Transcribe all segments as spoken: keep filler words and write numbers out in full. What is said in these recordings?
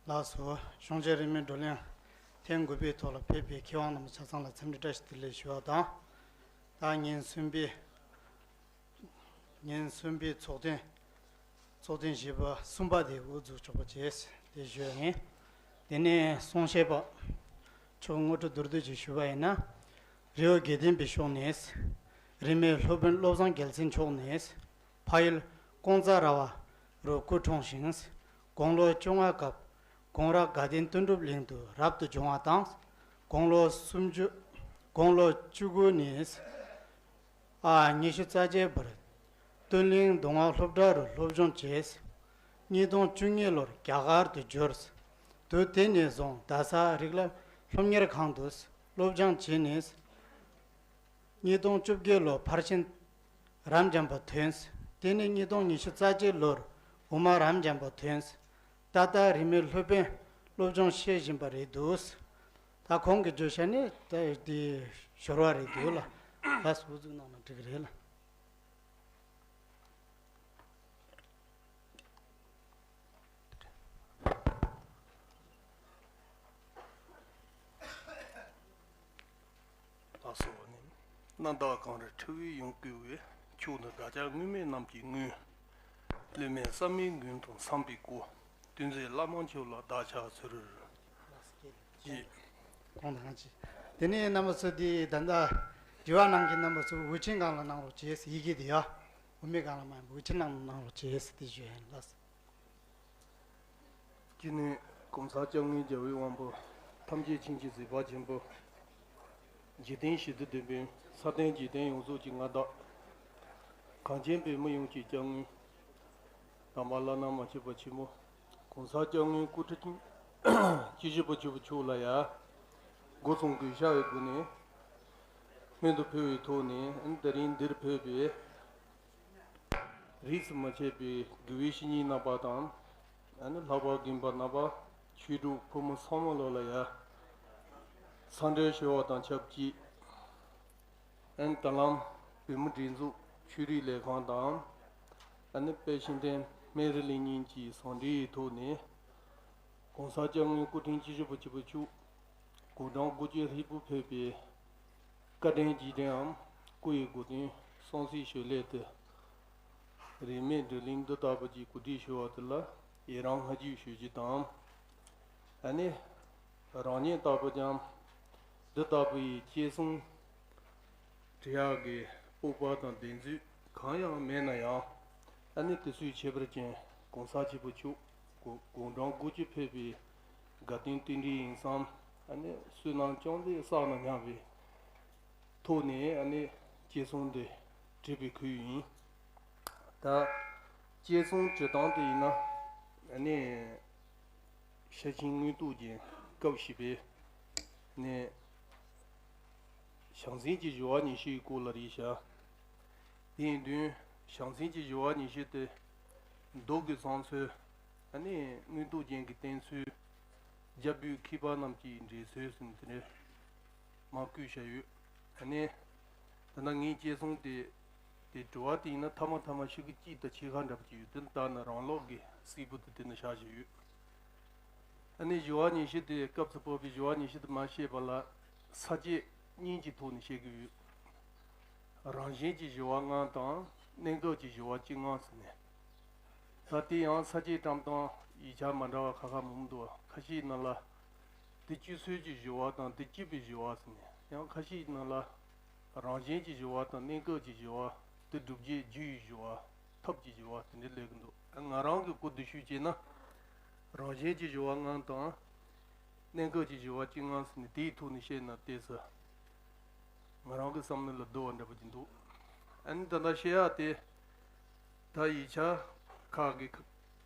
ལགས་སོ། གཞུང་ཆེན་རིས་མེད་བགྲོ་གླེང་ཐེངས་དགུ་པའི་ཐོག་ལ་ཕེབས་པའི་མཁས་དབང་རྣམ་པ་ཆ་ཚང་ལ་འཚམས་འདྲི་བཀྲ་ཤིས་བདེ་ལེགས་ཞུ་བ་དང་། ད་ཉིན་གསུམ་པའི་ཉིན་གསུམ་པའི་ཚོགས་ཐེངས་ཚོགས་ཐེངས་བཞི་པ་གསུམ་པ་དེ་དབུ་འཛུགས་ཆོག་པ་བྱས་དེ་ཞུ་ཡ་ཡིན། དེ་ནས་གསུང་བཤད་པ་མཆོག་དངོས་གྲུབ་མདོར་བསྡུས་ཅིག་ཞུ་བ་ཡིན་ན། རི་བོ་དགེ་ལྡན་པའི་ཕྱོགས་ནས། རིས་མེད་སློབ་དཔོན་བློ་བཟང་རྒྱལ་མཚན་མཆོག་ནས། ཕ་ཡུལ་ཀོང་ཙ་ར་བ་རུ་སྐུ་འཁྲུངས་ཤིང་། དགུང་ལོ་བཅོ་ལྔ་སྐབས་དགུང་རབ་དགའ་ལྡན་དོན་གྲུབ་གླིང་དུ་རབ་ཏུ་བྱུང་བ་དང་། དགུང་ལོ་སུམ་ཅུ། དགུང་ལོ་བཅུ་དགུ་ནས། ཨ། ཉི་ཤུ་རྩ་བརྒྱད་བར་སྟོད་གླིང་མདོ་སྔགས་སློབ་གྲྭ་རུ་སློབ་སྦྱོང་བྱས། ཉིས་སྟོང་བཅུ་གཉིས་ལོར་རྒྱ་གར་དུ་འབྱོར། དུས་དེ་ནས་བཟུང་རྡ་ས་རིགས་ལམ་སློབ་གཉེར་ཁང་དུ་སློབ་སྦྱོང་བྱས་ནས། ཉིས་སྟོང་བཅོ་བརྒྱད་ལོར་ཕར་ཕྱིན་རབ་འབྱམས་པ་ཐོན། དེ་ནས་ཉིས་སྟོང་ཉི་ཤུ་རྩ་གཅིག་ལོར་དབུ་མ་རབ་འབྱམས་པ་ཐོན། ད་ལྟ་རིས་མེད་སློབ་དཔོན་སློབ་སྦྱོང་བྱེད་བཞིན་པ་རེད་འདུག་ད་ཁོང་གི་བརྗོད་བྱ་ནི་ད་འདི་ཞོར་བ་རེད་འདུག་ལ། ལགས་སོ། འཛུགས་གནང་ན་འགྲིག་གི་རེད་ལ། ལགས་སོ། ནི། རྣམ་དག་གངས་རི་ཁྲི་འོད་ཡུམ་བསྐོར་བའི། མཆོག་ནི་བདག་ཅག་སྔོན་མེད་རྣམས་ཀྱི་སྔོན། བསླུ་མེད་བསམ་ཡས་མགོན་དང་འཚམས་པའི་སྐུ། དོན་མཛད་བླ་མ་མཆོག་ལ་བདག་ཕྱག་འཚལ། ཡིད། གོང་དང་ཅི། དེ་ནས་རྣམ་པ་ཚོ་འདི་ད་ལྟ་དྲི་བ་གནང་མཁན་རྣམ་པ་ཚོ་འུར་ཆེན་སྒང་ལ་གནང་རོགས་བྱེད། ཡི་གེ་འདི་ཡ། འུར་མེད་སྒང་ལ་མ་འུར་ཆེན་ནང་ལ་གནང་རོགས་བྱེད་ཟེར་ཏེ་ཞུ་ཡིན་ལགས། སྤྱི་ནས་གོང་ས་སྐྱབས་མགོན་རྒྱལ་བའི་དབང་པོ། ཐམས་ཅད་མཁྱེན་ཅིང་གཟིགས་པ་ཆེན་པོ། འཇིག་རྟེན་ཞི་བདེ་ལྡན་པའི་ས་སྟེང་འཇིག་རྟེན་ཡོངས་རྫོགས་ཀྱི་མངའ་བདག། གངས་ཅན་པའི་མི་ཡོངས་ཀྱི་སྐྱབས་མགོན། དམ་པ་བླ་ན་མ་མཆིས་པ་ཆེན་པོ། གོང་ས་སྐྱབས་མགོན་སྐུ་ཕྲེང་བཅུ་བཞི་པ་མཆོག་ལ་ཡ། སྒོ་གསུམ་གུས་ཞབས་ཀྱི་སྒོ་ནས་སྨོན་དུ་ཕུལ་བའི་ཐོག་ནས། དེ་རིང་འདིར་ཕེབས་པའི་རིས་སུ་མ་ཆད་པའི་དགེ་བའི་བཤེས་གཉེན་རྣམ་པ་དང་། ཨ་ནི་ལྷག་པར་དགོན་པ་རྣམ་པ། ཆོས་གྲོགས་ཕོ་མོ་ཚང་མ་ལོ་ལ་ཡ། འཚམས་འདྲི་ཞུ་བ་དང་ཆབས་ཅིག་ཨ་ནི་ད་ལམ་བོད་མི་སྒྲིག་འཛུགས་ཆོས་རིག་ལས་ཁང་དང་། ཨ་ནི་དཔལ་ཤིང་ལྡན་སྨན་རི་གླིང་གཉིས་ཀྱི་ཟུང་འབྲེལ་ཐོག་ནས། གོང་ས་སྐྱབས་མགོན་སྐུ་ཕྲེང་བཅུ་བཞི་པ་ཆེན་པོ་མཆོག་དགུང་གྲངས་དགུ་བཅུའི་ཧྲིལ་པོར་ཕེབས་པའི་བཀའ་དྲིན་རྗེས་དྲན་འམ་སྐུ་ཡི་གོ་སྟོན་གསུང་གསོལ་ཞུ་སླད་དུ། རིས་མེད་བགྲོ་གླེང་འདི་ལྟ་བུ་ཅིག་གོ་སྒྲིག་ཞུ་བ་དེ་ལ་ཡི་རང་བསྔགས་བརྗོད་ཞུ་རྒྱུ་དང་། ཨ་ནི་རང་ཉིད་ལྟ་བུ་ཀྱང་འདི་ལྟ་བུ་ཡི་གཅེས་སྲུང་བྱེད་ཡག་གི་སྤོབས་པ་དང་གདེང་ཚོད་གང་ཡང་མེད་ན་ཡང་། ཨ་ནི་དེ་ཚོའི་ཁྱད་པར་ཅན་གོང་ས་ཆེན་པོ་མཆོག་དགུང་གྲངས་དགུ་བཅུ་ཕེབས་པའི་དགའ་སྟོན་རྟེན་འབྲེལ་ཡིན་ཙང་། ཨ་ནི་བསོད་ནམས་ཅུང་ཟད་བསགས་ན་སྙམ་པའི་ཐོག་ནས། ཨ་ནི་གཅེས་སྲུང་འདི་བྲིས་པའི་ཁུལ་ཡིན། ད་གཅེས་སྲུང་བྲི་སྟངས་དེ་ཡིན་ན། ཨ་ནི་ཤེར་ཕྱིན་དངོས་བཏུབ་ཅན་སྐབས་བཞི་པའི་ནས། བྱང་སེམས་ཀྱི་སྦྱོར་བ་ཉི་ཤུའི་སྐོར་ལ་རེད་བྱ། དེ་ཡིན་དུས་བྱང་སེམས་ཀྱི་སྦྱོར་བ་ཉི་ཤུ་དེ། མདོ་གི་བཟང་ཚུལ། ཨ་ནི་དངོས་བཏུབ་ཅན་གྱི་བསྟན་ཚུལ། རྒྱལ་པོའི་མཁས་པ་རྣམས་ཀྱི་འགྲེལ་ཚུལ་ཟེར་ནས་དེ་འདྲ་མང་བཀོད་བྱས་ཡོད། ཨ་ནི་ད་ལྟ་ངས་གཅེས་སྲུང་དེ་དེ་དྲི་བ་དེ་ཡིན་ན་ཐ་མ་ཐ་མ་ཞིག་གི་གཅིག་དང་ཕྱེད་ཀ་འདྲ་པོ་ཅིག་ཡོད། དེ་ལྟ་ན་རང་ལོག་གི་སིལ་བུ་དེ་དེ་ནས་བཞག་བཞིན་ཡོད། ཨ་ནི་སྦྱོར་བ་ཉི་ཤུ་དེ་སྐབས་སུ་བབས་པའི་སྦྱོར་བ་ཉི་ཤུ་དེ་མ་ཤེས་པ་ལ་ས་བཅད་གཉིས་ཀྱི་ཐོག་ནས་བཤད་ཀྱི་ཡོད། རང་བཞིན་གྱི་སྦྱོར་བ་ལྔ་དང་གནས་སྐབས་ཀྱི་སྦྱོར་བ་བཅུ་ལྔ་ཟེར་ནས། ད་དེ་ཡང་ས་བཅད་བཀྲམ་སྟངས་ཡིག་ཆ་མ་འདྲ་བ་ཁ་ཁ་མང་པོ་འདུག་ཁ་ཤས་ནང་ལ་དེ་སྤྱི་སྲོལ་གྱི་སྦྱོར་བ་དང་དེ་སྤྱི་པའི་སྦྱོར་བ་ཟེར་ནས། ཡང་ཁ་ཤས་ནང་ལ་རང་བཞིན་གྱི་སྦྱོར་བ་དང་གནས་སྐབས་ཀྱི་སྦྱོར་བ། དེ་སྒྲུབ་བྱེད་རྒྱུ་ཡི་སྦྱོར་བ། ཐབས་ཀྱི་སྦྱོར་བ་དེ་འདྲ་སླེབས་ཀྱི་འདུག་ང་རང་གི་གོ་བསྡུར་ཞུས་བྱས་ན། རང་བཞིན་གྱི་སྦྱོར་བ་ལྔ་དང་། གནས་སྐབས་ཀྱི་སྦྱོར་བ་བཅུ་ལྔ་ཟེར་ནས་དེའི་ཐོག་ནས་བཤད་ན་ཏོག་ཙམ་ང་རང་གི་བསམ་བློ་ལ་བསྡུར་བ་འདྲ་པོ་ཅིག་འདུག་ཨ་ནི་ད་ལྟ་བཤད་ཡག་དེ། ད་ཡིག་ཆ་ཁག་གི་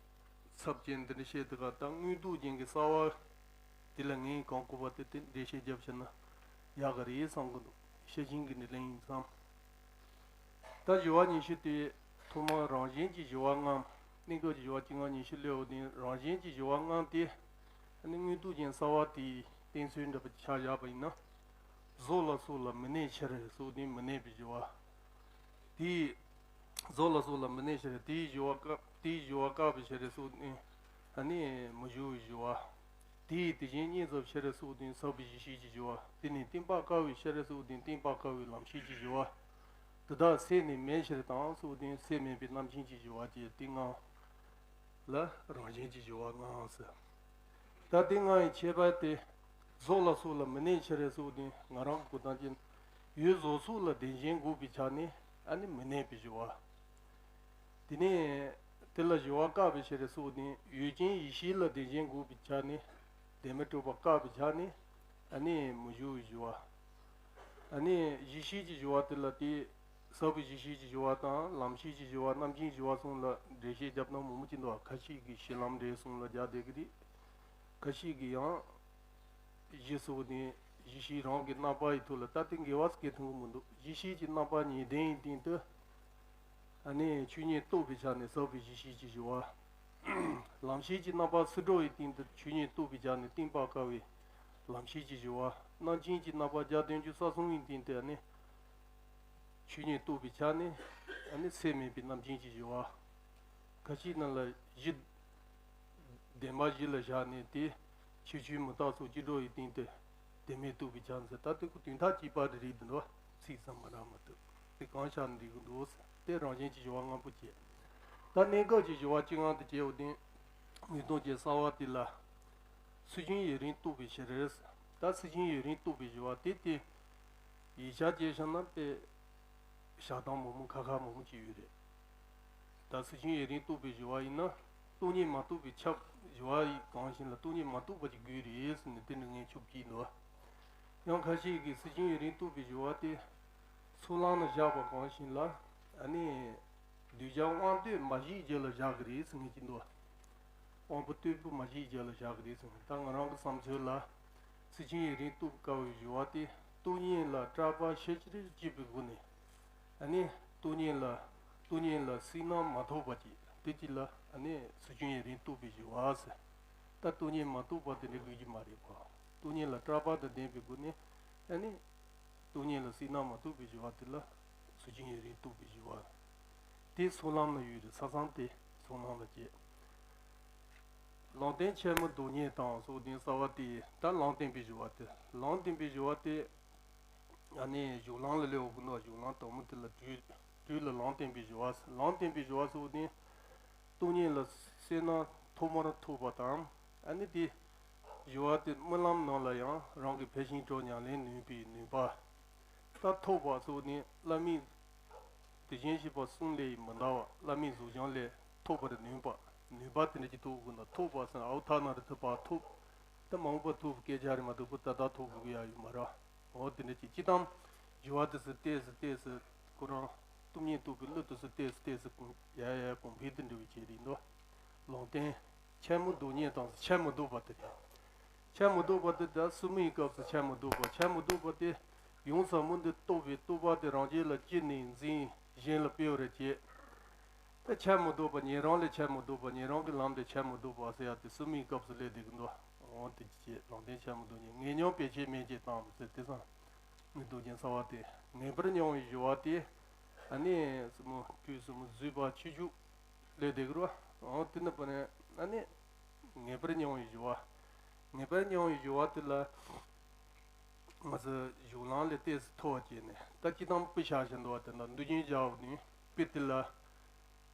ཚབ་ཅན་འདི་འདྲ་བཤད་དུས་ག་ད་དངོས་བཏུབ་ཅན་གྱི་རྩ་བ་དེ་ལ་ངས་གང་གོ་བ་དེ་དེ་འགྲེལ་བཤད་རྒྱབ་བྱས་ན་ཡག་གི་རེད་བསམ་གི་འདུག་ཤེར་ཕྱིན་གྱི་འགྲེལ་ལན་ཡིན་ཙང་། ད་སྦྱོར་བ་ཉི་ཤུ་དེ་ཐོག་མར་རང་བཞིན་གྱི་སྦྱོར་བ་ལྔའམ་གནས་སྐབས་ཀྱི་སྦྱོར་བ་བཅུ་ལྔ་ཉི་ཤུ་སླེབས་པ་དེ། རང་བཞིན་གྱི་སྦྱོར་བ་ལྔ་དེ་ཨ་ནི་དངོས་བཏུབ་ཅན་གསར་བ་དེའི་བསྟན་ཚུལ་འདྲ་པོ་ཆ་བཞག་པ་ཡིན་ན། གཟུགས་ལ་སོགས་ལ་མི་གནས་ཕྱིར་སོགས་ནི་མི་གནས་པའི་སྦྱོར་བ། དེའི་གཟུགས་ལ་སོགས་ལ་མི་གནས་ཕྱིར། དེའི་སྦྱོར་བ་བཀག་དེའི་སྦྱོར་བ་བཀག་པའི་ཕྱིར་སོགས་ནི། ཨ་ནི་མི་བཞུ་བའི་བཞུ་བ། དེའི་དེ་བཞིན་གཉིས་ཙམ་ཤེས་རབ་སོགས་དེ་ཟབ་པའི་གཞི་ཤེས་ཀྱི་བཞུ་བ། དེ་ནས་གཏིང་དཔག་དཀའ་བའི་ཤེས་རབ་སོགས་དེ་གཏིང་དཔག་དཀའ་བའི་ལམ་ཤེས་ཀྱི་བཞུ་བ། དེ་དག་སེལ་ནས་མེད་ཕྱིར་དང་སོགས་དེ་སེལ་མེད་པའི་རྣམ་མཁྱེན་གྱི་བཞུ་བ་བཅས་ཏེ་ལྔ། ལ་རང་བཞིན་གྱི་བཞུ་བ་ལྔའང་ཟེར། ད་དེ་ལྔ་ཡི་ཁྱད་པར་དེ། གཟུགས་ལ་སོགས་ལ་མི་གནས་ཕྱིར་སོགས་དེ་ང་རང་གི་གོ་སྟངས་ཀྱི། ཡུལ་གཟུགས་སོགས་ལ་བདེན་ཞེན་འགོག་པའི་ཆ་ནས་ཨ་ནི་མི་གནས་པའི་བཞུ་བ། དེ་ནས་དེ་ལ་བཞུ་བ་བཀག་པའི་ཕྱིར་སོགས་དེ་ཡུལ་ཅན་ཡིད་ཤེས་ལ་བདེན་ཞེན་འགོག་པའི་ཆ་ནས། བདེན་མེད་གྲུབ་པ་བཀག་པའི་ཆ་ནས་ཨ་ནི་མི་བཞུ་བའི་བཞུ་བ། ཨ་ནི་གཞི་ཤེས་ཀྱི་བཞུ་བ་དེ་ལ་དེ། ཟབ་པའི་གཞི་ཤེས་ཀྱི་བཞུ་བ་དང་ལམ་ཤེས་ཀྱི་བཞུ་བ་རྣམ་མཁྱེན་གྱི་བཞུ་བ་གསུམ་ལ་འགྲེལ་བཤད་རྒྱབ་སྟངས་མང་པོ་ཅིག་འདུག་ཁ་ཤས་ཀྱིས་གཞི་ལམ་འབྲས་གསུམ་ལ་སྦྱར་བསྡད་ཀྱི་རེད། ཁ་ཤས་ཀྱིས་ཡང་། གཞི་སོགས་ནས་གཞི་ཤེས་རང་གི་རྣམ་པ་ཡི་ཐོག་ལ་ད་ལྟ་འགལ་བ་སྐད་ཐོན་གྱི་མི་འདུག་གཞི་ཤེས་ཀྱི་རྣམ་པ་ཉིད་ལྡན་ཡི་སྟེང་དུ། ཨ་ནི་ཆོས་ཉིད་རྟོགས་པའི་ཆ་ནས་ཟབ་པའི་གཞི་ཤེས་ཀྱི་བཞུ་བ། ལམ་ཤེས་ཀྱི་རྣམ་པ་སུ་འགྲོ་བའི་སྟེང་དུ་ཆོས་ཉིད་རྟོགས་པའི་ཆ་ནས་གཏིང་དཔག་དཀའ་བའི་ལམ་ཤེས་ཀྱི་བཞུ་བ། རྣམ་མཁྱེན་གྱི་རྣམ་པ་རྒྱ་དོན་གྱི་ས་གསུམ་ཡི་སྟེང་དུ་ཨ་ནི། ཆོས་ཉིད་རྟོགས་པའི་ཆ་ནས་ཨ་ནི་ཚད་མེད་པའི་རྣམ་མཁྱེན་གྱི་བཞུ་བ། ཁ་ཅིག་རྣམས་ལ་གཞི། བདེན་པ་གཞི་ལ་བཞག་ནས་དེ་ཆོས་ཆོས་མི་རྟག་སོགས་ཅི་འགྲོ་ཡི་སྟེང་དུ་བདེན་མེད་རྟོགས་པའི་ཆ་ནས་ཟེར། ད་དེ་ཁོ་དོན་དག་གཅིག་པ་རེ་རེད་འདི་འདྲ་ཚིག་ཙམ་མ་ར་མ་གཏོགས་དེ་གང་ཤར་འདི་གི་འདུག་ཟེར། དེ་རང་བཞིན་གྱི་བཞུ་བ་ལྔ་པོ་བཅས། ད་གནས་སྐབས་ཀྱི་བཞུ་བ་བཅུ་ལྔ་དེ་བཅས་འོ་དེ་ངེས་དོན་གྱི་གསང་བ་དེ་ལ། སུན་འབྱིན་ཡུན་རིང་རྟོགས་པའི་ཕྱིར། ད་སུན་འབྱིན་ཡུན་རིང་རྟོགས་པའི་བཞུ་བ་དེ་སྟེ། ཡིག་ཆ་བཅས་བཤད་ན་དཔེ། བཞག་སྟངས་མང་པོ་ཁ་ཁ་མང་པོ་ཅིག་ཡོད་རེད། ད་སུན་འབྱིན་ཡུན་རིང་རྟོགས་པའི་བཞུ་བ་ཡིན་ན། སྟོང་ཉིད་མ་རྟོགས་པས་ཁྱབ། བཞུ་བ་ཡི་གང་ཞིག་ལ་སྟོང་ཉིད་མ་རྟོགས་པ་ཅིག་དགོས་རེད་ཟེར་ནས་དེ་འདྲ་ངས་ཆོབ་ཀྱིན་འདུག་ཡང་ཁ་ཤས་ཀྱིས་སུན་འབྱིན་ཡུན་རིང་རྟོགས་པའི་བཞུ་བ་དེ། ཚོགས་ལམ་ལ་བཞག་པ་གང་ཞིག་ལ། ཨ་ནི། གདུལ་བྱ་དབང་དུས་མ་བཞེས་རྗེས་ལ་བཞག་གི་རེད་ཟེར་ངེས་ཀྱི་འདུག་དབང་པོ་རྟུལ་པོ་མ་བཞེས་རྗེས་ལ་བཞག་གི་རེད་ཟེར་ངེས། ད་ང་རང་གི་བསམ་ཚུལ་ལ། སུན་འབྱིན་ཡུན་རིང་རྟོགས་དཀའ་བའི་བཞུ་བ་དེ། སྟོང་ཉིད་ལ་སྐྲག་པ་ཤས་ཆེར་སྐྱེས་པའི་སྒོ་ནས། ཨ་ནི། སྟོང་ཉིད་ལ། སྟོང་ཉིད་ལ་བསོད་ནམས་མ་ཐོབ་པ་ཅིག་དེ་ཅིག་ལ་ཨ་ནི་སུན་འབྱིན་ཡུན་རིང་རྟོགས་པའི་བཞུ་བ་ཟེར། ད་སྟོང་ཉིད་མ་རྟོགས་པ་དེ་འདྲ་དགོས་ཀྱི་མ་རེད་པ། སྟོང་ཉིད་ལ་སྐྲག་པ་དང་ལྡན་པའི་སྒོ་ནས། ཨ་ནི། སྟོང་ཉིད་ལ་བསོད་ནམས་མ་ཐོབ་པའི་བཞུ་བ་དེ་ལ། སུན་འབྱིན་ཡུན་རིང་རྟོགས་པའི་བཞུ་བ། དེ་ཚོགས་ལམ་ལ་ཡོད་རེད། ས་མཚམས་དེ་ཚོགས་ལམ་ལ་སྐྱེས། ལམ་བསྟན་ཆད་མི་ཟློག་ཉེན་དང་སོགས་དེ་གསང་བ་དེ་ད་ལམ་བསྟན་པའི་བཞུ་བ་དེ། ལམ་བསྟན་པའི་བཞུ་བ་དེ། ཨ་ནི་གཞུང་ལམ་ལ་སླེབས་འོང་གི་འདུག་གཞུང་ལམ་དང་པོ་དེ་ལ་དྲོད། དྲོད་ལ་ལམ་བསྟན་པའི་བཞུ་བ། ལམ་བསྟན་པའི་བཞུ་བ་སོགས་ནི། སྟོང་ཉིད་ལ་བསོད་ནམས་ཐོག་མར་ཐོབ་པ་དང་། ཨ་ནི་དེ། བཞུ་བ་དེ་རྨི་ལམ་ནང་ལ་ཡང་རང་གི་ཕར་ཕྱིན་དྲུག་ཉམས་ལེན་ནུས་པའི་ནུས་པ། ད་ཐོབ་པ་སོགས་ནི་བླ་མའི། དེ་བཞིན་གཤེགས་པ་གསུམ་ལས་མི་འདའ་བ་བླ་མའི་གཟུགས་བྱད་ལས་ཐོབ་པར་ནུས་པ། ནུས་པ་དེ་འདྲ་ཅིག་ཐོབ་དགོས་ན། ཐོབ་པ་ཟེར་ན་ཨའུ་ཐ་ན་རི་ཐུབ་པ་ཐོབ། ད་མ་འོངས་པ་ཐོབ་སྐད་ཆ་རེད་མ་གཏོགས་ད་ལྟ་ཐོབ་དགོས་ཀྱི་ཡ་ཡོད་མ་རེད། འོ་དེ་འདྲ་ཅིག་སྤྱིར་བཏང་བཞུ་བ་དེ་ཚོ་ཏོག་ཙམ་ཏོག་ཙམ་ཁོ་རང་སྟོང་ཉིད་རྟོགས་པའི་བློ་དེ་ཚོ་ཏོག་ཙམ་ཏོག་ཙམ་གོང་ཡ་ཡ་གོང་འཕེལ་དུ་འགྲོ་བའི་ཆེད་རེད་འདུག་ལམ་བསྟན། ཆད་མི་ཟློག་ཉེན་དང་ཆད་མི་ཟློག་པ་དེ་རེད། ཆད་མི་ཟློག་པ་དེ་ད་སུན་མའི་སྐབས་སུ་ཆད་མི་ཟློག་པ། ཆད་མི་ཟློག་པ་དེ་ཡང་ཟབ་མོ་འདི་རྟོགས་པའི་རྟོགས་པ་དེ་རང་རྒྱུད་ལ་སྐྱེས་ནས་འཛིན་གཞན་ལ་སྤེལ་བར་བྱེད། ད་ཆད་མི་ཟློག་པ་ཉན་རང་ལས་ཆད་མི་ཟློག་པ། ཉན་རང་གི་ལམ་དེ་ཆད་མི་ཟློག་པ་ཟེར་ཡ་དེ་སུན་མའི་སྐབས་སུ་སླེབས་བསྡད་ཀྱི་འདུག་འོ་དེ་ཅི་བྱེད་ལམ་བསྟན་ཆད་མི་ཟློག་ཉེན། ངེས་མྱོང་བེད་སྤྱོད་མེད་ཅེས་དང་ཟེར་དེ་སང་། ངེས་ཟློག་ཉེན་གསང་བ་དེ་ངེས་པར་མྱོང་བའི་བཞུ་བ་དེ། ཨ་ནི་སྲུ་མོ་དུས་སྲུ་མོ་བཟོད་པ་ཆོས་སྤྱོད་ལས་དེ་གི་རོ། འོ་དེ་ནི་པ་ནི་ཨ་ནི་ངེས་པར་མྱོང་བའི་བཞུ་བ། ངེས་པར་མྱོང་བའི་བཞུ་བ་དེ་ལ། ང་ཚོ་གཞུང་ལམ་ལས་ཏོག་ཙམ་མཐོ་བ་བྱས་ནས་ད་སྤྱིར་བཏང་དཔེ་བཞག་བཞིན་འདུག་བ། དེ་ན་མདོ་རྒྱུན་བཞག་ནས་དཔེ་དེ་ལ།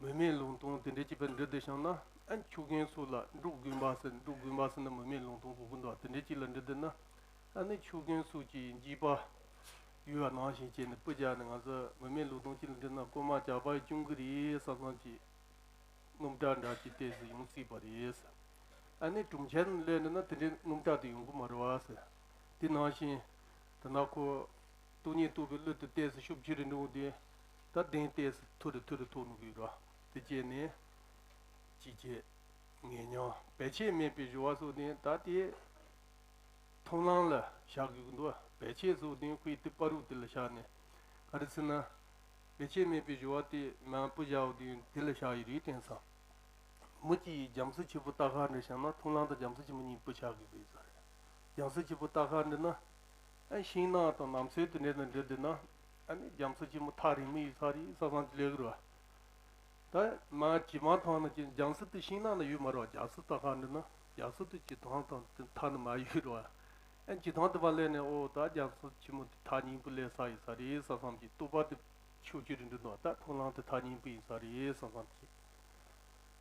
མི་མེད་ལུང་སྟོང་དེ་འདྲ་ཅིག་པ་འདྲི་དེ་བྱུང་ན། ཨ་ཆོས་མཁན་སོགས་ལ་འབྲུག་དགོན་པ་ཟེར། འབྲུག་དགོན་པ་ཟེར་ན་མི་མེད་ལུང་སྟོང་གོ་གི་འདུག་དེ་འདྲ་ཅིག་ལ་འདྲི་དེ་ན། ཨ་ནི་ཆོས་མཁན་སོགས་ཀྱི་འཇིགས་པ་ཡོད་པ་ནང་བཞིན་བྱས་ནས་དཔེ་བཞག་ནས། ང་ཚོ་མི་མེད་ལུང་སྟོང་ཅིག་ལ་འདྲི་ན། རྐུན་མ་ཇག་པ་ཡིས་བཅོམ་གི་རེད་བསམ་བསམ་གྱི། རྣམ་གྲངས་འདྲ་ཅིག་ཏོག་ཙམ་ཡོང་སྲིད་པ་རེད། ཨ་ནི་གྲུབ་ཆེན་སླེབས་ནས་ན་དེ་འདྲའི་རྣམ་གྲངས་དེ་ཡོང་གི་མ་རེད་བ་ཟེར། དེ་ནང་བཞིན་དེ་ན་ཁོ་སྟོང་ཉིད་རྟོགས་པའི་བློ་དེ་ཏོག་ཙམ་ཤུགས་ཆེ་རུ་འགྲོ་དེ། ད་གདེང་ཏོག་ཙམ་མཐོ་རུ་མཐོ་རུ་ཐོག་ནས་དགོས་ར། དེ་བྱས་ནས་ཅི་བྱེད། ངེས་མྱོང་བེད་སྤྱོད་མེད་པའི་བཞུ་བ་སོགས་དེ་ད་དེ། མཐོང་ལམ་ལ་བཞག་དགོས་ཀྱི་འདུག་བེད་སྤྱོད་སོགས་དེ་ཁོའི་དེ་བར་དུ་དེ་ལ་བཞག་ནས། ག་རེ་ཟེར་ན། བེད་སྤྱོད་མེད་པའི་བཞུ་བ་དེ་མ་སྤུ་བཞག་དེ་དེ་ལ་བཞག་ཡོད་རེད། དེང་སང་། མི་གཅིག་རྒྱ་མཚོ་ཆེན་པོ་རྟ་ཁ་འདྲ་བཞག་ན་མཐོང་ལམ་དང་རྒྱ་མཚོ་ཆེན་པོ་གཉིས་སྤུ་བཞག་དགོས་པའི་ས་རེད། རྒྱ་མཚོ་ཆེན་པོ་རྟ་ཁ་འདྲ་ན། ཨ་ཤིང་ནགས་དང་ནམ་མཚོ་དེ་འདྲ་དང་འདྲ་འདུག་ན། ཨ་ནི་རྒྱ་མཚོ་ཆེན་པོ་ཐག་རིང་མོ་ཡོད་ས་རེད་བསམ་བསམ་དེ་ལས་ཀྱི་རེད་བ། ད། ད་མ་ཇི་མ་ཐང་ན་ཅི་རྒྱང་སྲིད་དུ་ཤིང་ནགས་ན་ཡོད་མ་རེད་བ། རྒྱང་སྲིད་ད་ག་འདི་ན་རྒྱང་སྲིད་དུ་ཇི་ཐང་དང་དེ་མཐའ་ན་མ་ཡོད་རེད་བ། ཨ་ཇི་ཐང་དུ་བ་ལས་ནས་ཨོ་ད་རྒྱང་སྲིད་ཆེན་མོ་དེ་ཐག་ཉེ་པོ་ལས་ས་ཡིན་ས་རེད་བསམ་བསམ་གྱི་རྟོག་པ་དེ་ཤུགས་ཆེ་རུ་འགྲོ་འདུག་ད་མཐོང་ལམ་དེ་ཐག་ཉེ་པོ་ཡིན་ས་རེད་བསམ་བསམ་གྱི།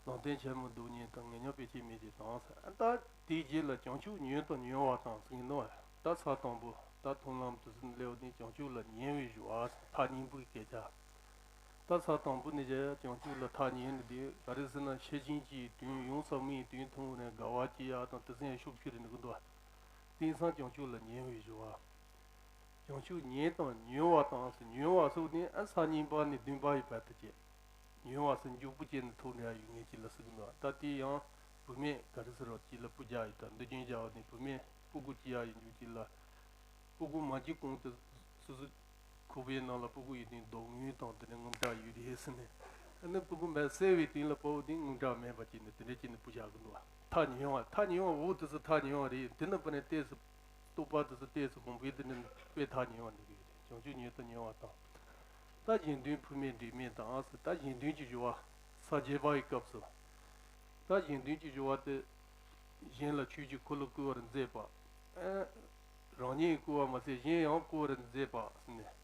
ལམ་སྟོན་ཆེན་མོ་སྡུག་བསྔལ་དང་ངན་སྙོམས་སྤེལ་བྱེད་མེད་ཅེས་དང་ཟེར། ཨ་ད་དེའི་རྗེས་ལ་བྱང་ཆུབ་ཉོན་དང་མྱོང་བ་དང་ཟེར་གྱི་འདུག་ད་ས་དང་པོ་ད་མཐོང་ལམ་དུ་སླེབས་ནས་བྱང་ཆུབ་ལ་ཉེ་བའི་ཞུ་བ་ཐག་ཉེ་པོའི་སྐད་ཆ། ད་ས་དང་པོ་ནས་བྱས་བྱང་ཆུབ་ལ་ཐག་ཉེ་ནི་དེ་ག་རེ་ཟེར་ན་ཤེར་ཕྱིན་གྱི་དོན་ཡོངས་སུ་མིའི་དོན་མཐོང་ནས་དགའ་བ་སྐྱེ་ཡག་དང་དེ་ཚོ་ཡང་ཤུགས་ཆེ་རུ་འགྲོ་གི་འདུག་དེང་སང་བྱང་ཆུབ་ལ་ཉེ་བའི་ཞུ་བ། བྱང་ཆུབ་ཉེ་དང་མྱོང་བ་དང་ཟེར། མྱོང་བ་སོགས་ནི་ཨ་ས་གཉིས་པ་ནས་བདུན་པ་ཡི་བར་དུ་བྱས། མྱོང་བ་སོགས་མགྱོགས་པོ་བྱས་ནས་ཐོག་འདྲ་ཡོད་ངེས་ཀྱི་ལ་ཟེར་གི་འདུག་ད་དེ་ཡང་བུད་མེད་ག་རེ་ཟེར་རོ་ཅི་ལ་སྤུ་རྒྱག་ཡོད་ད་འདི་ཅན་རྒྱག་ནས་བུད་མེད་སྤུ་གུ་སྐྱེ་ཡག་ཡོད་འཇུག་ཅི་ལ། སྤུ་གུ་མ་སྐྱེ་གོང་དུ་སོ་སོ་ཁོག་པའི་ནང་ལ་སྤུ་གུ་ཡོད་དུས་སྡུག་བསྔལ་དང་དེ་ནས་ངུ་འདྲ་ཡོད་རེད་ཟེར་ནས། ཨ་ནི་སྤུ་གུ་མ་གསལ་བའི་དུས་ལ་སྤུ་གུ་དེ་ངུ་འདྲ་མེད་པ་བྱས་ནས་དེ་འདྲ་བྱས་ནས་སྤུ་རྒྱག་གི་འདུག་ཐག་ཉེ་བ་ཐག་ཉེ་བ་འོ་དེ་ཚོ་ཐག་ཉེ་བ་རེད། དེ་ནི་བུད་མེད་ཏོག་ཙམ། རྟོག་པ་དེ་ཚོ་ཏོག་ཙམ་གོང་འཕེལ་དེ་ནི་དཔེ་ཐག་ཉེ་བ་འདི་གི་རེད། བྱང་ཆུབ་ཉོན་དང་མྱོང་བ་དང་། ད་གཞན་དོན་ཕུལ་མེད་འབྲས་མེད་དང་ཨ་ཟེར། ད་གཞན་དོན་གྱི་སྦྱོར་བ་ས་བརྒྱད་པ་ཡི་སྐབས་སུ། ད་གཞན་དོན་གྱི་སྦྱོར་བ་དེ། གཞན་ལ་ཆོས་ཀྱི་འཁོར་ལོ་བསྐོར་བར་མཛད་པ། ཨ། རང་ཉིད་བསྐོར་བ་མ་ཟད་གཞན་ཡང་བསྐོར་བར་མཛད་པ་ཟེར་ནས།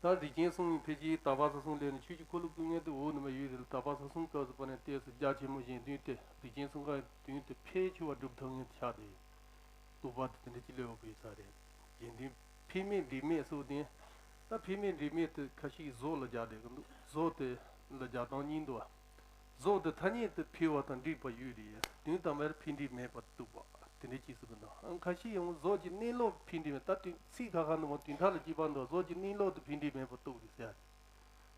ད་རིགས་ཅན་གསུམ་ཕལ་ཆེར་དག་པ་ས་གསུམ་ལས་ནི་ཆོས་ཀྱི་འཁོར་ལོ་བསྐོར་མཁན་དེ་འོ་ནི་མ་ཡོད་རེད། དག་པ་ས་གསུམ་སྐབས་སུ་བབས་ནས་ཏོག་ཙམ་རྒྱ་ཆེན་པོ་གཞན་དོན་དེ་རིགས་ཅན་གསུམ་ཀའི་དོན་དེ་ཕལ་ཆེ་བ་སྒྲུབ་ཐུབ་མཁན་དེ་ཆགས་ཏེ། རྟོགས་པ་དེ་དེ་འདྲ་ཅིག་སླེབས་པའི་ས་རེད། དགེ་འདུན་ཕུལ་མེད་འབྲས་མེད་སོགས་དེ། ད་ཕུལ་མེད་འབྲས་མེད་དེ་ཁ་ཤས་ཟོག་ལ་སྦྱར་བསྡད་ཀྱི་འདུག་ཟོག་དེ་ལ་སྦྱར་སྟངས་གཉིས་འདུག་བ། ཟོག་དེ་ཐ་སྙད་དུ་ཕུལ་བ་དང་འགྲིག་པ་ཡོད་རེད། དོན་དམ་པར་ཕུལ་འབྲས་མེད་པར་རྟོགས་པ་དེ་འདྲ་ཅིག་ཟེར་གྱི་འདུག་ཁ་ཤས་ཡང་ཟོག་གི་གནས་ལུགས་ཕུལ་འབྲས་མེད། ད་དེ་ཚིག་ཁ་ཁ་འདུག་བ། དོན་དག་ལ་སྐྱེས་པ་འདུག་ཟོག་གི་གནས་ལུགས་དེ་ཕུལ་འབྲས་མེད་པར་རྟོགས་རེད་ཟེར།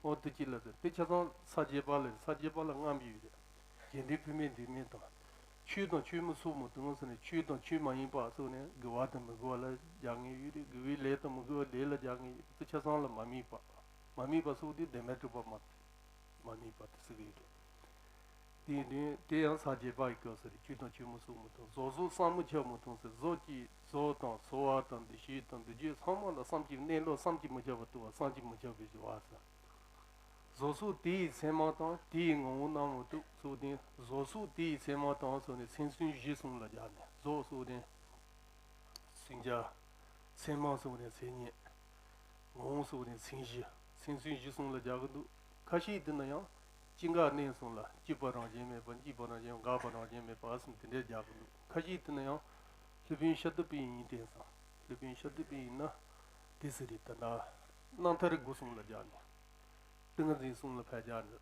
འོ་དེ་ཅི་ལ་ཟེར། དེ་ཆ་ཚང་ས་བརྒྱད་པ་ལ་རེད། ས་བརྒྱད་པ་ལ་ལྔ་ཡོད་རེད། དགེ་འདུན་ཕུལ་མེད་འབྲས་མེད་དང་། ཆོས་དང་ཆོས་མིན་སོགས་མི་མཐུན་ཟེར་ནས་ཆོས་དང་ཆོས་མ་ཡིན་པ་སོགས་ནས་དགེ་བ་དང་མི་དགེ་བ་ལ་སྦྱར་མཁན་ཡོད་རེད། དགེ་བའི་ལས་དང་མི་དགེ་བའི་ལས་ལ་སྦྱར་མཁན་ཡོད། དེ་ཆ་ཚང་ལ་མ་དམིགས་པ། མ་དམིགས་པ་སོགས་དེ་བདེན་མེད་གྲུབ་པ་མ་མ་དམིགས་པ་དེ་ཟེར་གི་ཡོད་རེད། དེ་ནི་དེ་ཡང་ས་བརྒྱད་པ་ཡི་སྐབས་སུ་རེད། ཆོས་དང་ཆོས་མིན་སོགས་མི་མཐུན། ཟོག་སོགས་བསམ་མི་ཁྱབ་མི་མཐུན་ཟེར། ཟོག་གི་ཟོག་དང་ཟོ་བ་དང་འདུ་ཤེས་དང་འདུ་བྱེད་ཚང་མ་ལ་བསམ་གྱིས་གནས་ལུགས་བསམ་གྱིས་མི་ཁྱབ་པ་རྟོགས་པ་བསམ་གྱིས་མི་ཁྱབ་པའི་སྦྱོར་བ་ཟེར། ཟོག་སོགས་དེ་ཡི་མཚན་མ་དང་དེ་ཡི་ངོ་བོ་རྣམས་མི་རྟོག་སོགས་དེ། ཟོག་སོགས་དེ་ཡི་མཚན་མ་དང་སོགས་ནས་མཚན་མཚོན་གཞི་གསུམ་ལ་སྦྱར་ནས། ཟོག་སོགས་དེ་མཚོན་བྱ། མཚན་མ་སོགས་ནས་མཚན་ཉིད། ངོ་བོ་སོགས་ནས་མཚན་གཞི། མཚན་མཚོན་གཞི་གསུམ་ལ་སྦྱར་གི་འདུག་ཁ་ཤས་དེ་ན་ཡང་སྐྱེ་འགག་གནས་གསུམ་ལ་སྐྱེས་པ་རང་བཞིན་མེད་པ། འཇིག་པ་རང་བཞིན། འགག་པ་རང་བཞིན་མེད་པ་གསུམ་དེ་འདྲའི་སྦྱར་གི་འདུག་ཁ་ཤས་དེ་ན་ཡང་སློབ་དཔོན་ཤཱཀྱ་པའི་ཡིན་ཏེ་ཟེར། སློབ་དཔོན་ཤཱཀྱ་པའི་ཡིན་ན་དེ་ཟེར་རེད། ད་ལྟ་རྣམ་ཐར་སྒོ་གསུམ་ལ་སྦྱར་ནས། ཏིང་ངེ་འཛིན་གསུམ་ལ་ཕར་སྦྱར་ནས།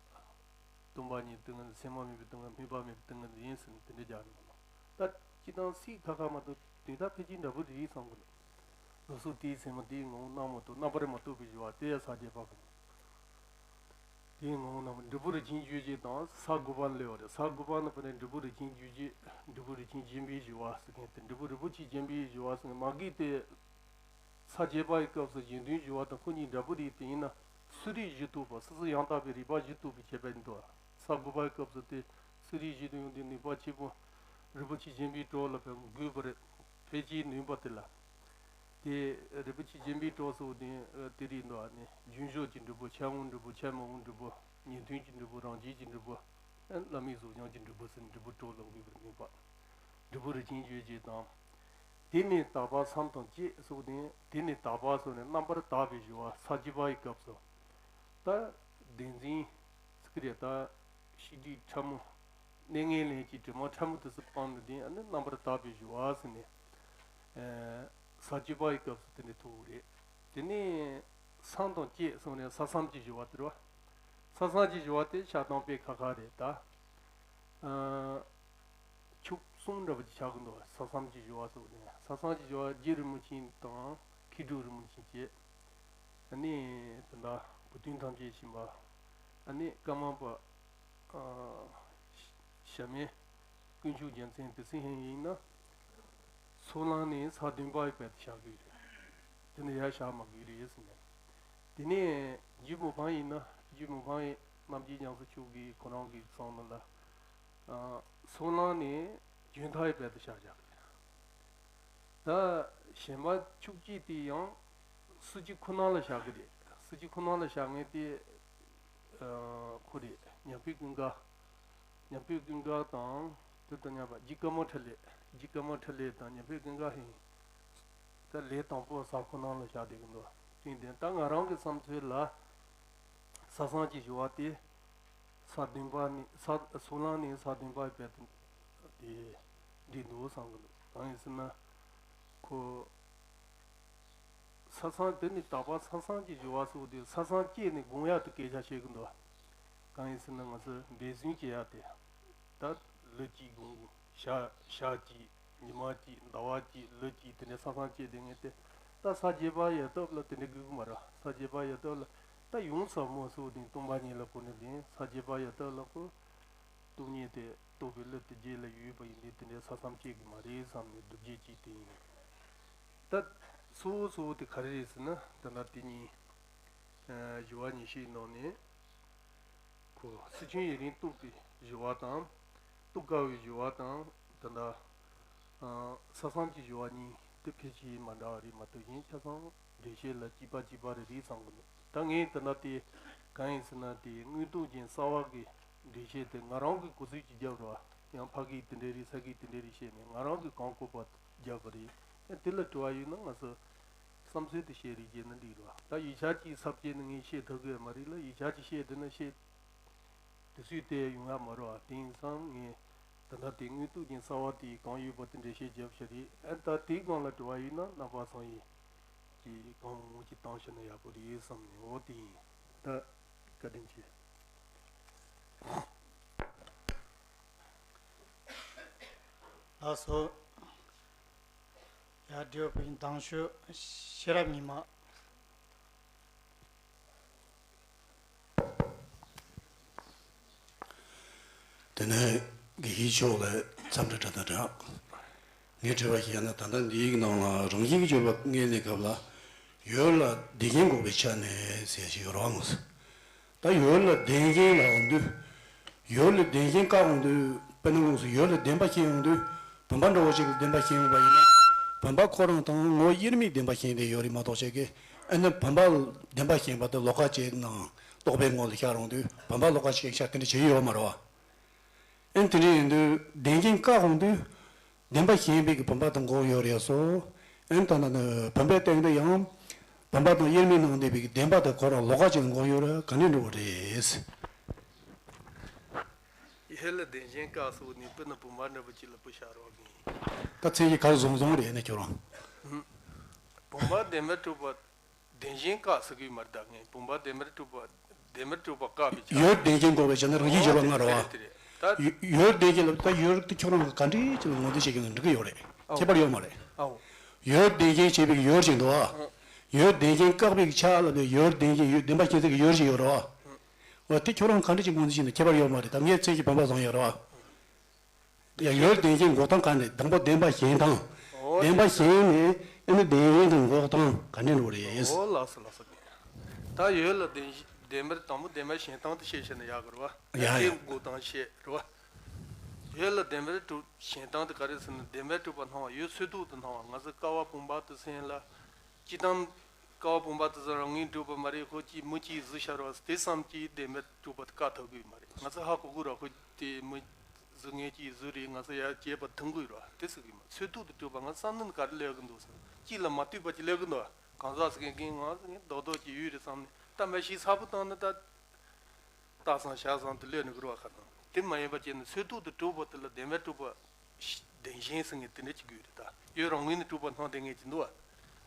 སྟོང་པ་ཉིད་ཏིང་ངེ་འཛིན། མཚན་མ་མེད་པའི་ཏིང་ངེ་འཛིན། སྨོན་པ་མེད་པའི་ཏིང་ངེ་འཛིན་ཟེར་ནས་དེ་འདྲ་སྦྱར་ནས་མ་ལོ། ད་སྤྱིར་བཏང་ཚིག་ཁ་ཁ་མ་གཏོགས་དོན་དག་ཕལ་ཆེར་འདྲ་པོ་རེད་བསམ་གི་འདུག་ཟོག་སོགས་དེའི་མཚན་མ་དེའི་ངོ་བོ་རྣམས་མ་གཏོགས། རྣམ་པར་མ་གཏོགས་པའི་སྦྱོར་བ་དེ་ཡང་ས་བརྒྱད་པ་གི། དེའི་ངོ་བོ་རྣམས་འབྲས་བུ་རིན་ཆེན་བརྗོད་བྱེད་དང་ས་དགུ་པ་ལ་སླེབས་པ་རེད། ས་དགུ་པ་ནི་བུ་ནས་འབྲས་བུ་རིན་ཆེན་བརྗོད་བྱེད། འབྲས་བུ་རིན་ཆེན་བརྗོད་པའི་སྦྱོར་བ་ཟེར་མཁན་དེ། འབྲས་བུ་རིན་པོ་ཆེ་བརྗོད་པའི་སྦྱོར་བ་ཟེར་མཁན་མ་གི་དེ། ས་བརྒྱད་པ་ཡི་སྐབས་སུ་གཞན་དོན་སྦྱོར་བ་དང་ཁོ་གཉིས་འདྲ་པོ་རེད། དེ་ཡིན་ན་སུ་རིག་བཞི་རྟོགས་པ། སོ་སོ་ཡང་དག་པའི་རིག་པ་བཞི་རྟོགས་པའི་ཁྱད་པར་འདུག་ས་དགུ་པའི་སྐབས་སུ་དེ་སུ་རིག་བཞི་དུ་ཡོང་དུས་ནུས་པ་ཆེན་པོ་རིན་པོ་ཆེ་བརྗོད་པའི་གྲོགས་ལ་ཕན་དགོས་པ་རེད། ཕལ་ཆེར་ནུས་པ་དེ་ལ། དེ་རིན་པོ་ཆེ་བརྗོད་པའི་གྲོགས་སུ་དེ་དེ་རིགས་འདུག་ཨ་ནི་རྒྱུན་ཞུགས་ཀྱི་འབྲས་བུ། ཆ་མངོན་འབྲས་བུ། ཆ་མ་མངོན་འབྲས་བུ། ཉན་ཐོས་ཀྱི་འབྲས་བུ། རང་རྒྱལ་གྱི་འབྲས་བུ། བླ་མེད་གཟུགས་བྱང་གི་འབྲས་བུ་ཟེར་འབྲས་བུ་གྲོགས་ལ་དགོས་པར་ནུས་པ། འབྲས་བུ་རིན་ཆེན་བརྗོད་བྱེད་དང་། དེ་ནས་དག་པ་བསམ་དང་བཅས་སོགས་ནས། དེ་ནས་དག་པ་སོགས་ནས་རྣམ་པར་དག་པའི་སྦྱོར་བ་ས་བཅུ་པ་ཡི་སྐབས་སུ། ད་བདེན་འཛིན་ཚིག་རེ་ད་ཤེས་སྒྲིབ་ཕྲ་མོ། གནས་ངན་ལེན་གྱི་དྲི་མ་ཕྲ་མོ་དེ་ཚོ་སྤངས་ནས། དེ་ཨ་ནི་རྣམ་པར་དག་པའི་སྦྱོར་བ་ཟེར་ནས། ས་བཅུ་པ་ཡི་སྐབས་སུ་དེ་འདྲ་ཐུག་རེད། དེ་ནས་བསམ་དང་བཅས་སོགས་ནས་ས་བསམ་གྱི་སྦྱོར་བ་དེ་རེད་བ། ས་བསམ་གྱི་སྦྱོར་བ་དེ་ཆགས་སྡང་དཔེ་ཁ་ཁ་རེད་ད། ཕྱོགས་གསུམ་འདྲ་བོ་ཅིག་ཆགས་ཀྱི་འདུག་ས་བསམ་གྱི་སྦྱོར་བ་སོགས་ནས། ས་བསམ་གྱི་སྦྱོར་བ་རྗེ་རིན་པོ་ཆེ་དང་མཁས་གྲུབ་རིན་པོ་ཆེ་བཅས། ཨ་ནི་དེ་འདྲ་བུ་སྟོན་ཐམས་ཅད་ཕྱིན་པ། ཨ་ནི་ཀརྨ་པ། ཨ། ཞྭ་སྨད། དཀོན་མཆོག་རྒྱལ་མཚན་དེ་ཚོ་ཡིན་ན། ཚོགས་ལམ་ནས་ས་བདུན་པ་ཡི་བར་དུ་བཞག་གི་རེད། དེ་ནས་ཡར་བཞག་མ་དགོས་རེད་ཟེར་ནས། དེ་ནས་རྗེ་མི་ཕམ་ཡིན་ན། རྗེ་མི་ཕམ་ཡིན་རྣམ་རྒྱལ་རྒྱ་མཚོ་མཆོག་གིས་ཁོ་རང་གི་གསུང་ནང་ལ། ཚོགས་ལམ་ནས་བྱོན་མཐའ་ཡི་བར་དུ་བཞག་བཞག་གི་རེད། ད་གཞན་པ་བཅུ་གཅིག་དེ་ཡང་སུ་གཅིག་ཁོ་ན་ལ་བཞག་གི་རེད། སུ་གཅིག་ཁོ་ན་ལ་བཞག་མཁན་དེ་ཁོ་རེད། ཉན་པའི་ཀུན་དགའ། ཉན་པའི་ཀུན་དགའ་དང་། དེ་དང་མཉམ་པ་རྗེ་ཀརྨ་འཕྲིན་ལས། རྗེ་ཀརྨ་འཕྲིན་ལས་དང་ཉན་པའི་ཀུན་དགའ་ཧིན། ད་ལས་དང་པོ་ས་ཁོ་ནང་ལ་བཞག་བསྡད་ཀྱི་འདུག་དེ་འདི་ད་ང་རང་གི་བསམ་ཚུལ་ལ། ས་སང་གི་ཞུ་བ་དེ། ས་བདུན་པ་ནས་ས་སོ་ལང་ནས་ས་བདུན་པ་བར་དུ་དེ་འགྲིག་འདུག་བསམ་གི་འདུག་གང་ཡིན་ཟེར་ན། ཁོ། ས་སང་དེ་ནི་དག་པ་ས་སང་གི་ཞུ་བ་སོགས་དེ་ས་སང་སྐྱེས་ནས་དགོངས་ཡག་ཏུ་སྐད་ཆ་བཤད་གི་འདུག་གང་ཡིན་ཟེར་ན་ང་ཚོ་འབད་བརྩོན་བྱེད་ཡག་དེ། ད་ལོ་གཅིག་གོང་ཞག་ཞག་གཅིག་ཉི་མ་གཅིག་ཟླ་བ་གཅིག་ལོ་གཅིག་དེ་འདྲའི་ས་སང་སྐྱེས་དེ་ངས་དེ། ད་ས་བརྒྱད་པ་ཡལ་སྟབས་ལ་དེ་འདྲའི་དགོས་གི་མ་རེད། ས་བརྒྱད་པ་ཡལ་སྟབས་ལ་ད་ཡོངས་སུ་མོ་སོགས་དེ་སྟོང་པ་ཉིད་ལ་གོ་ནས་དེ་ས་བརྒྱད་པ་ཡལ་སྟབས་ལ་ཁོ། སྟོང་ཉིད་དེ་རྟོགས་པའི་བློ་དེ་རྗེས་ལ་ཡོད་པ་ཡིན་དུས་དེ་འདྲའི་ས་མཚམས་སྐྱེ་གི་མ་རེད་བསམ་ནས་སྒྲུབ་བྱེད་ཅིག་དེ་ཡིན། ད་གཙོ་བོ་གཙོ་བོ་དེ་ག་རེ་རེད་ཟེར་ན་ད་ལྟ་དེ་གཉིས། ཞུ་བ་ཉི་ཤུའི་ནང་ནས་ཁོ་སྲིད་ཆུང་ཡུན་རིང་རྟོགས་པའི་ཞུ་བ་དང་། རྟོགས་དཀའ་བའི་ཞུ་བ་དང་ད་ལྟ། ས་མཚམས་ཀྱི་ཞུ་བ་གཉིས་དེ་ཕལ་ཆེར་མ་འདྲ་བ་རེད་མ་གཏོགས་གཞན་ཆ་ཚང་འགྲེལ་བཤད་ལ་གཅིག་པ་གཅིག་པ་རེ་རེ་བསམ་གི་འདུག་ད་ངས་དེ་འདྲ་དེ་གང་ཡིན་ཟེར་ན་དེ་དངོས་སྟོབས་ཅན་གསར་བ་གི་འགྲེལ་བཤད་དེ་ང་རང་གི་གོ་ཚོད་ཀྱིས་བརྒྱབ་རོགས། ཡང་ཕ་གིས་དེ་འདྲ་རེད་ས་གིས་དེ་འདྲ་རེད་བཤད་ནས་ང་རང་གི་གང་གོ་བ་བརྒྱབ་པ་རེད། ཡང་དེ་ལ་དྲི་བ་ཡོད་ན་ང་ཚོ་བསམ་ཚུལ་དེ་བཤད་རེས་བྱས་ན་འགྲིག་རོགས། ད་ཡིག་ཆ་གཅིག་ཚབ་བྱས་ནས་ངས་བཤད་ཐུབ་གི་མ་རེད་ལ་ཡིག་ཆ་གཅིག་བཤད་བསྡད་ན་བཤད། དུས་ཚོད་དེ་ཡོང་ཡ་མ་རེད་བ། དེ་ཡིན་ཙང་ངས་ད་ལྟ་དེ་དངོས་སྟོབས་ཅན་གསར་བ་དེ་གང་ཡོད་པ་དེ་འགྲེལ་བཤད་བརྒྱབ་ཤག་རེད། ཨ་ད་དེའི་སྒང་ལ་དྲི་བ་ཡོད་ན་རྣམ་པ་ཚང་ཡིས་ཀྱིས་གང་མང་མང་ཅིག་བཏང་ཤེས་ན་ཡག་པོ་རེད་བསམ་ནས། འོ་དེ་ཡིན། ད་བཀའ་དྲིན་ཆེ། ལགས་སོ། ཡར་འབྲེལ་བ་བུ་ཡིན་དང་ཤོས་ཤེས་རབ་ཉི་མ། དེ་ནས་དགེ་བཤེས་མཆོག་ལ་འཚམས་འདྲི་འདྲ་དང་སྦྲགས། ངས་དྲི་བ་ཞིག་ཡང་ན་ད་ལྟ་འདིའི་ནང་ལ་རང་བཞིན་གྱི་སྤྱོད་པ་ངས་གནས་སྐབས་ལ་ཡོད་ལ་བདེན་ཞེན་འགོག་པའི་ཆ་ནས་ཟེར་ཞིག་ཡོད་རང་ངོ་། ད་ཡོད་ལ་བདེན་ཞེན་ལ་འོང་དུས། ཡོད་ལ་བདེན་ཞེན་བཀག་འོང་དུས་དཔེར་ན་དངོས་སུ་ཡོད་ལ་བདེན་པ་ཞེན་འོང་དུས་བུམ་པ་འདྲ་བོ་ཞིག་ལ་བདེན་པ་ཞེན་འོང་བ་ཡིན་ན། བུམ་པ་ཁོ་རང་དང་ངོ་བོ་དབྱེར་མེད་བདེན་པ་ཞེན་དེ་ཡོད་རེད་མ་གཏོགས་ཅིག་གིས་ཨ་ནི་བུམ་པ་ལ་བདེན་པ་ཞེན་པ་དེ་ལོགས་ཀ་བྱས་ནའང་རྟོག་པའི་ངོ་ལ་ཤར་འོང་དུས་བུམ་པ་ལོགས་ཀ་ཞེན་ཤར་དེ་འདྲ་བྱེད་ཡོད་མ་རེད་བ། ཨ་ནི་དེ་འདྲ་ཡིན་དུས་བདེན་ཞེན་བཀག་འོང་དུས། བདེན་པ་ཞེན་པའི་གི་བུམ་པ་དང་འགོག་ཡོད་རེད་སོ། ཨན་ད་ན་ནི་བུམ་པའི་སྟེང་དུ་ཡང་བུམ་པ་དང་དབྱེར་མེད་སྣང་བསྡད་པའི་གི་བདེན་པ་དེ་ཁོ་རང་ལོགས་ཀ་ཅིག་ལ་འགོག་ཡོད་རེད་ག་ནས་འགྲོ་བ་རེད། ཡོད་ལ་བདེན་ཞེན་བཀག་སོགས་ནི་སྤུ་ན་བུམ་པ་འདྲ་པོ་ཅིག་ལ་སྤུ་བཞག་རོགས་གིན། ད་མཚན་གྱི་གར་བཟུང་བཟུང་རེད་ནས་ཁྱོད་རང་། བུམ་པ་བདེན་པར་གྲུབ་པ། བདེན་ཞེན་བཀག་ཟེར་གི་མ་རེད་ད། ངས་བུམ་པ་བདེན་པར་གྲུབ་པ། བདེན་པར་གྲུབ་པ་བཀག་པའི་ཆ། ཡོད་བདེན་ཞེན་འགོག་པའི་ཆ་ནས་རང་བཞིན་བརྗོད་པ་ལྔ་རེད་བ། དེ་རེད་ད། ཡོད་བདེན་ཞེན་ལ་ད་ཡོད་དེ་ཁྱོད་རང་གི་ག་འདྲས་ཅིག་ལ་ངོས་འཛིན་བྱེད་ཀྱི་འདུག་འགྲིག་གི་ཡོད་རེད། ཨོ། ཁྱད་པར་ཡོད་མ་རེད། ཨོ། ཡོད་བདེན་ཞེན་བྱེད་པའི་ཡོད་ཅིག་འདུག་ཨ། ཨོ། ཡོད་བདེན་ཞེན་བཀག་པའི་ཆ་ལ་ནི་ཡོད་བདེན་ཞེན་ཡོད་བདེན་པ་ཞེན་ཚིག་གི་ཡོད་ཅིག་ཡོད་རེད་བ། ཨོ་དེ་ཁྱོད་རང་ག་འདྲས་ཅིག་ངོས་འཛིན་བྱེད་ན་ཁྱད་པར་ཡོད་མ་རེད་ད། ངས་མཚན་གྱི་བུམ་པ་བཟུང་ཡོད་རེད་བ། ཡ་ཡོད་བདེན་ཞེན་འགོག་སྟངས་ག་ནས་དང་པོ་བདེན་པ་ཞེན་སྟངས། ཨོ་བདེན་པ་ཞེན་ནས་ཨ་ནི་བདེན་ཞེན་དང་འགོག་སྟངས་ག་འདྲས་འགྲོ་རེད། ཨོ་ལགས་སོ་ལགས་སོ། ད་ཡོད་ལ་བདེན་བདེན་པར་དང་པོ་བདེན་པ་ཞེན་སྟངས་དེ་ཤེས་བྱས་ན་ཡག་གི་རེད་བ། ཡ་ཡ། དེ་འགོག་སྟངས་ཤེས་རེད་བ། ཡོད་ལ་བདེན་པར་གྲུབ་ཞེན་སྟངས་དེ་ག་རེ་ཟེར་ན་བདེན་པར་གྲུབ་པ་སྣང་བ་ཡོད་ཚོད་ལྡོག་ཏུ་སྣང་བ་ང་ཚོ་ཀ་བ་བུམ་པ་དེ་སེམས་ལ། སྤྱི་དང་། ཀ་བ་བུམ་པ་དེ་ཚོ་རང་ངོས་གྲུབ་པ་མ་རེད་ཁོ་ཅིག་མི་གཅིག་གཟུགས་ཤར་བ་དེ་ཙམ་གྱིས་བདེན་པར་གྲུབ་པ་དེ་བཀག་ཐུབ་ཀྱི་ཡོད་མ་རེད། ང་ཚོ་ཧ་གོ་གི་ར་ཁོ་དེ་མི་གཟུགས་ངེས་ཀྱི་གཟུགས་རེད་ང་ཚོ་ཡར་བྱས་པ་མཐོང་གི་ར་དེ་ཟེར་གི་མ་ཚོད་ལྡོག་ཏུ་གྲུབ་པ་ང་བསམ་ནི་ག་རེ་ལས་གི་འདུག་ཟེར་གཅིག་ལ་མ་ལྟོས་པ་ཅིག་ལས་གི་འདུག་གང་ཟག་ཟེར་མཁན་གྱིས་ང་ཚོ་ངས་རྡོག་རྡོག་ཅིག་ཡོད་རེད་བསམ་ནས་ད་མ་ཤེས་ཚ་པོ་བཏང་ནས་ད། སྟག་ཚང་ཞྭ་ཚང་དུ་ལོས་ནི་གུར་བ་ཁ་དང་དེ་མ་ཡིན་པ་བྱས་ནས་ཚོད་ལྡོག་ཏུ་གྲུབ་པ་དེ་ལ་བདེན་པར་གྲུབ་པ་བདེན་ཞེན་ཟེར་ངེས་དེ་འདྲ་ཅིག་དགོས་རེད་ད། ཡོད་རང་ངོས་ནས་གྲུབ་པ་སྣང་བསྡད་ངེས་ཀྱི་འདུག་བ།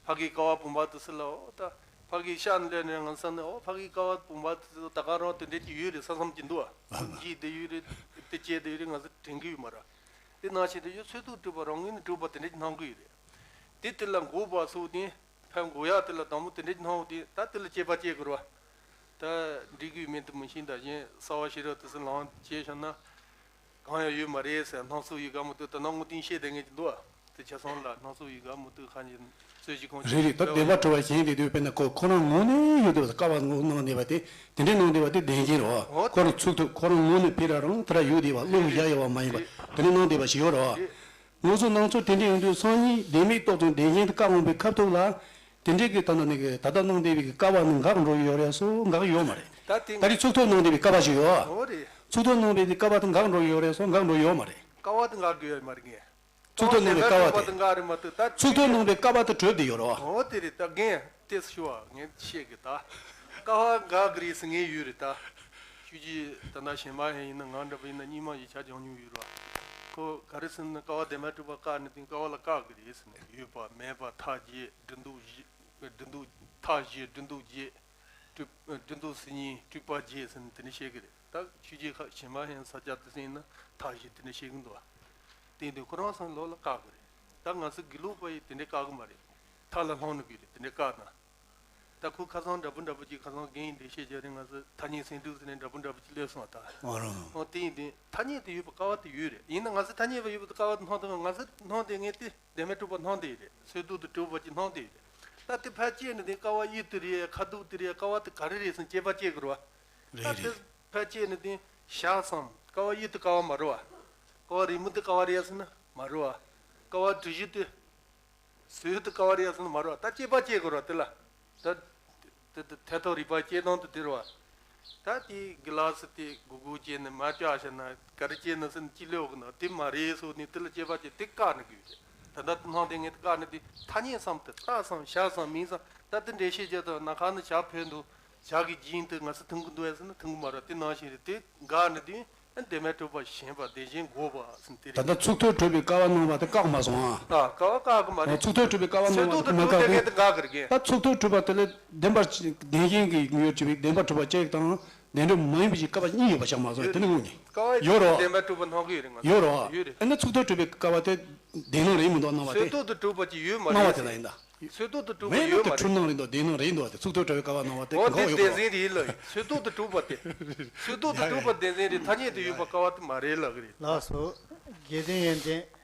ཕ་གིའི་ཀ་བ་བུམ་པ་དེ་སི་ལ་ཨོ་ད་ཕ་གིའི་ཤ་ནི་ལོས་ནས་ང་བསམ་ནས་ཨོ་ཕ་གིའི་ཀ་བ་བུམ་པ་དེ་ད་ག་རང་དེ་འདྲ་ཅིག་ཡོད་རེད་བསམ་བསམ་གྱི་འདུག་བ། ཅིག་དེ་ཡོད་རེད་དེ་ཅེས་དེ་ཡོད་རེད་ང་ཚོ་དྲན་གི་ཡོད་མ་ར། དེ་ནང་བཞིན་དུ་ཡོད་ཚོད་ལྡོག་གྲུབ་པ་རང་ངོས་ནས་གྲུབ་པ་དེ་འདྲ་ཅིག་སྣང་གི་ཡོད་རེད། དེ་དེ་ལ་འགོག་པ་སོགས་དེ། ཕན་དགོས་ཡག་དེ་ལ་དང་པོ་དེ་འདྲའི་སྣང་བ་དེ་ད་དེ་ལ་དཔྱད་པ་དཔྱད་དགོས་ར། ད་འགྲིག་གི་མིན་དུ་མི་ཤེས་ད་གཞན་གསར་བ་ཤེས་རབ་དེ་ཚོ་ལའང་དཔྱད་བཞག་ན། གང་ཡང་ཡོད་མ་རེད་ཟེར་སྣང་ཚུལ་ཡི་ག་མུ་ཏིག་ད་ནང་ངོ་ཏིང་ཤེས་བསྡད་མཁན་ཅིག་འདུག་བ། དེ་ཆ་ཚང་ལ་སྣང་ཚུལ་ཡི་ག་མུ་ཏིག་ཁ་ཉིན་རྩོད་གཞི་ཁོང་རེད་རེད། ད་བདེན་པ་གྲུབ་པ་གཞན་དེ་དུས་དཔེར་ན་ཁོ་ཁོ་རང་ངོས་ནས་ཡོད་བསྡད་པ་ཀ་བ་ངོས་སྣང་བསྡད་པ་དེ་དེ་འདྲའི་སྣང་བསྡད་པ་དེ་བདེན་ཞེན་རེད་བ། ཁོ་རང་ཚུགས་ཐུབ་ཁོ་རང་ངོས་ནས་ཕེ་ར་རང་དེ་ར་ཡོད་བསྡད་པ་བློ་བཞག་ཡོད་བ་མ་ཡིན་པ་དེ་འདྲའི་སྣང་བསྡད་པ་ཞིག་ཡོད་རེད་བ། ང་ཚོ་སྣང་ཚུལ་དེ་འདྲ་ཡོང་དུས་སང་ཉིན་བདེན་མེད་རྟོགས་ཙམ་བདེན་ཞེན་དུ་བཀག་འོང་པའི་ཁ་ཐུག་ལ། དེ་འདྲའི་གི་ད་ལྟ་ནི་གི་ད་ལྟ་སྣང་བསྡད་པའི་གི་ཀ་བ་ནི་འགག་འགྲོ་གི་ཡོད་རེད་སོ་འགག་ཡོད་མ་རེད། ད་དེ་ད་རེས་ཚུགས་ཐུབ་གནང་བསྡད་པའི་ཀ་བ་ཞིག་ཡོད། འོ་རེད། ཚུགས་ཐུབ་གནང་བསྡད་པའི་ཀ་བ་དེ་འགག་འགྲོ་ཡོད་རེད་སོང་། འགག་འགྲོ་ཡོད་མ་རེད། ཀ་བ་དེ་འགག་དགོས་ཡོད་མ་རེད་ངས། ཚུགས་ཐུབ་གནང་བའི་ཀ་བ་དེ། ཀ་བ་དེ་འགག་རེད་མ་གཏོགས་ད་ཚུགས་ཐུབ་གནང་བའི་ཀ་བ་དེ་གྲོལ་བསྡད་ཡོད་རེད་བ། འོ་དེ་རེད། ད་རྒན་ཏེས་ཞུ་བ་ངས་བཤད་གི། ད་ཀ་བ་འགག་གི་རེད་ཟེར་ངས་ཡོད་རེད། ད་ཆོས་རྗེ་ད་ལྟ་གཞན་མ་ཧེ་ཡིན་ན་ང་འདྲ་པོ་ཡིན་ན་སྙིང་མ་ཡི་ཆ་སྦྱང་མྱོང་ཡོད་རེད་བ། ཁོ་ག་རེ་ཟེར་ན་ཀ་བ་བདེན་པ་གྲུབ་པ་བཀག་ནས་དེ་ཀ་བ་ལ་བཀག་གི་རེད་ཟེར་ནས། ཡོད་པ་མེད་པ་མཐའ་བརྒྱད་སྒྲིབ་མདོག་བཞི། སྒྲིབ་མདོག་མཐའ་བཞི་སྒྲིབ་མདོག་བརྒྱད། སྒྲིབ་སྒྲིབ་མདོག་སེམས་གཉིས་སྤྲུལ་པ་བརྒྱད་ཟེར་ནས་དེ་འདྲ་བཤད་གི་རེད། ད་ཆོས་རྗེ་ཁ་གཞན་མ་ཧེ་ས་སྐྱ་དེ་ཟེར་ན་མཐའ་བཞི་དེ་འདྲ་བཤད་གི་འདུག་བ། དེ་དུས་ཁོ་རང་སང་ལོ་ལ་བཀག་གི་རེད། ད་ང་ཚོ་དགེ་ལུགས་པ་ཡིས་དེ་འདྲ་བཀག་གི་མ་རེད། མཐའ་ལ་ལྷུང་ནི་གི་རེད། དེ་འདྲ་བཀག་ན། ད་ཁོ་ཁ་སང་འདྲ་པོ་འདྲ་པོ་ཅིག་ཁ་སང་རྒན་ཡིན་འདྲ་བཤད་རྒྱུ་རེད། ང་ཚོ་ཐ་སྙད་སེང་ཕྲུག་ཟེར་ནས་འདྲ་པོ་འདྲ་པོ་ཅིག་སླེབས་སོང་ད། ཨོ་རང་། ཨོ་དེ་ཡིན་དུས་ཐ་སྙད་དེ་ཡོད་པ་ཀ་བ་དེ་ཡོད་རེད། ཡིན་ན་ང་ཚོ་ཐ་སྙད་པ་ཡོད་པ་དེ་ཀ་བ་དེ་སྣང་དུ་ང་ཚོ་སྣང་དེ་ངས་དེ། བདེན་པའི་གྲུབ་པ་སྣང་དེ་རེད། ཚུལ་རྟོག་ཏུ་གྲུབ་པ་ཅིག་སྣང་དེ་རེད། ད་དེ་ཕར་བཅད་ནས་དེ་ཀ་བ་ཡིད་དེ་རེད། ཁ་དོག་དེ་རེད། ཀ་བ་དེ་ག་རེ་རེད་ཟེར་དཔྱད་པ་བྱེད་དགོས་རེད་བ། རེད་ད་དེ་རེད། ཕར་བཅད་ནས་དེ་བྱ་བསམ་ཀ་བ་ཡིད་དེ་ཀ་བ་མ་རེད་བ། ཀ་བ་རེ་མིག་དེ་ཀ་བ་རེད་ཟེར་ན་མ་རེད་བ། ཀ་བ་དྲི་གཞི་དེ་ཟོལ་དེ་ཀ་བ་རེད་ཟེར་ན་མ་རེད་བ། ད་དཔྱད་པ་བྱེད་དགོས་རེད་བ་དེ་ལ། ད། དེ་དེ་ཐད་ཐོག་རིག་པ་སྐྱེ་སྟངས་དེ་དེ་རེད་བ། ད་དེ་གི་ལགས་སུ་དེ་གུ་གུ་བྱས་ནས་མ་བཅག་བྱས་ན་ག་རེ་བྱས་ན་ཟེར་ནས་ཅི་ལོས་གི་ན་དེ་མ་རེད་ཟེར་ནས་དེ་ལ་དཔྱད་པ་བྱས་དེ་བཀག་ནི་དགོས་རེད། ད་ལྟ་སྣང་དེ་ངས་དེ་བཀག་ནི་དེ་ཐ་སྙད་བསམ་དེ་རྟགས་བསམ་བྱ་བསམ་མིང་བསམ་ད་དེ་འགྲེལ་བཤད་བྱས་དང་ན་ཁ་ནི་བྱ་ཕོད་འདུག་བྱ་གི་རྒྱན་དེ་ང་ཚོ་མཐུན་གི་འདུག་ཟེར་ན་མཐུན་གི་མ་རེད། དེ་ནང་བཞིན་རེད། དེ་འགག་ནི་དེ། བདེན་པས་གྲུབ་པ་ཞེན་པ་བདེན་ཞེན་འགོག་པ་ཟེར་དེ་ད་རེད། ལྟ་ཚུགས་ཐུབ་གྲུབ་པའི་ཀ་བ་སྣང་བ་དེ་བཀག་མ་སོང་ཨ། ཨ་ཀ་བ་བཀག་གི་མ་རེད། ཚུགས་ཐུབ་གྲུབ་པའི་ཀ་བ་སྣང་བ་ཚུལ་རྟོག་ཏུ་དེ་མ་གྲུབ་པ་དེ་ངས་དེ་འགག་གི་རེད། ད་ཚུགས་ཐུབ་གྲུབ་པ་དེ་ལས་བདེན་པར་བདེན་ཞེན་གྱི་ཡོད་ཅེས་པའི་བདེན་པར་གྲུབ་པ་གཅིག་དང་བདེན་གྲུབ་མ་ཡིན་པའི་ཀ་བ་གཉིས་ཡོད་པ་ཆགས་མ་སོང་། དེ་ནི་དངོས་གནས་ཡོད་རེད་བ། ཀ་བ་ཡོད་རེད་བ། བདེན་པས་གྲུབ་པ་སྣང་གི་ཡོད་རེད། ང་ཡོད་རེད་བ། ཡོད་རེད། ཨ་ནི་ཚུགས་ཐུབ་གྲུབ་པའི་ཀ་བ་དེ་བདེན་སྣང་རེད་མི་འདུག་སྣང་བ་དེ། ཚུལ་རྟོག་ཏུ་གྲུབ་པ་ཅིག་ཡོད་མ་སྣང་བ་རེད་དེ་ལ་ཡིན་ད། ཚུལ་རྟོག་ཏུ་གྲུབ་པ་མེད་ན་ཡོད་དེ་མ་འཁྲུལ་རེད། སྣང་རེད་འདུག་བདེན་སྣང་རེད་འདུག་དེ་ཚུགས་ཐུབ་གྲུབ་པའི་ཀ་བ་སྣང་བ་དེ་འོ་གང་དེ་ཡོད་བདེན་རེད། འཛིན་དེ་ཡིན་ལ་ཡིན། ཚུལ་རྟོག་ཏུ་གྲུབ་པ་དེ། ཚུལ་རྟོག་ཏུ་གྲུབ་པ་བདེན་འཛིན་རེད། ཐ་སྙད་དུ་ཡོད་པ་ཀ་བ་དེ་མ་རེད་ལབ་གི་རེད། ལགས་སོ། རྗེ་བཙུན་ཡོན་ཏན།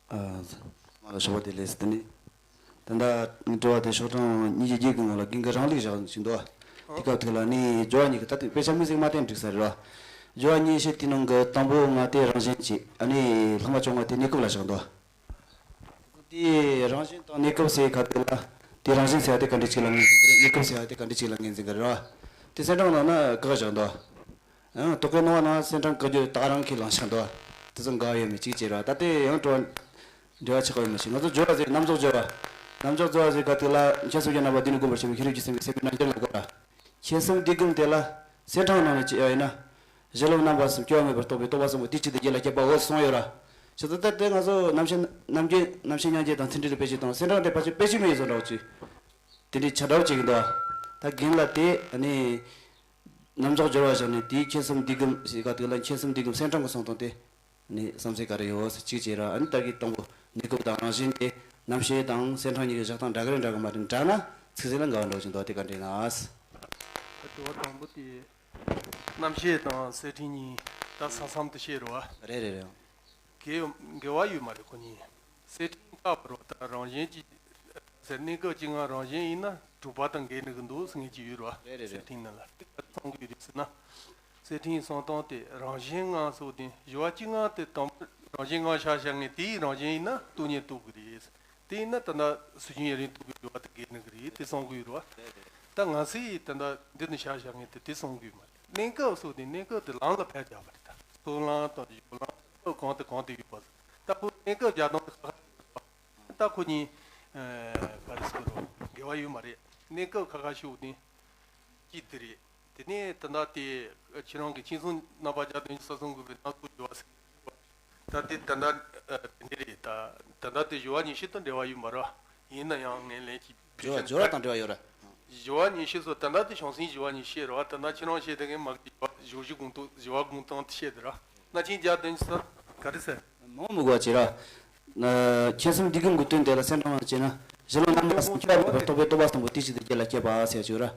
ཨ། མ་ལ་ཞོགས་པ་བདེ་ལེགས་ཟེར་ནི། ད་ལྟ་དྲི་བ་དེ་ཤོག་གྲངས་ཉི་ཤུ་བརྒྱད་ཀྱི་ནང་ལ་རྒན་གྱིས་རང་ལུགས་བཞག་བཞིན་འདུག་དེ་སྐབས་དེ་ལ་ནི་སྦྱོར་བ་གཉིས་ཀྱི་ད་དཔེ་ཆ་དམིགས་བསལ་མ་བསྟན་འགྲིག་ས་རེད་བ། སྦྱོར་བ་གཉིས་བཤད་དེ་ནང་གི་དང་པོ་ལྔ་སྟེ་རང་བཞིན་གྱིས་ཨ་ནི་ལྷག་མ་བཅོ་ལྔ་དེ་གནས་སྐབས་ལ་བཞག་འདུག་དེ་རང་བཞིན་དང་གནས་སྐབས་ཟེར་ཁ་དེ་ལ་དེ་རང་བཞིན་ཟེར་བ་དེ་ག་འདྲ་ཅིག་ལ་ངོས་འཛིན་གྱི་རེད། གནས་སྐབས་ཟེར་བ་དེ་ག་འདྲ་ཅིག་ལ་ངོས་འཛིན་གྱི་རེད་བ། དེ་སེམས་ཁྲིམས་ནང་ན་ག་ག་བཞག་འདུག་ཨང་། རྟོག་གེ་སྣང་བ་ན་སེམས་ཁྲིམས་བཀའ་བརྒྱུད་ད་རང་གི་ལངས་ཤིང་འདུག་དེ་ཚོ་འགལ་ཡོད་མེད་གཅིག་བྱས་ར། ད་ལྟའི་ཡང་འགྲོ་འབྲེལ་བ་ཆགས་ཡོད་མ་ཤེས། ང་ཚོ་སྦྱོར་བ་ཟེར་རྣམ་རྫོགས་སྦྱོར་བ། རྣམ་རྫོགས་སྦྱོར་བ་ཟེར་ག་དེ་ལ་མཁྱེན་གསུམ་གྱི་རྣམ་པ་བསྡུས་ནས་བསྒོམ་པར་བྱ་བའི་ཤེས་རབ་ཀྱི་སེམས་ཀྱིས་སེམས་དཔའི་རྣལ་འབྱོར་ལ་གོ་ར། མཁྱེན་གསུམ་བསྡུས་བསྒོམ་དེ་ལ་སེམས་ཁྲིམས་ནང་ནས་ཅི་ཡང་ཡིན་ན། གཞི་ལམ་རྣམ་པ་གསུམ་སྐྱེ་བ་མེད་པར་རྟོགས་པའི་རྟོག་པ་གསུམ་པོ་དེའི་ཆེད་དུ་རྒྱུད་ལ་སྐྱེས་པའོ་གསུངས་ཡོད་ར། བྱས་ཙང་ད་ལྟའི་ང་ཚོ་རྣམ་ཤེས་རྣམ་རྒྱུན་རྣམ་ཤེས་མྱང་འགྱེད་དང་ཐིམ་གྲོལ་གྱི་དཔེ་ཆོས་དང་སེམས་ཁྲིམས་དེ་ཕལ་ཆེར་དཔེ་ཆོས་མིན་ཡིན་བཟོ་འདྲ་བོ་ཅིག་དེ་འདྲའི་ཆ་འདྲ་བོ་ཅིག་འདུག་ད་རྒན་ལ་དེ་ནི། རྣམ་རྫོགས་སྦྱོར་བ་བཞག་ནས་དེའི་མཁྱེན་གསུམ་བསྡུས་སྒོམ་ཞེས་ག་དེ་ལ་མཁྱེན་གསུམ་བསྡུས་སྒོམ་སེམས་ཁྲིམས་ཀྱི་གསུང་སྟངས་དེ་ནི་བསམ་ཚུལ་ག་རེ་ཡོད་ཟེར་གཅིག་བྱས་ར། ཨ་ནི་ད་གི་དང་པོ་གནས་སྐབས་དང་རང་བཞིན་དེ་རྣམ་ཤེས་དང་སེམས་ཁྲིམས་གཉིས་ཀྱི་བཞག་སྟངས་འདྲ་གི་རེད་འདྲ་གི་མ་རེད། འདྲ་ན་ཚིག་ཟིན་ལ་འགལ་བ་འདྲ་བོ་ཅིག་འདུག་དེ་ག་འདྲ་ཡིན་ན། དྲི་བ་དང་པོ་དེ། རྣམ་ཤེས་དང་སེམས་ཁྲིམས་གཉིས་ད་ས་མཚམས་དེ་བཤད་རོགས། རེད་རེད་རེད། འགལ་འགལ་བ་ཡོད་མ་རེད་ཁོ་གཉིས། སེམས་ཁྲིམས་བཀག་པ་རོ་ད་རང་བཞིན་གྱི་ཟེར་གནས་སྐབས་ཅིག་ང་རང་བཞིན་ཡིན་ན་གྲུབ་པ་དང་འགལ་ནི་གི་འདུག་ཟེར་ངེས་ཀྱི་ཡོད་རོ། རེད་རེད་རེད། སེམས་ཁྲིམས་ནང་ལ་དེ་ག་ཚང་གི་རེད་ཟེར་ན། སེམས་ཁྲིམས་གསུང་སྟངས་དེ་རང་བཞིན་ངང་སོགས་དེ་སྦྱོར་བ་གཅིག་ངང་དེ་དང་པོ་རང་བཞིན་ངང་ཤར་ཤར་ངེས་དེའི་རང་བཞིན་ཡིན་ན་རྟོགས་ཉིད་རྟོགས་གི་རེད། དེ་ཡིན་ན་ད་ལྟ་སུ་ཅིན་ཡ་རིན་རྟོགས་པའི་སྦྱོར་བ་དེ་འགལ་ནི་གི་རེད་དེ་གསུང་གི་ཡོད་རོ། ད་ང་ཚོས་ད་ལྟ་འདི་ནི་ཤར་ཤར་ངེས་དེ་དེ་གསུང་གི་ཡོད་མ་རེད། གནས་སྐབས་སོགས་དེ་གནས་སྐབས་དེ་ལམ་ལ་ཕར་རྒྱག་པ་རེད། ད་སྤྱོད་ལམ་དང་སྦྱོར་ལམ་གང་དང་གང་དུ་ཡོད་པ། ད་ཁོ་གནས་སྐབས་རྒྱག་སྟངས་དེ་ཁ་ཁ་ད་ཁོ་གཉིས། ཨ། ག་རེ་ཟེར་རོ། འགལ་བ་ཡོད་མ་རེད། གནས་སྐབས་ཁ་ཁ་ཤོག་དེ། གཅིག་དེ་རེད། དེ་ནས་ད་ལྟ་དེ་ཁྱེད་རང་གི་མཁྱེན་གསུམ་རྣམ་པ་བརྒྱ་དོན་གསུམ་གསུང་དགོས་པའི་རྣམ་རྟོག་སྦྱོར་བ་ཟེར། ད་དེ་ད་ལྟ་དེ་འདྲ་རེད། ད་ད་ལྟ་དེ་སྦྱོར་བ་ཉི་ཤུ་དང་འབྲེལ་བ་ཡོད་མ་རེད། ཡིན་ན་ཡང་ངས་ལན་གཅིག་སྦྱོར་བ་སྦྱོར་བ་དང་འབྲེལ་བ་ཡོད་རེད། སྦྱོར་བ་ཉི་ཤུ་སོགས་ད་ལྟ་དེ་བྱང་སེམས་སྦྱོར་བ་ཉི་ཤུ་རེད་བ། ད་ལྟ་ཁྱེད་རང་བཤད་དེ་ངས་མ་གི་སྦྱོར་བ་སྦྱོར་བཞི་སྒོམ་སྟངས་སྦྱོར་བ་སྒོམ་སྟངས་དེ་བཤད་དེ་ར། ན་ཆེན་བརྒྱ་དོན་གསུམ་ག་རེ་ཟེར། མང་མི་དགོས་བྱེད་ར། མཁྱེན་གསུམ་བསྡུས་སྒོམ་གྱི་དོན་དེ་ལ་སེམས་ཁྲིམས་ལ་བྱས་ན་གཞི་ལམ་རྣམ་པ་གསུམ་སྐྱེ་བ་མེད་པར་རྟོགས་པའི་རྟོག་པ་གསུམ་པོ་དེའི་ཆེད་དུ་རྒྱུད་ལ་སྐྱེས་པ་ཟེར་ཡ་ཅིག་ཡོད་ར།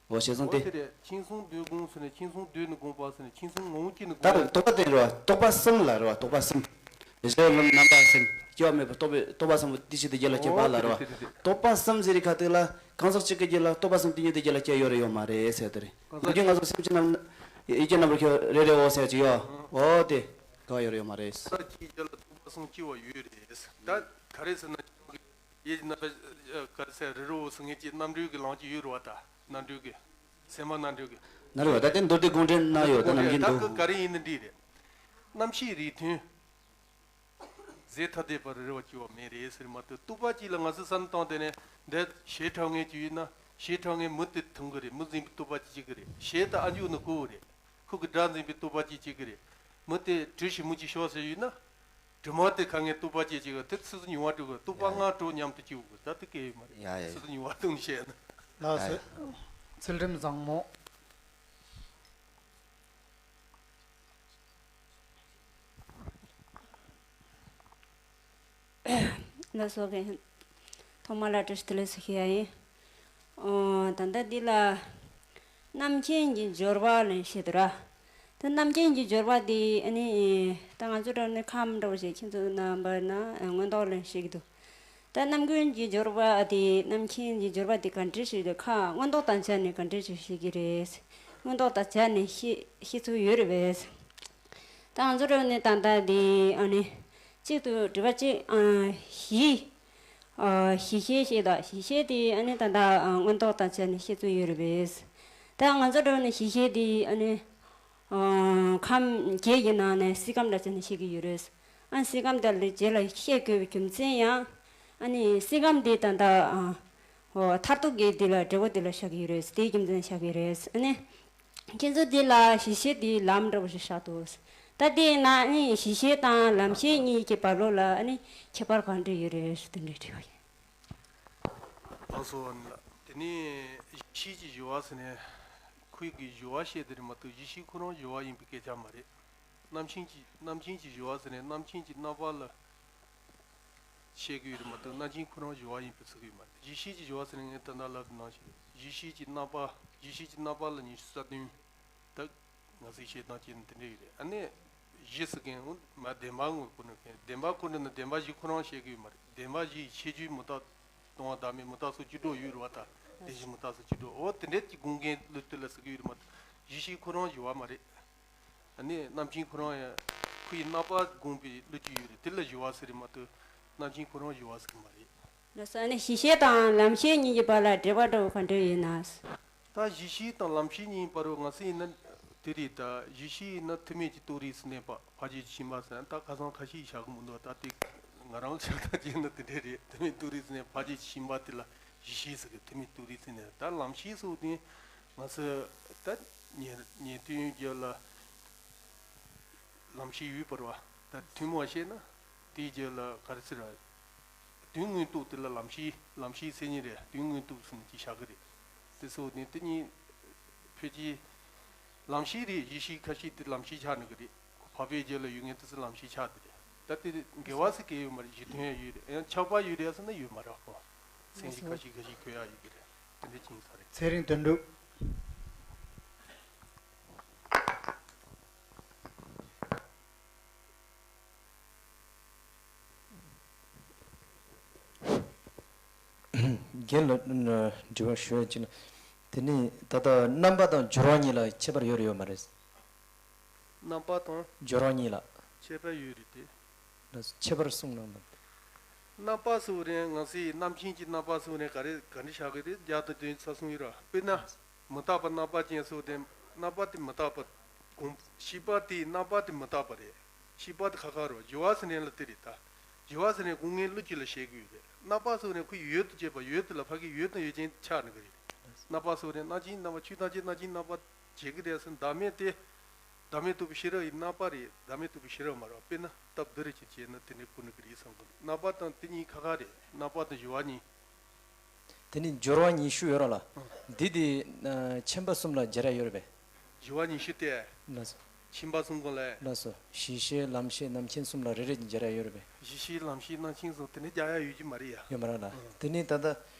འོ་བྱས་ཙང་དེ། འོ་དེ་རེད། མཁྱེན་གསུམ་བསྡུས་སྒོམ་ཟེར་ནས་མཁྱེན་གསུམ་བསྡུས་ནས་སྒོམ་པ་ཟེར་ནས་མཁྱེན་གསུམ་ངོ་བོ་གཅིག་ནས་ད་སྒོམ་པ། རྟོག་པ་དེ་རེད་བ། རྟོག་པ་གསུམ་ལ་རེད་བ། རྟོག་པ་གསུམ། གཞི་ལམ་རྣམ་པ་གསུམ་སྐྱེ་བ་མེད་པར་རྟོགས་པའི་རྟོག་པ་གསུམ་པོ་དེའི་ཆེད་དུ་རྒྱུད་ལ་སྐྱེས་པ་ལ་རེད་བ། འོ་དེ་རེད་དེ་རེད། རྟོག་པ་གསུམ་ཟེར་རེད་ཁ་ཐུག་ལ་གང་ཟག་གཅིག་གི་རྒྱུད་ལ་རྟོག་པ་གསུམ་དེ་ཉིད་དུ་རྒྱུད་ལ་སྐྱེས་ཡོད་རེད་ཡོད་མ་རེད་ཟེར་དེ་རེད། གང་ཟག་ང་རྒྱུད་ང་ཚོ་སེམས་ཅན་རྣམས་ཡིད་ཀྱི་རྣམ་པར་ཁྱེར་རེ་རེའོ་ཟེར་གྱི་ཡོད། འོ་དེ། ག་ཡོད་ཡོད་མ་རེད། ས་གཅིག་རྒྱ་ལ་ཐུབ་པ་གསུང་སྐྱེ་བ་ཡོད་རེད། ད་ག་རེ་ཟེར་ན་ཡེ་ཇི་ན་པ་ག་རེ་ཟེར་རི་རོ་སུ་ངེད་ཀྱི་རྣམ་འགྲོས་ཀྱི་ལང་ཅི་ཡོད་རེད་བ། ད་རྣམ་འགྲོས་ཀྱི་སེམས་མ་རྣམ་འགྲོས་ཀྱི་ན་རེད་བ། ད་དེ་མདོ་སྡེ་དགོངས་འགྲེལ་ན་ཡོད། ད་རྣམ་མཁྱེན་ད་འདུག་ག་རེ་ཡིན་ན་འདི་རེད། རྣམ་ཤེས་རིགས་མཐུན། རྫས་ཐ་དད་པར་རེ་བ་སྐྱེ་བ་མེད་རེད་ཟེར་མ་གཏོགས། རྟོག་པ་གཅིག་ལ་ང་ཚོས་བསམ་བློ་བཏང་དེ་ནས་འདི་ཞེ་ཁྲག་ངན་གྱི་ཡོད་ན་ཞེ་ཁྲག་ངན་མུ་དེ་ཐུང་གི་རེད། མུ་འཛིན་པའི་རྟོག་པ་གཅིག་གཅིག་གི་རེད། ཞེ་ད་ཨ་འཇུག་ནི་ཁོ་བོ་རེད། ཁོ་གི་དགྲ་འཛིན་པའི་རྟོག་པ་གཅིག་གཅིག་གི་རེད། མུ་དེ་དྲི་ཞིམ་མུ་གཅིག་ཤོག་ཟེར་ཡོད་ན། དྲི་མ་དེ་ཁ་ངན་རྟོག་པ་གཅིག་གཅིག་གི་དེ་ཚོ་ཚོ་མྱོང་བ་སྤྲོ་གི། རྟོག་པ་ལྔ་དྲོ་མཉམ་དུ་སྐྱེ་བོ་གི་ད་དེ་སྐད་ཡོད་མ་རེད། ཡ་ཡ། ཚོ་ཚོ་མྱོང་བ་སྟོང་བཤད་ན། ལགས་སོ། ཚུལ་ཁྲིམས་བཟང་མོ། ལགས་སོ། ཐོག་མ་ལ་བཀྲ་ཤིས་བདེ་ལེགས་ཟེར་ཞུ་ཡ་ཡིན། ཨོ། ད་ལྟ་འདི་ལ་རྣམ་མཁྱེན་གྱི་སྦྱོར་བ་ལེན་བཤད་དུ་ར། ད་རྣམ་མཁྱེན་གྱི་སྦྱོར་བ་འདི་ཨ་ནི་ད་ང་ཚོ་འདྲ་ནི་ཁམས་འདྲ་བོ་ཞིག་ཁྱེད་ཚོ་རྣམ་པ་ན་མངོན་རྟོགས་ལེན་བཤད་ཀྱི་འདུག་ད་རྣམ་མཁྱེན་གྱི་སྦྱོར་བ་འདི་རྣམ་མཁྱེན་གྱི་སྦྱོར་བ་འདི་ག་འདྲ་ཞིག་རེད། ཁ་མངོན་རྟོགས་དང་སྦྱར་ནས་ག་འདྲ་ཞིག་བཤད་ཀྱི་རེད། མངོན་རྟོགས་དང་སྦྱར་ནས་བཤད་བཤད་ཚུལ་ཡོད་རེད་པས། ད་ང་ཚོ་འདྲ་ནི་ད་ལྟ་འདི་ཨ་ནི་གཅིག་ཏུ་དྲི་བ་གཅིག་ཨ་གཞི། ཨ་གཞི་ཤེས་ཤེས་དང་། གཞི་ཤེས་དེ་ཨ་ནི་ད་ལྟ་ཨ་མངོན་རྟོགས་དང་བཅས་ནས་ཤེས་ཚུལ་ཡོད་རེད་པས། ད་ང་ཚོ་འདྲ་ནི་གཞི་ཤེས་དེ་ཨ་ནི་ཨ་ཁམས་བརྒྱད་ཀྱི་ནང་ནས་སྲིད་ཁམས་ལ་བཅས་ནས་ཤེས་ཀྱི་ཡོད་རེད། ཨ་སྲིད་ཁམས་དེ་ལ་རྗེས་ལ་ཤེས་དགོས་པའི་རྒྱུ་མཚན་ཡང་ཨ་ནི་སྲིད་ཁམས་དེ་ད་ལྟ་ཨ་ཨོ་མཐར་ཐུག་གི་དེ་ལ་འབྲས་བུ་དེ་ལ་བཞག་གི་ཡོད་རེད། དེའི་རྒྱུ་མཚན་བཞག་གི་རེད། ཨ་ནི། ཁྱེད་ཚོ་འདི་ལ་གཞི་ཤེས་འདི་ལམ་འདྲ་བོ་ཞིག་བཞག་འདུག་ད་དེ་ན་ནི་གཞི་ཤེས་དང་ལམ་ཤེས་གཉིས་ཀྱི་བར་ལོ་ལ་ནི་ཁྱད་པར་གང་འདྲ་ཡོད་རེད་ཟེར་དེ་འདྲའི་དྲི་བ་ཡིན། ལགས་སོ། དེ་ནི་གཞི་ཤེས་ཀྱི་སྦྱོར་བ་ཟེར་ནས་ཁོའི་གི་སྦྱོར་བ་བཤད་དེ་རེད་མ་གཏོགས་གཞི་ཤེས་ཁོ་རང་སྦྱོར་བ་ཡིན་པའི་སྐད་ཆ་མ་རེད། རྣམ་མཁྱེན་གྱི་རྣམ་མཁྱེན་གྱི་སྦྱོར་བ་ཟེར་ནས་རྣམ་མཁྱེན་གྱི་རྣམ་པ་ལ། བཤད་ཀྱི་ཡོད་རེད་མ་གཏོགས་རྣམ་མཁྱེན་ཁོ་རང་སྦྱོར་བ་ཡིན་པའི་ཚུལ་གྱི་མ་རེད། གཞི་ཤེས་ཀྱི་སྦྱོར་བ་ཟེར་ནས་ངས་ད་ལྟ་ལབ་ནང་བཞིན་གཞི་ཤེས་ཀྱི་རྣམ་པ། གཞི་ཤེས་ཀྱི་རྣམ་པ་ལ་ཉི་ཤུ་རྩ་བདུན། ད་ང་ཚོའི་བཤད་སྟངས་བྱས་ན་དེ་འདྲ་ཡོད་རེད། ཨ་ནི་གཞི་ཟེར་མཁན་འོ་མ་བདེན་པ་དངོས་པོ་ནི་མཁན་བདེན་པ་ཁོ་འདྲ་ན་བདེན་པ་བཞི་ཁོ་རང་བཤད་ཀྱི་ཡོད་མ་རེད། བདེན་པ་བཞིའི་ཁྱད་ཆོས་མུ་སྟེགས་སྟོང་པ་བདག་མེད་མུ་སྟེགས་སོགས་བཅུ་དྲུག་ཡོད་རེད་བ། ད་དེ་བཞིན་མུ་སྟེགས་སོགས་བཅུ་དྲུག་འོ་དེ་འདྲས་ཀྱི་དགོངས་འགལ་ལུགས་དེ་ལ་ཟེར་གྱི་ཡོད་རེད་མ་གཏོགས་གཞི་ཤེས་ཁོ་རང་སྦྱོར་བ་མ་རེད། ཨ་ནི་རྣམ་མཁྱེན་ཁོ་རང་ཡང་ཁོ་ཡི་རྣམ་པ་བསྒོམས་པའི་བློ་ཅིག་ཡོད་རེད། དེ་ལ་སྦྱོར་བ་ཟེར་རེད་མ་གཏོགས་རྣམ་མཁྱེན་ཁོ་རང་སྦྱོར་བ་ཟེར་གི་མ་རེད། ལགས་སོ། ཨ་ནི་གཞི་ཤེས་དང་ལམ་ཤེས་གཉིས་ཀྱི་བར་ལ་འབྲེལ་བ་འདྲ་བོ་ག་འདྲ་ཡོད་ན། ད་གཞི་ཤེས་དང་ལམ་ཤེས་གཉིས་བར་ང་ཚོ་ཡིན་ན་དེ་རེད། ད་གཞི་ཤེས་ཡིན་ན་ཐུན་མིན་གྱི་རྟོགས་རིགས་སུ་གནས་པ་ཕར་ཕྱིན་གྱི་ཤེས་པ་ཟེར་ན་ད་ཁ་སང་ཁ་ཤས་བཞག་གི་མི་འདུག་ད་དེ་ང་རང་ཆགས་སྡང་བྱས་ན་དེ་འདྲས་རེད། ཐུན་མིན་རྟོགས་རིགས་སུ་གནས་ཕར་ཕྱིན་གྱི་ཤེས་པ་དེ་ལ་གཞི་ཤེས་ཟེར་གི། ཐུན་མིན་རྟོགས་རིགས་སུ་གནས། ད་ལམ་ཤེས་སོགས་དེ་ང་ཚོ་ད་ཉན་ཉན་དུས་རྒྱབ་ལ། ལམ་ཤེས་ཡོད་པ་རེད་བ། ད་ཐུན་མོང་བཤད་ན་དེའི་རྗེས་ལ་ག་རེ་ཟེར་བ། དོན་དངོས་རྟོགས་དེ་ལ་ལམ་ཤེས་ལམ་ཤེས་མཚན་ཉིད་རེད། དོན་དངོས་རྟོགས་ཟེར་ནས་ཅིག་བཞག་གི་རེད། དེ་སོགས་ནི་དེ་གཉིས་ཕལ་ཆེར་ལམ་ཤེས་རེད། གཞི་ཤེས་ཁ་ཤས་དེ་ལམ་ཤེས་ཆགས་ནི་གི་རེད། འཕགས་པའི་རྒྱུད་ལ་ཡོད་མཁན་དེ་ཚོ་ལམ་ཤེས་ཆགས་དེ་རེད། ད་དེ་འགལ་བ་ཟེར་གི་ཡོད་མ་རེད། གཞི་དོན་ཡང་ཡོད་རེད། ཡང་ཆགས་པ་ཡོད་རེད་ཟེར་ན་ཡོད་མ་རེད་བ། མཚན་གཞི་ཁ་ཤས་ཁ་ཤས་འཁོད་ཡག་ཡོད་གི་རེད། དེ་འདྲ་ཅིག་ཡིན་ས་རེད། ཚེ་རིང་དོན་གྲུབ། རྒན་ལགས་དྲི་བ་ཞུ་ཡ་ཅིག་ན། དེ་ནི་ད་ལྟ་རྣམ་པ་དང་སྦྱོར་བ་གཉིས་ལ་ཁྱད་པར་ཡོད་རེད་ཡོད་མ་རེད། རྣམ་པ་དང་སྦྱོར་བ་གཉིས་ལ་ཁྱད་པར་ཡོད་རེད་དེ། ལ་ཁྱད་པར་གསུངས་གནང་དང་། རྣམ་པ་སོགས་རེད། ང་ཚོའི་རྣམ་མཁྱེན་གྱི་རྣམ་པ་སོགས་ནས་ག་རེ་ག་འདྲ་བཞག་གི་རེད། བརྒྱ་དང་བདུན་ཅུ་རྩ་གསུམ་ཡོད་ར། དཔེར་ན། མི་རྟག་པ་རྣམ་པ་ཅན་སོགས་དེ་རྣམ་པ་དེ་མི་རྟག་པ། གོང་ཤེས་པ་དེའི་རྣམ་པ་དེ་མི་རྟག་པ་རེད། ཤེས་པ་དེ་ཁ་ཁ་རོ། སྦྱོར་བ་ཟེར་ནས་ལ་དེ་རེད་ད། སྦྱོར་བ་ཟེར་ནས་དགོངས་ངེས་བློ་སྐྱེད་ལ་བཤད་དགོས་རེད། རྣམ་པ་སོགས་ནས་ཁོ་ཡོད་དུ་བྱེད་པ་ཡོད་དེ་ལ་ཕ་གི་ཡོད་དང་ཡོད་ཅན་ཆགས་ནི་གི་རེད། རྣམ་པ་སོགས་ནས་རྣམ་མཁྱེན་རྣམ་པ་ཆོས་ཐམས་ཅད་རྣམ་མཁྱེན་རྣམ་པ་བྱེད་ཀྱི་རེད་ཟེར། བདག་མེད་དེ། བདག་མེད་རྟོགས་པའི་ཤེས་རབ་ཡི་རྣམ་པ་རེད། བདག་མེད་རྟོགས་པའི་ཤེས་རབ་མ་རེད་བ། དཔེར་ན་སྟབས་བདེ་རེ་ཅིག་བྱས་ན་དེ་ནས་གོ་ནི་གི་རེད་བསམ་གི་འདུག་རྣམ་པ་དང་དེ་གཉིས་ཁ་ཁ་རེད། རྣམ་པ་དང་སྦྱོར་བ་གཉིས། དེ་ནི་སྦྱོར་བ་ཉི་ཤུ་ཡོད་ར་ལ། ཨང་། འདི་དེ་ཨ་ཆེན་པོ་གསུམ་ལ་སྦྱར་ཡ་ཡོད་རེད་པས། སྦྱོར་བ་ཉི་ཤུ་སྟེ། ལགས་སོ། ཆེན་པོ་གསུམ་གོ་ལས། ལགས་སོ། གཞི་ཤེས་ལམ་ཤེས་རྣམ་མཁྱེན་གསུམ་ལ་རེ་རེ་སྦྱར་ཡ་ཡོད་རེད་པས། གཞི་ཤེས་ལམ་ཤེས་རྣམ་མཁྱེན་གསུམ་དེ་ནི་སྦྱར་ཡ་ཡོད་ཀྱི་མ་རེད་ཡ། ཡོད་མ་རེད་ལ། ཨང་། དེ་ནི་ད་ལྟ་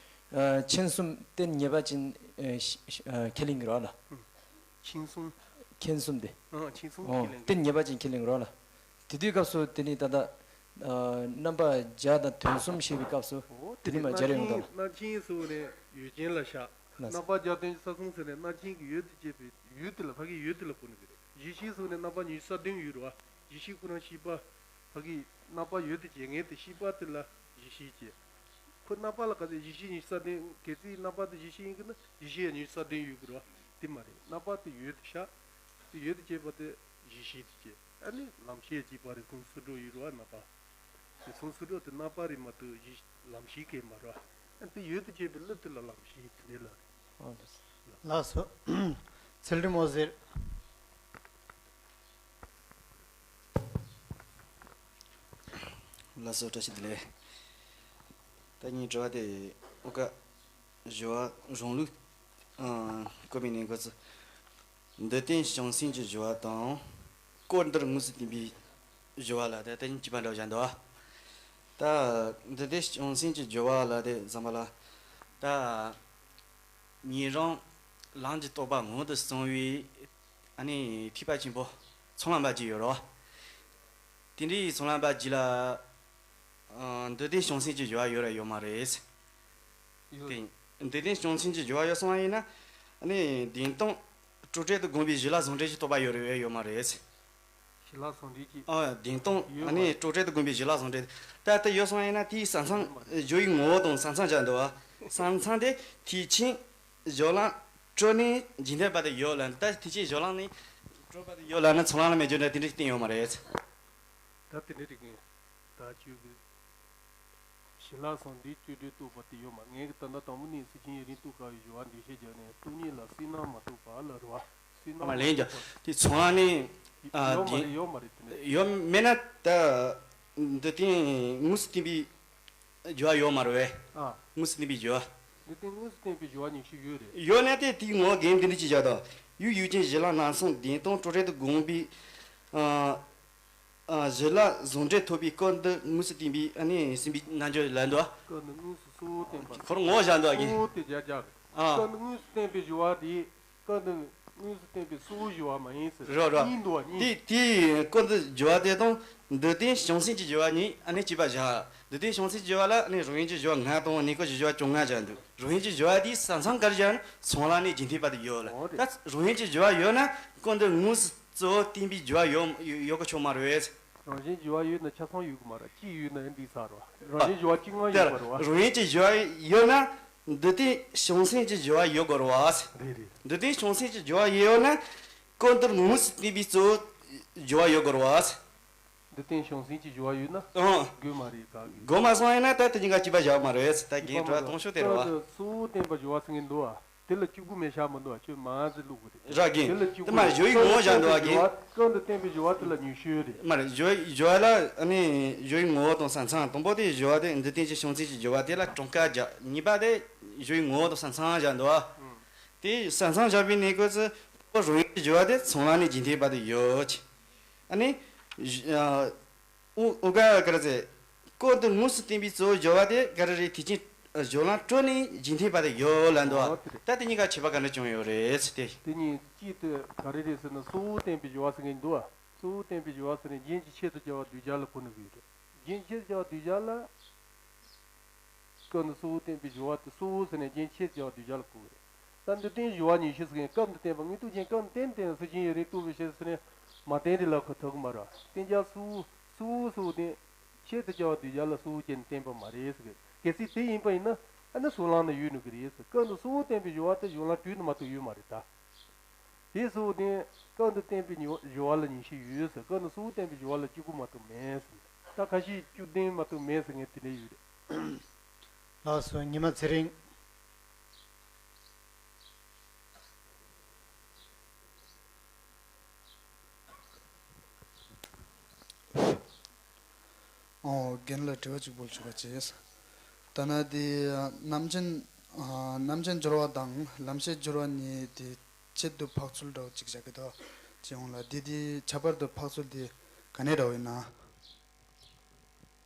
ཨ་མཁྱེན་གསུམ་རྟེན་ངེས་པ་ཅན་ཨ་ཤེས་ཨ་ཁས་ལེན་གྱི་རེད་ལ། ཨང་། མཁྱེན་གསུམ། མཁྱེན་གསུམ་དེ། ཨང་། མཁྱེན་གསུམ་ཨོ་ཁས་ལེན་གྱི། རྟེན་ངེས་པ་ཅན་ཁས་ལེན་གྱི་རེད་ལ། དེ་དུས་སྐབས་སུ་དེ་ནི་ད་ལྟ་ཨ་རྣམ་པ་བརྒྱ་དང་དོན་གསུམ་བཤད་པའི་སྐབས་སུ་ཨོ་དེ་ནི་མ་སྦྱར་ཡོང་དང་། རྣམ་མཁྱེན་སོགས་ནས་ཡུལ་ཅན་ལ་བཞག་ལགས། རྣམ་པ་བརྒྱ་དོན་གྱི་ས་གསུམ་ཟེར་ནས་རྣམ་མཁྱེན་གྱི་ཡུལ་དུ་བྱེད་པའི་ཡུལ་དེ་ལ་ཕ་གི་ཡུལ་དེ་ལ་གོ་ནི་གི་རེད། གཞི་ཤེས་སོགས་ནས་རྣམ་པ་ཉི་ཤུ་རྩ་བདུན་ཡོད་རེད་བ། གཞི་ཤེས་ཁོ་རང་ཤེས་པ། ཕ་གི་རྣམ་པ་ཡོད་དུ་བྱེད་ངེས་དེ་ཤེས་པ་དེ་ལ་གཞི་ཤེས་བྱེད། ཁོ་རྣམ་པ་ལ་ག་ཚད་གཞི་ཤེས་ཉི་ཤུ་རྩ་བདུན་གལ་སྲིད་རྣམ་པ་དེ་གཞི་ཤེས་ཡིན་གི་ན་གཞི་ཤེས་ཉི་ཤུ་རྩ་བདུན་ཡོད་གི་རེད་བ། དེ་མ་རེད། རྣམ་པ་དེ་ཡོད་དུ་བྱ། དེ་ཡོད་དུ་བྱེད་པ་དེ་གཞི་ཤེས་དུ་བྱེད། ཨ་ནི་ལམ་ཤེས་བྱེད་པ་རེད། ཁུངས་སུ་འགྲོ་ཡོད་རེད་བ་རྣམ་པ། དེ་ཁུངས་སུ་འགྲོ་དེ་རྣམ་པ་རེད་མ་གཏོགས་གཞི་ལམ་ཤེས་གལ་མ་རེད་བ། ཨ་དེ་ཡོད་དུ་བྱེད་པའི་བློ་དེ་ལ་ལམ་ཤེས་དེ་འདྲ་ལ་རེད། ལགས་སོ། ཚུལ་ཁྲིམས་འོད་ཟེར། ལགས་སོ། བཀྲ་ཤིས་བདེ་ལེགས། ད་ངའི་དྲི་བ་དེ་ཨོ་ཀ་སྦྱོར་བ་རང་ལུགས་ཨང་བཀོད་པའི་ནས་འགོ་ཚུགས། འདི་བསྟན་བྱང་སེམས་ཀྱི་སྦྱོར་བ་དང་། སྐོར་འདིར་དངོས་སུ་བསྟན་པའི་སྦྱོར་བ་ལ་ད་ལྟ་གཉིས་གཅིག་པ་འདྲ་བཞག་འདུག་ད་འདི་བསྟན་བྱང་སེམས་ཀྱི་སྦྱོར་བ་ལ་དེ་ཙམ་པ་ལ། ད་ཉན་རང་ལམ་གྱི་རྟོགས་པ་ངང་དུ་སོང་བའི་ཨ་ནི་ཐེག་པ་ཆེན་པོ་ཚོགས་ལམ་པ་ཅིག་ཡོད་རོ། དེ་འདྲའི་ཚོགས་ལམ་པ་ཅིག་ལ་ཨ་འདི་བསྟན་བྱང་སེམས་ཀྱི་སྦྱོར་བ་ཡོད་ར་ཡོད་མ་རེད། ཡོད། དེ་འདི་བསྟན་བྱང་སེམས་ཀྱི་སྦྱོར་བ་ཡོད་སོང་བ་ཡིན་ན་ཨ་ནི་བདེན་སྟོང་སྤྲོས་བྲལ་དུ་བསྒོམས་པའི་གཞི་ལ་ཟུང་འབྲེལ་གྱི་རྟོགས་པ་ཡོད་རེད་ཡོད་མ་རེད། གཞི་ལ་ཟུང་འབྲེལ་གྱི། ཨ་བདེན་སྟོང་ཡོད་ཨ་མ་ནི་རེད། སྤྲོས་བྲལ་དུ་བསྒོམས་པའི་གཞི་ལ་ཟུང་འབྲེལ། ད་ལྟ་ཡོད་སོང་ཡིན་ན་དེའི་ས་མཚམས་ཡོད་མ་རེད། སྦྱོར་བའི་ངོ་བོ་དང་ས་མཚམས་སྦྱར་འདུག་བ། ས་མཚམས་དེ་ཐེག་ཆེན་སྦྱོར་ལམ་སྤྲོས་ནས་འཇིག་རྟེན་པ་དེ་ཡོད་ལ། ད་ཐེག་ཆེན་སྦྱོར་ལམ་ནས་སྤྲོས་པ་དེ་ཡོད་ལ་ན་ཚོགས་ལམ་ལ་མེད་རྒྱུ་འདྲ་དེ་འདྲ་ཞིག་བསྟན་ཡོད་མ་རེད། ད་དེ་འདྲ་རིགས་ངན་ད་ཁྱོད་ཀྱི། ཞི་ལྷག་ཟུང་འབྲེལ་སྤྲོས་བྲལ་རྟོགས་པ་དེ་ཡོད་མ། ངས་ཀྱི་ད་ལྟ་དང་པོ་ནས་སེམས་ཅན་ཡུན་རིང་རྟོགས་དཀའ་བའི་སྦྱོར་བ་འགྲེལ་བཤད་བརྒྱབ་ནས་སྟོང་ཉིད་ལ་བསོད་ནམས་མ་ཐོབ་པ་ལ་རེད་བ། བསོད་ནམས་ཨ་མ་མ་ལན་ཐོབ་རྒྱག་པ། དེ་ཚོང་ཨ་ནི་ཨ་ཡོད་མ་དེ་རེད་ཡོད་མ་རེད་དེ་ནས། ཡོད་མེད་ན་ད་འདི་སྟེང་དངོས་སུ་བསྟན་པའི་སྦྱོར་བ་ཡོད་མ་རེད་བས། ཨ། དངོས་སུ་བསྟན་པའི་སྦྱོར་བ། འདི་སྟེང་དངོས་སུ་བསྟན་པའི་སྦྱོར་བ་ཉི་ཤུ་ཡོད་རེད། ཡོད་ན་དེ་དེའི་ངོ་བོ་རྒན་འདི་འདྲ་ཅིག་བཞག་དང་ཡུལ་ཡུལ་ཅན་གཞི་ལམ་སྣང་སྟོང་བདེན་སྟོང་སྤྲོས་བྲལ་དུ་བསྒོམས་པའི་ཨ། ཨ་གཞི་ལ་ཟུང་འབྲེལ་ཐོབ་པའི་སྐབས་འདི་དངོས་སུ་བསྟན་པའི་ཨ་ནི་སེམས་པའི་རྣལ་འབྱོར་ལ་འདུག་སྐབས་འདི་དངོས་སུ་གཙོ་བོ་བསྟན་པ། ཁོ་རང་ངོ་བོ་བཞག་འདུག་གི། གཙོ་བོ་དེ་བརྒྱ་བརྒྱ་རེད། ཨ། སྐབས་འདི་དངོས་སུ་བསྟན་པའི་སྦྱོར་བ་དེ་སྐབས་འདི་དངོས་སུ་བསྟན་པའི་གཙོ་བོ་སྦྱོར་བ་མ་ཡིན་ཟེར། རོ་རོ། གཉིས་འདུག་བ་གཉིས། དེ་དེ་སྐབས་འདི་སྦྱོར་བ་དེ་དང་འདི་སྟེང་བྱང་སེམས་ཀྱི་སྦྱོར་བ་གཉིས་ཨ་ནི་གཅིག་པ་བཞག་འདི་སྟེང་བྱང་སེམས་ཀྱི་སྦྱོར་བ་ལ་ཨ་ནི་རང་བཞིན་གྱི་སྦྱོར་བ་ལྔ་དང་གནས་སྐབས་ཀྱི་སྦྱོར་བ་བཅོ་ལྔ་བཞག་འདུག་རང་བཞིན་གྱི་སྦྱོར་བ་དེའི་ས་མཚམས་ག་རེ་བཞག་ན་ཚོགས་ལམ་ནས་རྒྱུན་མཐུད་པ་དེ་ཡོད་ལ། འོ་རེད། ད་རང་བཞིན་གྱི་སྦྱོར་བ་ཡོད་ན་སྐབས་འདི་དངོས་སུ་གཙོ་བོ་བསྟན་པའི་སྦྱོར་བ་ཡོད་ཡོད་གི་ཆོག་མ་རེད། རང་བཞིན་སྦྱོར་བ་ཡོད་ན་ཆ་ཚང་ཡོད་གི་མ་རེད། གཅིག་ཡོད་ན་ཡང་འགྲིག་ས་རེད་བ། རང་བཞིན་སྦྱོར་བ་གཅིག་ངང་ཡོད་དེར་པ་རེད་བ། རང་བཞིན་གྱི་སྦྱོར་བ་ཡོད་ན་འདི་སྟེང་བྱང་སེམས་ཀྱི་སྦྱོར་བ་ཡོད་དགོས་རེད་བ། རེད་རེད། འདི་སྟེང་བྱང་སེམས་ཀྱི་སྦྱོར་བ་ཡོད་ན་སྐབས་འདིར་དངོས་སུ་བསྟན་པའི་གཙོ་བོ་སྦྱོར་བ་ཡོད་དགོས་རེད་བ། འདི་སྟེང་བྱང་སེམས་ཀྱི་སྦྱོར་བ་ཡོད་ན་ཨང་། དགོས་མ་རེད་ག་གི། དགོས་མ་སོང་ཡིན་ན་ད་དེ་གཉིས་ཀ་གཅིག་པ་བཞག་མ་རེད། ད་རྒན་དྲི་བ་དང་ཤོག་དེ་རེད་བ། སྐབས་འདི་གཙོ་བོ་བསྟན་པ་སྦྱོར་བ་ཟེར་མཁན་འདུག་བ། དེ་ལ་གཅིག་པུ་མེད་བཞག་མི་འདུག་བ། ཁྱོད་མ་ཟེར་ལུག་གི་རེད། ར་རྒན། དེ་ལ་གཅིག་དེ་པུ་མ་མེད། སྦྱོར་བའི་ངོ་བོ་བཞག་འདུག་བ་རྒན། སྐབས་འདི་བསྟན་པའི་སྦྱོར་བ་དེ་ལ་ཉི་ཤུ་རེད། མ་རེད། སྦྱོར་སྦྱོར་བ་ལ་ཨ་ནི་སྦྱོར་བའི་ངོ་བོ་དང་ས་མཚམས། དང་པོ་དེ་སྦྱོར་བ་དེ་འདི་སྟེང་གི་བྱང་སེམས་ཀྱི་སྦྱོར་བ་དེ་ལ་གྲངས་ཀ་བརྒྱབ། གཉིས་པ་དེ་སྦྱོར་བའི་ངོ་བོ་དང་ས་མཚམས་བཞག་འདུག་བ། ཨང་། དེ་ས་མཚམས་བཞག་པའི་གནས་སྐབས་སུ་རང་བཞིན་གྱི་སྦྱོར་བ་དེ་ཚོགས་ལམ་ནས་རྒྱུན་མཐུད་པ་དེ་ཡོད་ཅེ། ཨ་ནི། ཨུ་ཨུ་ག་ག་རེ་ཟེར། སྐབས་འདི་དངོས་སུ་བསྟན་པའི་གཙོ་བོ་སྦྱོར་བ་དེ་ག་རེ་རེད། ཐེག་ཆེན་སྦྱོར་ལམ་སྤྲོས་ནས་རྒྱུན་མཐུད་པ་དེ་ཡོད་ལབ་འདུག་བ། ཨོ་དེ་རེད། ད་དེ་གཉིས་ཀ་ཁྱད་པར་ག་འདྲ་བྱུང་ཡོད་རེད་ཟེར་ཏེ། དེ་གཉིས་གཅིག་དེ་ག་རེ་རེད་ཟེར་ན་གཙོ་བོ་བསྟན་པའི་སྦྱོར་བ་ཟེར་མཁན་འདུག་བ། གཙོ་བོ་བསྟན་པའི་སྦྱོར་བ་ཟེར་ནས་རྒྱན་གྱི་ཆེད་དུ་སྦྱར་བ་གདུལ་བྱ་ལ་གོ་ནི་ཡོད་རེད། རྒྱན་ཆེད་དུ་སྦྱར་བ་གདུལ་བྱ་ལ། སྐབས་འདི་གཙོ་བོ་བསྟན་པའི་སྦྱོར་བ་དེ་གཙོ་བོ་ཟེར་ནས་རྒྱན་ཆེད་དུ་སྦྱར་བ་གདུལ་བྱ་ལ་གོ་གི་རེད། ད་འདི་སྟེང་སྦྱོར་བ་ཉི་ཤུ་ཟེར་མཁན་སྐབས་འདི་བསྟན་པ་དངོས་སྟོབས་ཅན་སྐབས་འདི་བསྟན་བསྟན་སེམས་ཅན་ཡུན་རིང་རྟོགས་པའི་ཕྱིར་ཟེར་ནས་མ་བསྟན་རེད་ལབ་ཁོ་ཐུབ་གི་མ་རེད། བསྟན་བྱ་གཙོ་བོ་གཙོ་བོ་གཙོ་བོ་བསྟན། ཆེད་དུ་སྦྱར་བ་གདུལ་བྱ་ལ་གཙོ་བོ་བྱས་ནས་བསྟན་པ་མ་རེད་ཟེར་གི། གལ་སྲིད་དེ་ཡིན་པ་ཡིན་ན་ཨ་ནི་ཚོགས་ལམ་ན་ཡོད་ནི་གི་རེད་ཟེར། སྐབས་འདི་གཙོ་བོ་བསྟན་པའི་སྦྱོར་བ་དེ་སྦྱོར་ལམ་སྤྲོས་ནས་མ་གཏོགས་ཡོད་མ་རེད་ད། དེ་གཙོ་བོ་བསྟན། སྐབས་འདི་བསྟན་པའི་སྦྱོར་བ་ལ་ཉི་ཤུ་ཡོད་ཟེར། སྐབས་འདི་གཙོ་བོ་བསྟན་པའི་སྦྱོར་བ་ལ་གཅིག་པུ་མ་གཏོགས་མེད་ཟེར། ད་ཁ་ཤས་བཅུ་བདུན་མ་གཏོགས་མེད་ཟེར་མཁན་དེ་འདྲ་ཡོད་རེད། ལགས་སོ། ཉི་མ་ཚེ་རིང་། ཨོ། རྒན་ལ་དྲི་བ་གཅིག་འབུལ་ཆོག་པ་བྱས། ད་ན་དེ་རྣམ་མཁྱེན། ཨ། རྣམ་མཁྱེན་སྦྱོར་བ་དང་ལམ་ཤེས་སྦྱོར་བ་གཉིས་དེ་ཆེད་དུ་འཕགས་ཚུལ་འདྲ་བོ་གཅིག་བཞག་གི་འདུག་ཅེས་འོང་ལ། དེ་དེ་ཁྱད་པར་དུ་འཕགས་ཚུལ་དེ་ག་ནས་འདྲ་བོ་ཡིན་ན།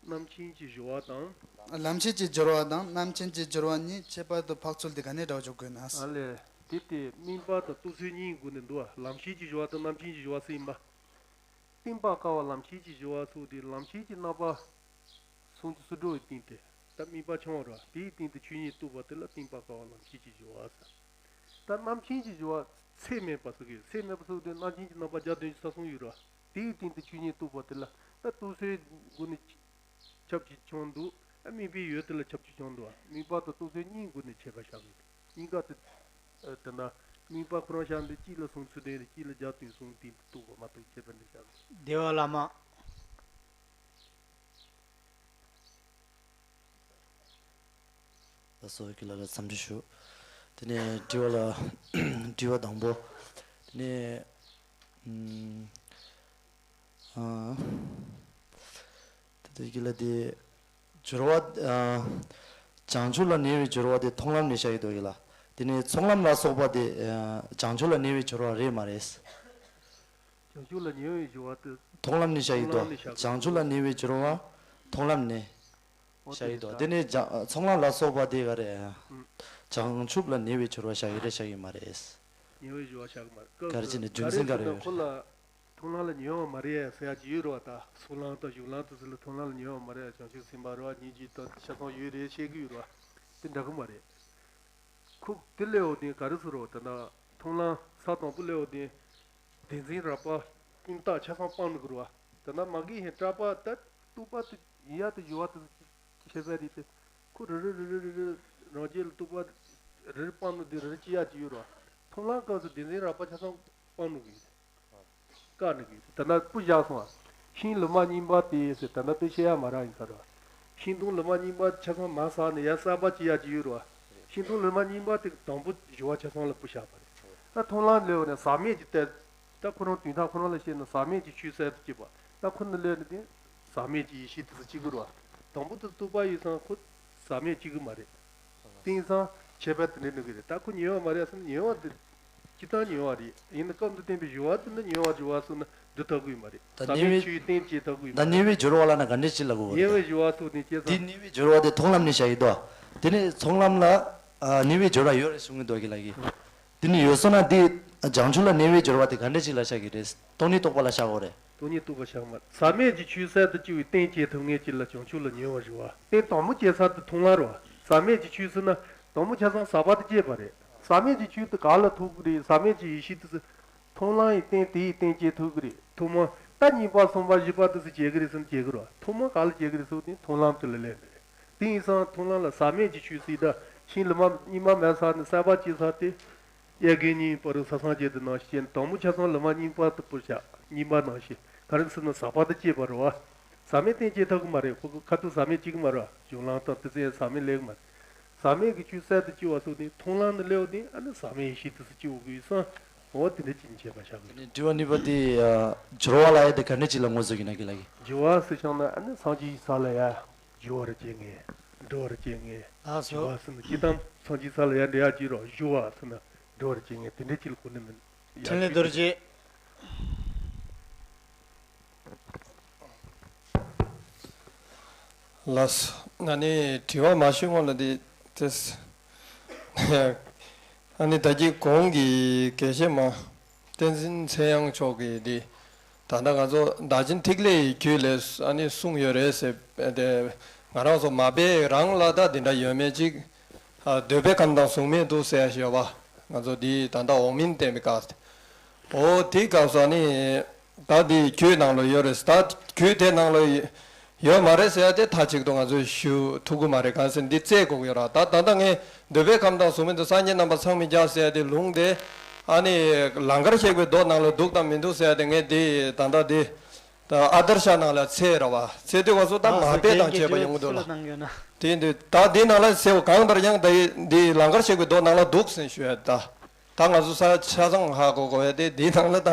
རྣམ་མཁྱེན་གྱི་སྦྱོར་བ་དང་། ལམ་ཤེས་ཀྱི་སྦྱོར་བ་དང་རྣམ་མཁྱེན་གྱི་སྦྱོར་བ་གཉིས་ཁྱད་པར་དུ་འཕགས་ཚུལ་དེ་ག་ནས་འདྲ་བོ་འཇོག་དགོས་ན། ཨ་ལས། དེ་དེ་དམིགས་པ་དང་རྟོགས་ཚུལ་གཉིས་སྒོ་ནས་འདུག་བ། ལམ་ཤེས་ཀྱི་སྦྱོར་བ་དང་རྣམ་མཁྱེན་གྱི་སྦྱོར་བ་ཟེར་ཡིན་པ། གཏན་པ་དཀའ་བ་ལམ་ཤེས་ཀྱི་སྦྱོར་བ་སོགས་དེ་ལམ་ཤེས་ཀྱི་རྣམ་པ་སུམ་ཅུ་སོ་དྲུག་གི་སྟེང་དེ་ད་དམིགས་པ་འཆང་བ་རེད་བ། དེའི་སྟེང་དུ་ཆོས་ཉིད་རྟོགས་པ་དེ་ལ་གཏན་པ་དཀའ་བ་ལམ་ཤེས་ཀྱི་སྦྱོར་བ་ཟེར། ད་རྣམ་མཁྱེན་གྱི་སྦྱོར་བ་ཚད་མེད་པ་ཟེར་གི། ཚད་མེད་པ་སོགས་དེ་རྣམ་མཁྱེན་གྱི་རྣམ་པ་བརྒྱ་བདུན་ཅུ་རྩ་གསུམ་ཡོད་རེད་བ། དེའི་སྟེང་དུ་ཆོས་ཉིད་རྟོགས་པ་དེ་ལ་ད་རྟོགས་སའི་སྒོ་ནས་ཁྱབ་ཀྱི་བྱུང་འདུག་ཨ། དམིགས་པའི་ཡུལ་དེ་ལ་ཁྱབ་ཀྱི་བྱུང་འདུག་ཨ། དམིགས་པ་དང་རྟོགས་སའི་གཉིས་སྒོ་ནས་ཁྱད་པར་བཞག་གི་འདུག་གཉིས་ཀ་དེ་ཨ། དེ་ན་དམིགས་པ་ཁོ་རང་བཞག་འདི་གཅིག་ལ་སོང་ཚུལ་ལྡན་རེད། གཅིག་ལ་རྒྱབ་བརྟེན་སོང་སྟེང་དུ་རྟོགས་པ་མ་གཏོགས་ཁྱད་པར་འདི་བཞག་གི་འདུག་བདེ་བ་བླ་མ། ལགས་སོ། ཀུན་ལ་ལ་འཚམས་འདྲི་ཞུ། དེ་ནས་དྲི་བ་ལ་དྲི་བ་དང་པོ། དེ་ནས་ཨུམ། ཨ། དེ་དུས་ཀྱི་ལ་དེ་སྦྱོར་བ། ཨ། བྱང་ཆུབ་ལ་ཉེ་བའི་སྦྱོར་བ་དེ་མཐོང་ལམ་ནས་བཤད་ཀྱི་འདུག་གི་ལ། དེ་ནས་ཚོགས་ལམ་ལ་སོགས་པ་དེ། ཨ། བྱང་ཆུབ་ལ་ཉེ་བའི་སྦྱོར་བ་རེད་མ་རེད། བྱང་ཆུབ་ལ་ཉེ་བའི་སྦྱོར་བ་དེ་མཐོང་ལམ་ནས་བཤད་ཀྱི་འདུག་མཐོང་ལམ་ནས་བཤད་ཀྱི་འདུག་བྱང་ཆུབ་ལ་ཉེ་བའི་སྦྱོར་བ་མཐོང་ལམ་ནས་འོ་བཤད་ཀྱི་འདུག་དེ་ནས་བྱང་། ཚོགས་ལམ་ལ་སོགས་པ་དེ་ག་རེད། ཨ། བྱང་ཆུབ་ལ་ཉེ་བའི་སྦྱོར་བ་བཤད་ཀྱི་རེད་བཤད་ཀྱི་མ་རེད། ཉེ་བའི་སྦྱོར་བ་བཤད་ཀྱི་མ་རེད། ག་རེ་བྱས་ནས་རྒྱུ་མཚན་ག་རེ་ཡོད་རེད། ཁོ་ལ་མཐོང་ལམ་ལ་ཉེ་བ་མ་རེད་ཟེར་ཡ་ཅིག་ཡོད་རེད་བ། ད་ཚོགས་ལམ་དང་གཞུང་ལམ་དུ་ཟེར་ལ་མཐོང་ལམ་ལ་ཉེ་བ་མ་རེད། བྱང་ཆུབ་སེམས་དཔའ་རེད་བ། སྙིང་རྗེ་དང་ཆ་ཚང་ཡོད་རེད་བཤད་གི་ཡོད་རེད་བ། དེ་འདྲ་གི་མ་རེད། ཁོ་དེ་ལས་འོག་ནས་ག་རེ་ཟེར་རོ། ད་ན་མཐོང་ལམ་ས་དང་པོ་ལས་འོག་ནས་བདེན་འཛིན་རགས་པ་གཉིས་དག་ཆ་ཚང་སྤངས་ནི་གི་རེད་བ། ད་ན་མ་གི་ཧེ་སྐྲག་པ་ད་རྟོག་པ་དེ་ཡ་དེ་ཡོད་བ་དེ་ཁྱད་པར་རེད་དེ། ཁོ་རེ་རེ་རེ་རེ་རེ་རེ་རང་རྒྱལ་ལ་རྟོག་པ་རེ་རེ་སྤངས་ནི་དེ་རེ་རེ་ཅི་ཡ་ཅི་ཡོད་རེད་བ། མཐོང་ལམ་སྐབས་སུ་བདེན་འཛིན་རགས་པ་ཆ་ཚང་སྤངས་ནི་གི་ཡོད་རེད། བཀག་ནི་གི་ད་ལྟ་སྤུ་བཞག་སོང་བ། ཤིང་ལི་མ་རྙིང་པ་དེ་ཟེར་ད་ལྟ་དཔེ་བཤད་ཡ་མ་རག་ཡིན་ས་རེད། ཤིང་སྡོང་ལི་མ་རྙིང་པ་ཆ་ཚང་མ་ཟག་ནས་ཡ་གསར་པ་ཅི་ཡ་ཅི་ཡོད་རེད་བ། ཤིང་སྡོང་ལི་མ་རྙིང་པ་དེ་དང་པོ་བཞི་བ་ཆ་ཚང་ལ་སྤུ་བཞག་པ་རེད། ད་མཐོང་ལམ་ལས་འོག་ནས་ཟག་མེད་ཀྱི་ལྟ། ད་ཁོ་རང་དོན་དག་ཁོ་རང་ལ་བཤད་ན་ཟག་མེད་ཀྱི་ཆོས་གསར་དུ་སྐྱེས་པ། ད་ཁོ་ནི་ལས་ནི་དེ་ཟག་མེད་ཀྱི་ཡེ་ཤེས་དེ་ཚོ་གཅིག་གི་རེད་བ། དང་པོ་དེ་རྟོག་པ་ཡིན་ཙང་ཁོ་ཟག་མེད་གཅིག་གི་མ་རེད། དེང་སང་ཁྱད་པར་དེ་འདྲ་འདུག་གི་རེད། ད་ཁོ་ཉེ་བ་མ་རེད་ཟེར་ན་ཉེ་བ་དེ་སྤྱིར་བཏང་ཉེ་བ་རེད། ཡིན་ན་སྐབས་འདི་བསྟན་པའི་སྦྱོར་བ་དེ་ནི་ཉེ་བ་སྦྱོར་བ་སོགས་ན་འདི་ཐབས་ཀྱི་མ་རེད། ད་ཟག་ཉེ་མེད་བའི་ཆོས་རྟེན་བཅས་ཐབས་ཀྱི་མ་ད་རེད། ཉེ་བའི་སྦྱོར་བ་ལ་ན་ག་འདྲས་ཅིག་ལ་གོ་བ་ཉེ་རེད། བའི་སྦྱོར་བ་སོགས་ནི་སྐྱེ་འདི་ས་ཉེ་བའི་སྦྱོར་བ་དེ་མཐོང་ལམ་ནས་བྱ་ཡི་དོ། དེ་ནས་ཚོགས་ལམ་ལ་ཨ་ཉེ་བའི་སྦྱོར་བ་ཡོད་རེད་གསུང་གི་འདུག་གི་ལ་གི། དེ་ནས་ཡོད་སོང་ན་འདི་བྱང་ཆུབ་ལ་ཉེ་བའི་སྦྱོར་བ་དེ་ག་འདྲས་ཅིག་ལ་བྱ་གི་རེད། སྟོང་ཉིད་རྟོགས་པ་ལ་བྱ་གོ་རེད། སྟོང་ཉིད་རྟོགས་པ་བྱ་གི་མ་རེད། ཟག་མེད་ཀྱི་ཆོས་གསར་དུ་སྐྱེ་བའི་རྟེན་བཅས་ཐུབ་ངེས་ཀྱི་ལ་བྱང་ཆུབ་ལ་ཉེ་བར་རེད་བ། རྟེན་དང་པོ་སྐྱེ་ས་དེ་མཐོང་ལམ་རེད་བ། ཟག་མེད་ཀྱི་ཆོས་ཟེར་ན་དང་པོ་ཆ་ཚང་ཟག་པ་དེ་སྐྱེས་པ་རེད། ཟག་མེད་ཀྱི་ཆོས་དེ་ག་ལ་ཐུག་གི་རེད། ཟག་མེད་ཀྱི་ཡེ་ཤེས་དེ་ཚོ་མཐོང་ལམ་ཡི་རྟེན་དེ་ཡི་རྟེན་བཅས་ཐུབ་ཀྱི་རེད། ཐོག་མ་ད་གཉིས་པ་གསུམ་པ་བཞི་པ་དེ་ཚོ་སྐྱེ་གི་རེད་ཟེར་ན་སྐྱེ་གི་རེད་བ། ཐོག་མ་ག་ལ་སྐྱེ་གི་རེད་ཟེར་བ་དེ་མཐོང་ལམ་དེ་ལ་ལན་རེད། དེ་ཡིན་ཙང་མཐོང་ལམ་ལ་ཟག་མེད་ཀྱི་ཆོས་ཟེར་ད་ཤིང་ལི་མ་རྙིང་མ་མེད་ས་ནས་གསར་པ་སྐྱེ་ས་དེ་དབྱར་དགུན་གཉིས་བར་དུ་ས་སངས་རྒྱས་དེ་ནང་བཞིན་དང་པོ་ཆ་ཚང་ལི་མ་རྙིང་པ་དུ་སྤུར་བྱ། རྙིང་པ་ནང་བཞིན་ག་རེ་ཟེར་ན་ཟག་པ་དེ་སྐྱེས་པ་རེད་བ། ཟག་མེད་རྟེན་བཅས་ཐུབ་ཀྱི་མ་རེད། ཁོ་ཁོ་ཁ་ཐུག་ཟག་མེད་སྐྱེ་གི་མ་རེད་བ། གཞུང་ལམ་དང་དེ་ཚོ་ཡང་ཟག་མེད་སླེབས་ཀྱི་མ་རེད། ཟག་མེད་ཀྱི་ཆོས་གསར་དུ་སྐྱེ་བ་སོགས་དེ་མཐོང་ལམ་ནས་སླེབས་པ་དེ་ཨ་ནི་ཟག་མེད་ཡེ་ཤེས་དེ་ཚོ་སྐྱེ་དགོས་ཀྱི་ཡོད་ཙང་འོ་དེ་འདྲ་ཅིག་བྱས་པ་བཞག་གི་རེད། དྲི་བ་གཉིས་པ་དེ་ཨ་སྦྱོར་བ་ལབ་ཡ་དེ་ག་འདྲ་ཅིག་ལ་ངོས་བཟུང་གི་ན་གི་ལ་གི། སྦྱོར་བ་ཟེར་བྱུང་ན་ཨ་ནི་སངས་རྒྱས་ཀྱི་ས་ལ་ཡ་སྦྱོར་བར་བྱེད་ངེས། འགྲོ་བར་བྱེད་ངེས། ལགས་སོ། སྦྱོར་བ་ཟེར་ན་སྤྱིར་བཏང་སངས་རྒྱས་ས་ལ་ཡ་འགྲོ་ཡ་ཅིག་རོ། སྦྱོར་བ་ཟེར་ན་འགྲོ་བར་བྱེད་ངེས་དེ་འདྲ་ཅིག་ལ་གོ་ནི་མིན། འཕྲིན་ལས་རྡོ་རྗེ། ལགས་སོ། ང་ནི་དྲི་བ་མ་ཞུས་སྔོན་ལ་འདི་དེ། ཨ་ནི་ད་གིན་གོང་གི་དགེ་བཤེས་མ་བསྟན་འཛིན་ཚེ་དབྱངས་མཆོག་གིས་འདི་ད་ལྟ་ང་ཚོ་བདག་ཆེན་ཐིག་ལེ་ཡི་རྒྱུད་ལས་ཨ་ནི་གསུངས་ཡོད་རེད་ཟེར་དེ། ང་རང་ཚོ་མ་དཔེ་རང་ལ་ད་འདི་འདྲ་ཡོད་མེད་ཅིག་འདོད་པའི་ཁམས་དང་གཟུགས་མེད་དུ་ཟེར་ཡ་ཞིག་ཡོད་པ། ང་ཚོ་འདི་ད་ལྟ་འོག་མིན་བསྟན་པའི་སྐབས། འོ་དེའི་སྐབས་སུ་ཨ་ནི། ད་འདི་རྒྱུད་ནང་ལ་ཡོད་རེད། ད་རྒྱུད་དེ་ནང་ལ་ཡོད་མ་རེད་ཟེར་ཡ་དེ་མཐའ་གཅིག་ཏུ་ང་ཚོས་ཞུ་ཐུབ་ཀྱི་མ་རེད། གང་ཟེར་འདི་བཙལ་དགོས་ཀྱི་ཡོད་ར། ད་ད་ལྟ་ངས་འདོད་པའི་ཁམས་དང་གཟུགས་མེད་དུ་སངས་རྒྱས་རྣམ་པར་ཚང་མི་རྒྱ་ཟེར་ཡ་དེ་ལུང་དེ་ཨ་ནི་ལང་ཀར་གཤེགས་པའི་མདོ་ནང་ལ་འདུག་དང་མི་འདུག་ཟེར་ཡ་དེ་ངས་འདི་ད་ལྟ་འདི་ཨ་དར་ཤ་ནང་ལ་འཚོལ་ར་བ། འཚོལ་དུས་སྐབས་སུ་ད་མ་དཔེ་དང་བཅས་པ་ཡོང་གི་འདུག་ལ། དེ་འདི་ད་འདི་ནང་ལ་འཚོལ་བ་གང་ལྟར་ཡང་ད་འདི་ལང་ཀར་གཤེགས་པའི་མདོ་ནང་ལ་འདུག་ཟེར་ཞུ་ཡ་ད། ད་ང་ཚོ་ས་ཆ་ཚང་ཧ་གོ་གོ་བས་དེ་འདིའི་ནང་ལ་ད་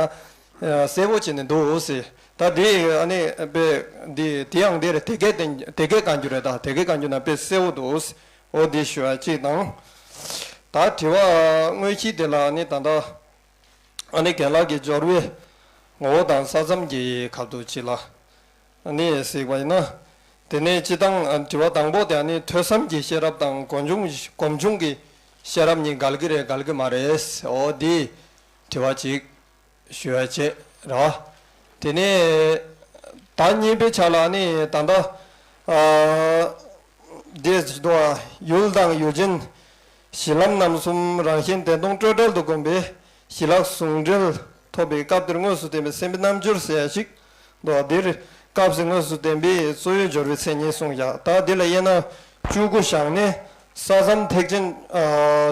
གསལ་པོ་བྱས་ནས་འདུག་ཟེར། ད་འདི་ཨ་ནི་དཔེ་འདི་དེ་ཡང་འདི་རེད། དེ་གའི་བསྟན་དེ་གའི་བཀའ་འགྱུར་རེད། ད་དེ་གའི་བཀའ་འགྱུར་ནང་དཔེ་གསལ་པོ་འདུག་ཟེར། འོ་འདི་ཞུ་བ་གཅིག་དང་། ད་དྲི་བ་དངོས་གཞི་དེ་ལ་ཨ་ནི་ད་ལྟ་ཨ་ནི་རྒན་ལགས་ཀྱིས་སྦྱོར་བའི་ངོ་བོ་དང་ས་མཚམས་ཀྱི་ཁ་ཐུག་ཅིག་ལ། ནས་གཟིགས་པ་ཡིན་ན། དེ་ནས་སྤྱི་དང་དྲི་བ་དང་པོ་དེ་ནི་ཐོས་བསམ་གྱི་ཤེས་རབ་དང་སྒོམ་བྱུང་སྒོམ་བྱུང་གི་ཤེས་རབ་གཉིས་འགལ་གྱི་རེད་འགལ་གྱི་མ་རེད། འོ་འདི་དྲི་བ་གཅིག་ཞུ་ཡ་བྱེད་ར། དེ་ནས་ད་གཉིས་པའི་ཆ་ལ་ནི་ད་ལྟ་ཨ་འདི་ཡུལ་དང་ཡུལ་ཅན་གཞི་ལམ་རྣམ་གསུམ་རང་བཞིན་བདེན་སྟོང་སྤྲོས་བྲལ་དུ་བསྒོམས་པའི་གཞི་ལམ་ཟུང་འབྲེལ། ཐོབ་པའི་སྐབས་དེར་དངོས་སུ་བསྟན་པའི་སེམས་དཔའི་རྣལ་འབྱོར་ཟེར་ཡ་ཞིག་འདུག། འདིར་སྐབས་སུ་དངོས་སུ་བསྟན་པའི་གཙོ་བོའི་སྦྱོར་བའི་མཚན་ཉིད་གསུངས་བཞག། ད་འདི་ལ་དབྱེ་ན་བཅུ་དགུ་བཞག་ནས། ས་མཚམས་ཐེག་ཆེན་ཨ་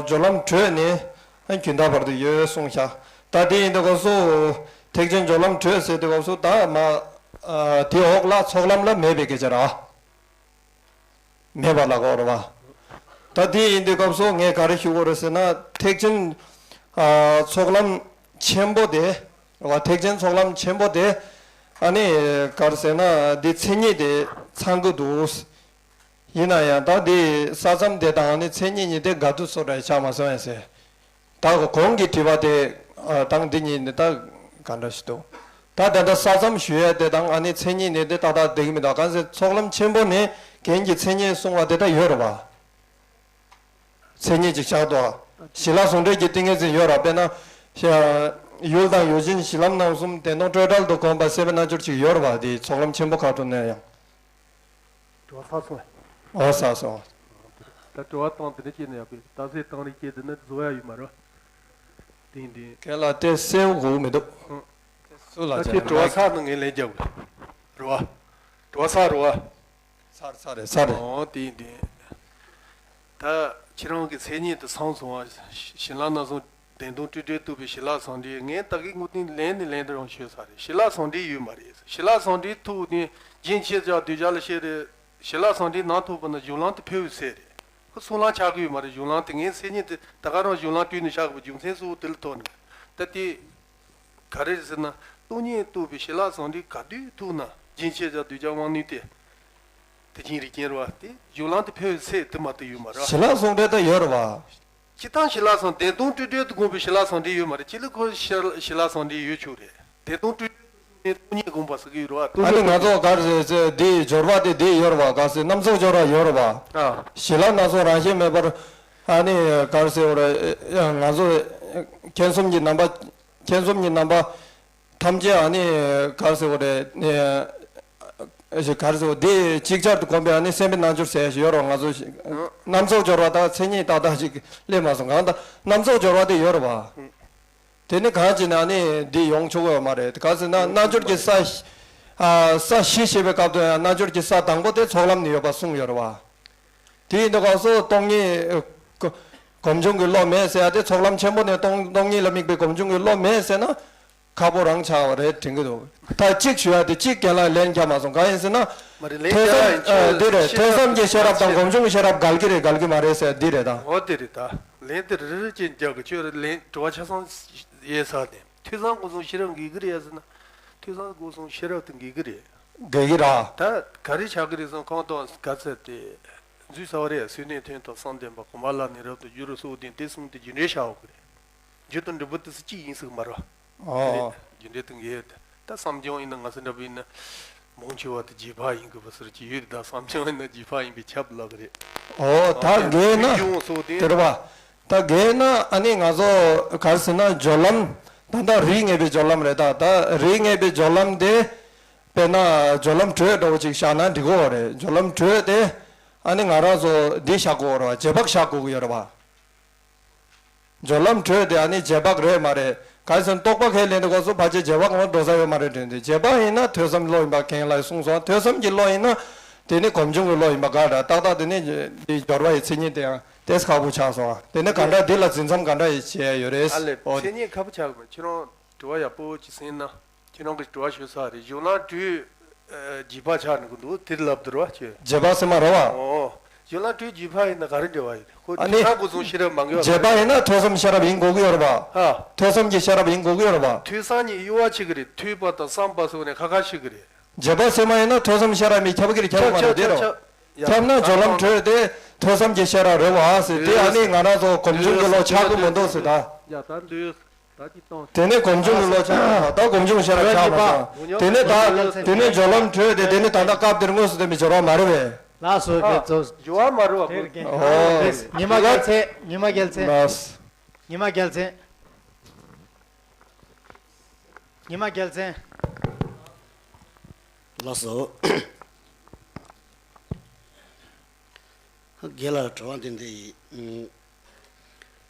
སྦྱོར་ལམ་དྲོད་ནས་རྒྱུན་མཐའ་བར་དུ་ཡོད་གསུངས་བཞག། ད་དེ་ཡིན་དུས་སྐབས་སུ་ཐེག་ཆེན་སྦྱོར་ལམ་དྲོད་ཟེར་དུས་སྐབས་སུ་ད་མ་ཨ་དེ་འོག་ལ་ཚོགས་ལམ་ལ་མེད་པའི་སྐད་ཆ་རེད། མེད་པ་ལབ་དགོས་རེད་བ། ད་དེ་ཡིན་དུས་སྐབས་སུ་ངས་ག་རེ་ཞུ་དགོས་རེད་ཟེར་ན། ཐེག་ཆེན་ཨ་ཚོགས་ལམ་ཆེན་པོ་དེ་རེད་བ། ཐེག་ཆེན་ཚོགས་ལམ་ཆེན་པོ་དེ་ཨ་ནི་ག་རེ་ཟེར་ན། འདི་མཚན་ཉིད་དེ་ཚང་གི་འདུག། ཡིན་ན་ཡང་ད་འདི་ས་མཚམས་དེ་དང་ཨ་ནི་མཚན་ཉིད་གཉིས་དེ་དགག་སྒྲུབ་སོགས་རེ་ཆགས་མ་སོང་ཡང་ཟེར། ད་གོང་གི་དྲི་བ་དེ་ཨ་དང་འདི་གཉིས་ནི་ད་ག་འདྲ་ཞིག་འདུག། ད་ད་ལྟ་ས་མཚམས་ཞུ་ཡ་དེ་དང་ཨ་ནི་མཚན་ཉིད་ནི་དེ་ཏག་ཏག་བསྡད་ཀྱི་མི་འདུག། གང་ཟེར་ཚོགས་ལམ་ཆེན་པོ་ནི་རྒྱན་གྱི་མཚན་ཉིད་གསུང་བ་དེ་ད་ཡོད་རེད་བ། མཚན་ཉིད་ཅིག་བཞག་འདུག། ཞི་ལ་ཟུང་འབྲེལ་གྱི་ཏིང་ངེ་འཛིན་ཡོད་རེད་བ། དཔེར་ན་ཤ་ཡུལ་དང་ཡུལ་ཅན་གཞི་ལམ་རྣམ་གསུམ་བདེན་སྟོང་སྤྲོས་བྲལ་དུ་བསྒོམས་པ་སེམས་དཔའི་རྣལ་འབྱོར་ཅིག་ཡོད་རེད་བ། དེ་ཚོགས་ལམ་ཆེན་པོ་ཁག་ཏུ་གནས་ཡང་། དྲི་བ་ཚར་སོང་། ཨོ་ཚར་སོང་། ད་དྲི་བ་བཏང་དེ་འདྲ་བྱས་ནས་ཡག་པས། རྟགས་གསལ་བཏང་རེས་བྱས་དེ་ནི་བཟོ་ཡ་ཡོད་མ་རེད། དེ་འདི། ཁྱེད་ལ་དེ་གསལ་པོ་གོ་གི་མི་འདུག། ཨང་། སུ་ལ་ད་ཁྱེད་བྱས་དྲི་བ་ན་ཚར་ན་ངས་ལན་རྒྱབ་དགོས་རེད་བ། དྲི་བ་ཚར་རེད་བ། ཚར་ཚར་རེད་ཚར་རེད། ཨོ་དེ་འདི། ད་ཁྱེད་རང་གི་མཚན་ཉིད་དེ་ཚང་སོང་བ། གཞན་ལ་ན་སོང་། བདེན་སྟོང་སྤྲོས་བྲལ་རྟོགས་པའི་ཞི་ལྷག་ཟུང་འབྲེལ། ངས་ད་གིན་སྔོན་དེ་ལན་ནས་ལན་དུ་རང་ཤོད་ས་རེད། ཞི་ལྷག་ཟུང་འབྲེལ་ཡོད་མ་རེད། ཞི་ལྷག་ཟུང་འབྲེལ་ཐུག་ནས་རྒྱུན་ཆད་བཞག་གདུལ་བྱ་ལ་བཤད་རེད། ཞི་ལྷག་ཟུང་འབྲེལ་ནང་ཐུག་པ་ན་གཞུང་ལམ་དུ་ཕེབས་ཡོད་ས་རེད། ཁོ་ཚོགས་ལམ་ཆགས་ཀྱི་ཡོད་མ་རེད། གཞུང་ལམ་དེ་ངའི་མཚན་ཉིད་དེ་ད་ག་རང་གཞུང་ལམ་སྤྲུལ་ནས་བཞག་དགོས་པའི་རྒྱུ་མཚན་གཙོ་བོ་དེ་ལ་ཐུག་ནས། ད་དེ་ག་རེ་རེད་ཟེར་ན། སྟོང་ཉིད་རྟོགས་པའི་ཞི་ལྷག་ཟུང་འབྲེལ་ག་དུས་ཐུག་ན་རྒྱུན་ཆད་བཞག་གདུལ་བྱ་དབང་རྣོན་ཏེ། དེ་བཞིན་རིགས་ཅན་རེད་བ། དེ་གཞུང་ལམ་དུ་ཕེབས་ཡོད་ས་དེ་མ་གཏོགས་ཡོད་མ་རེད། ཞི་ལྷག་ཟུང་འབྲེལ་ད་ཡོད་རེད་བ། སྤྱིར་བཏང་ཞི་ལྷག་ཟུང་། བདེན་སྟོང་སྤྲོས་བྲལ་དུ་བསྒོམས་པའི་ཞི་ལྷག་ཟུང་འབྲེལ་ཡོད་མ་རེད། སྤྱི་ལ་ཁོ་ཞི་ཞི་ལྷག་ཟུང་འབྲེལ་ཡོད་ཆོག་རེད། བདེན་སྟོང་སྤྲོས་བྲལ་དུ་བསྒོམས་ནས་སྟོང་ཉིད་བསྒོམས་པ་ཟེར་གྱི་ཡོད་རེད་བ། ཨ་ནི་ང་ཚོ་ག་རེ་ཟེར་ཟེར་འདི་སྦྱོར་བ་དེ་འདི་ཡོད་རེད་བ། ག་ཟེར་རྣམ་རྫོགས་སྦྱོར་བ་ཡོད་རེད་བ། ཨ། ཞི་ལྷག་སྣ་ཚོགས་རང་བཞིན་མེད་པར། ཨ་ནི་ག་རེ་ཟེར་བ་རེད། ང་ཚོ་མཁྱེན་གསུམ་གྱི་རྣམ་པ། མཁྱེན་གསུམ་གྱི་རྣམ་པ་ཐམས་ཅད་ཨ་ནི་ག་རེ་ཟེར་བ་རེད། ཨ་ག་རེ་ཟེར་བ། འདི་ཅིག་ཅར་དུ་བསྒོམས་པའི་ཨ་ནི་སེམས་དཔའི་རྣལ་འབྱོར་ཟེར་ཡ་ཞིག་ཡོད་རེད་བ། ང་ཚོ་རྣམ་རྫོགས་སྦྱོར་བ་དང་མཚན་ཉིད་ཏག་ཏག་ཅིག་སླེབས་མ་སོང་། གང་ལྟར་རྣམ་རྫོགས་སྦྱོར་བ་དེ་ཡོད་རེད་བ། དེ་ནི་གང་བྱས་ན་ཨ་ནི་འདི་ཡོང་ཆོག་གི་ཡོད་མ་རེད། ག་ཟེར་ན་རྣལ་འབྱོར་གྱི་ས་ཨ་ས་བཞི་བཤད་པའི་སྐབས་དུ་ཡང་རྣལ་འབྱོར་གྱི་ས་དང་པོ་དེ་ཚོགས་ལམ་ནས་ཡོད་པ་གསུངས་ཡོད་རེད་བ། དེ་ཡིན་དུས་སྐབས་སུ་སྟོང་ཉིད་སྒོམ་བྱུང་གི་བློ་མེད་ཟེར་ཡ་དེ། ཚོགས་ལམ་ཆེན་པོ་ནས་སྟོང་སྟོང་ཉིད་ལ་དམིགས་པའི་སྒོམ་བྱུང་གི་བློ་མེད་ཟེར་ན་ཁག་པོ་རང་ཆགས་པ་རེད་དྲན་གྱི་འདུག། ད་གཅིག་ཞུ་ཡ་དེ། གཅིག་རྒན་ལགས་ལན་རྒྱག་མ་སོང་། གང་ཡིན་ཟེར་ན། མ་རེད། ལན་ཐོས་བསམ་རྒྱག་ཡིན་ཨ་ཆོག། འདི་རེད། ཤེས་ཐོས་བསམ་གྱི་ཤེས་རབ་དང་སྒོམ་བྱུང་གི་ཤེས་རབ་འགལ་གྱི་རེད་འགལ་གྱི་མ་རེད་ཟེར་འདི་རེད་ད། འོ་དེ་རེད་ད། ལན་དེ་རེ་རེ་བྱས་རྒྱག་གི། ཁྱོད་ལན་དྲི་བ་ཆ་ཚང་ཡས་ས་ནས་ཐོས་བསམ་སྒོམ་གསུམ་ཤེས་རབ་འགལ་གྱི་རེད་ཟེར་ན། ཐོས་བསམ་སྒོམ་གསུམ་ཤེས་རབ་དེ་འགལ་གྱི་རེད། འགལ་གྱི་ར། ད་ག་རེ་ཆགས་ཀྱི་རེད་ཟེར་ན། ཁོང་དང་ག་ཚད་དེ། རྫུས་ས་བ་རེད། སུན་ནས་ཐོན་དང་བསམ་ལྡན་པ། གོང་མ་ལ་ནི་རབ་ཏུ་བསྒྱུར་སོགས་དེ་དེ་གསུམ་དེ་རྒྱུ་འབྲས་བྱ་བ་གི་རེད། རྒྱུ་དང་འབྲས་བུ་དེ་སུ་གཅིག་ཡིན་ས་གི་མ་རེད། ཨོ། རྒྱུ་འབྲས་དེ་འགལ་ཡོད་དེ། ད་བསམ་བྱུང་ཡིན་ན། ང་ཚོ་འདྲ་པོ་ཡིན་ན། མང་ཆེ་བ་དེ་རྗེས་དཔག་ཡིན་དགོས་པ་ཟེར་གྱི་ཡོད་དེ། ད་བསམ་བྱུང་ཡིན་ན་རྗེས་དཔག་ཡིན་པས་ཁྱབ་ལབ་གི་རེད། ཨོ། ད་འགལ་ན་དེ་རེད་བ། ད་འགལ་ན་ཨ་ནི་ང་ཚོ་ག་རེ་ཟེར་ན་སྦྱོར་ལམ། ད་ལྟ་རིགས་ངེས་པའི་སྦྱོར་ལམ་རེད། ད་ད་རིགས་ངེས་པའི་སྦྱོར་ལམ་དེ། དཔེར་ན་སྦྱོར་ལམ་དྲོད་འདྲ་བོ་ཅིག་བཞག་ན་འགྲིག་གི་རེད། སྦྱོར་ལམ་དྲོད་དེ་ཨ་ནི་ང་རང་ཚོ་འདི་བཞག་དགོས་རེད་བ། རྗེས་དཔག་བཞག་དགོས་ཀྱི་ཡོད་རེད་བ། སྦྱོར་ལམ་དྲོད་དེ་ཨ་ནི་རྗེས་དཔག་རེད་མ་རེད། ག་རེ་ཟེར་ན་རྟོག་པ་ཁས་ལེན་དུས་སྐབས་སུ་ཕལ་ཆེར་རྗེས་དཔག་ངོ་འགྲོ་ས་ཡོད་མ་རེད་དྲན་ཏེ། རྗེས་དཔག་ཡིན་ན་ཐོས་བསམ་བློ་ཡིན་པ་རྒན་ལགས་གསུངས་སོང་། ཐོས་བསམ་གྱི་བློ་ཡིན་ན་དེ་ནི་སྒོམ་བྱུང་གི་བློ་ཡིན་པ་འགའ་འདྲ། ཏག་ཏག་དེ་ནི་འདི་སྦྱོར་བ་ཡི་མཚན་ཉིད་དེ་ཡང་ཏོག་ཙམ་ཁག་པོ་ཆགས་སོང་། དེ་ནི་ག་འདྲ་འདི་ལ་འཛིན་མཚམས་ག་འདྲ་ཡི་བྱས་ཡོད་རེད། ཨ་ལས། ཨོ། མཚན་ཉིད་ཁག་པོ་ཆགས་གི་མེད། ཁྱེད་རང་དྲི་བ་ཡག་པོ་ཅིག་གསན་ན། ཁྱེད་རང་གིས་དྲི་བ་ཞུ་ས་རེད། གཞུང་ལམ་དྲོད་རྗེས་དཔག་ཆགས་ནས་གི་འདུག། དེར་ལབ་དུས་ར་ཁྱོད། རྗེས་དཔག་སེམས་མ་རེད་བ། ཨོ། གཞུང་ལམ་དྲོད་རྗེས་དཔག་ཡིན་ན་ག་རེ་འབྲེལ་བ་ཡོད། ཁོ་ཨ་ནི་ཐོས་བསམ་སྒོམ་གསུམ་ཤེས་རབ་མ་འགལ་བ། རྗེས་དཔག་ཡིན་ན་ཐོས་བསམ་ཤེས་རབ་ཡིན་དགོས་ཀྱི་ཡོད་རེད་བ། ཨ། ཐོས་བསམ་གྱི་ཤེས་རབ་ཡིན་དགོས་ཀྱི་ཡོད་རེད་བ། ཐོས་བསམ་གྱི་གཡོ་བ་ཆེ་གི་རེད། ཐོས་པ་དང་བསམ་པ་སོགས་ནས་ཁ་ཁ་ཤི་གི་རེད། རྗེས་དཔག་སེམས་མ་ཡིན་ན་ཐོས་བསམ་ཤེས་རབ་མི་ཁྱབ་ཀྱི་རེད། ཁྱབ་པ་མ་རེད་དེ་རེད། ཁྱབ་ན་སྦྱོར་ལམ་དྲོད་དེ་ཐོས་བསམ་གྱི་ཤེས་རབ་རེད་བ་ཟེར། དེ་ཨ་ནི་ང་རང་ཚོ་སྒོམ་བྱུང་གི་བློ་ཆགས་ཀྱི་མི་འདུག་ཟེར་ད། ཡ་ད་འདོད། དེ་ནས་སྒོམ་བྱུང་གི་བློ་ཆགས། ད་སྒོམ་བྱུང་ཤེས་རབ་ཆགས་མ་སོང་། དེ་ནས་ད་དེ་ནས་སྦྱོར་ལམ་དྲོད་དེ། དེ་ནས་ད་ལྟ་སྐབས་དེར་དངོས་སུ་བསྟན་པའི་སྦྱོར་བ་མ་རེད་བས། ལགས་སོ། ཨ། དེ་ཚོ་སྦྱོར་བ་མ་རེད་བ། དེར་རྒན། ཨོ། ཉི་མ་རྒྱལ་མཚན། ཉི་མ་རྒྱལ་མཚན། ལགས། ཉི་མ་རྒྱལ་མཚན། ཉི་མ་རྒྱལ་མཚན། ལགས་སོ། རྒན་ལགས་དྲི་བ་འདི་འདི་ཡིན།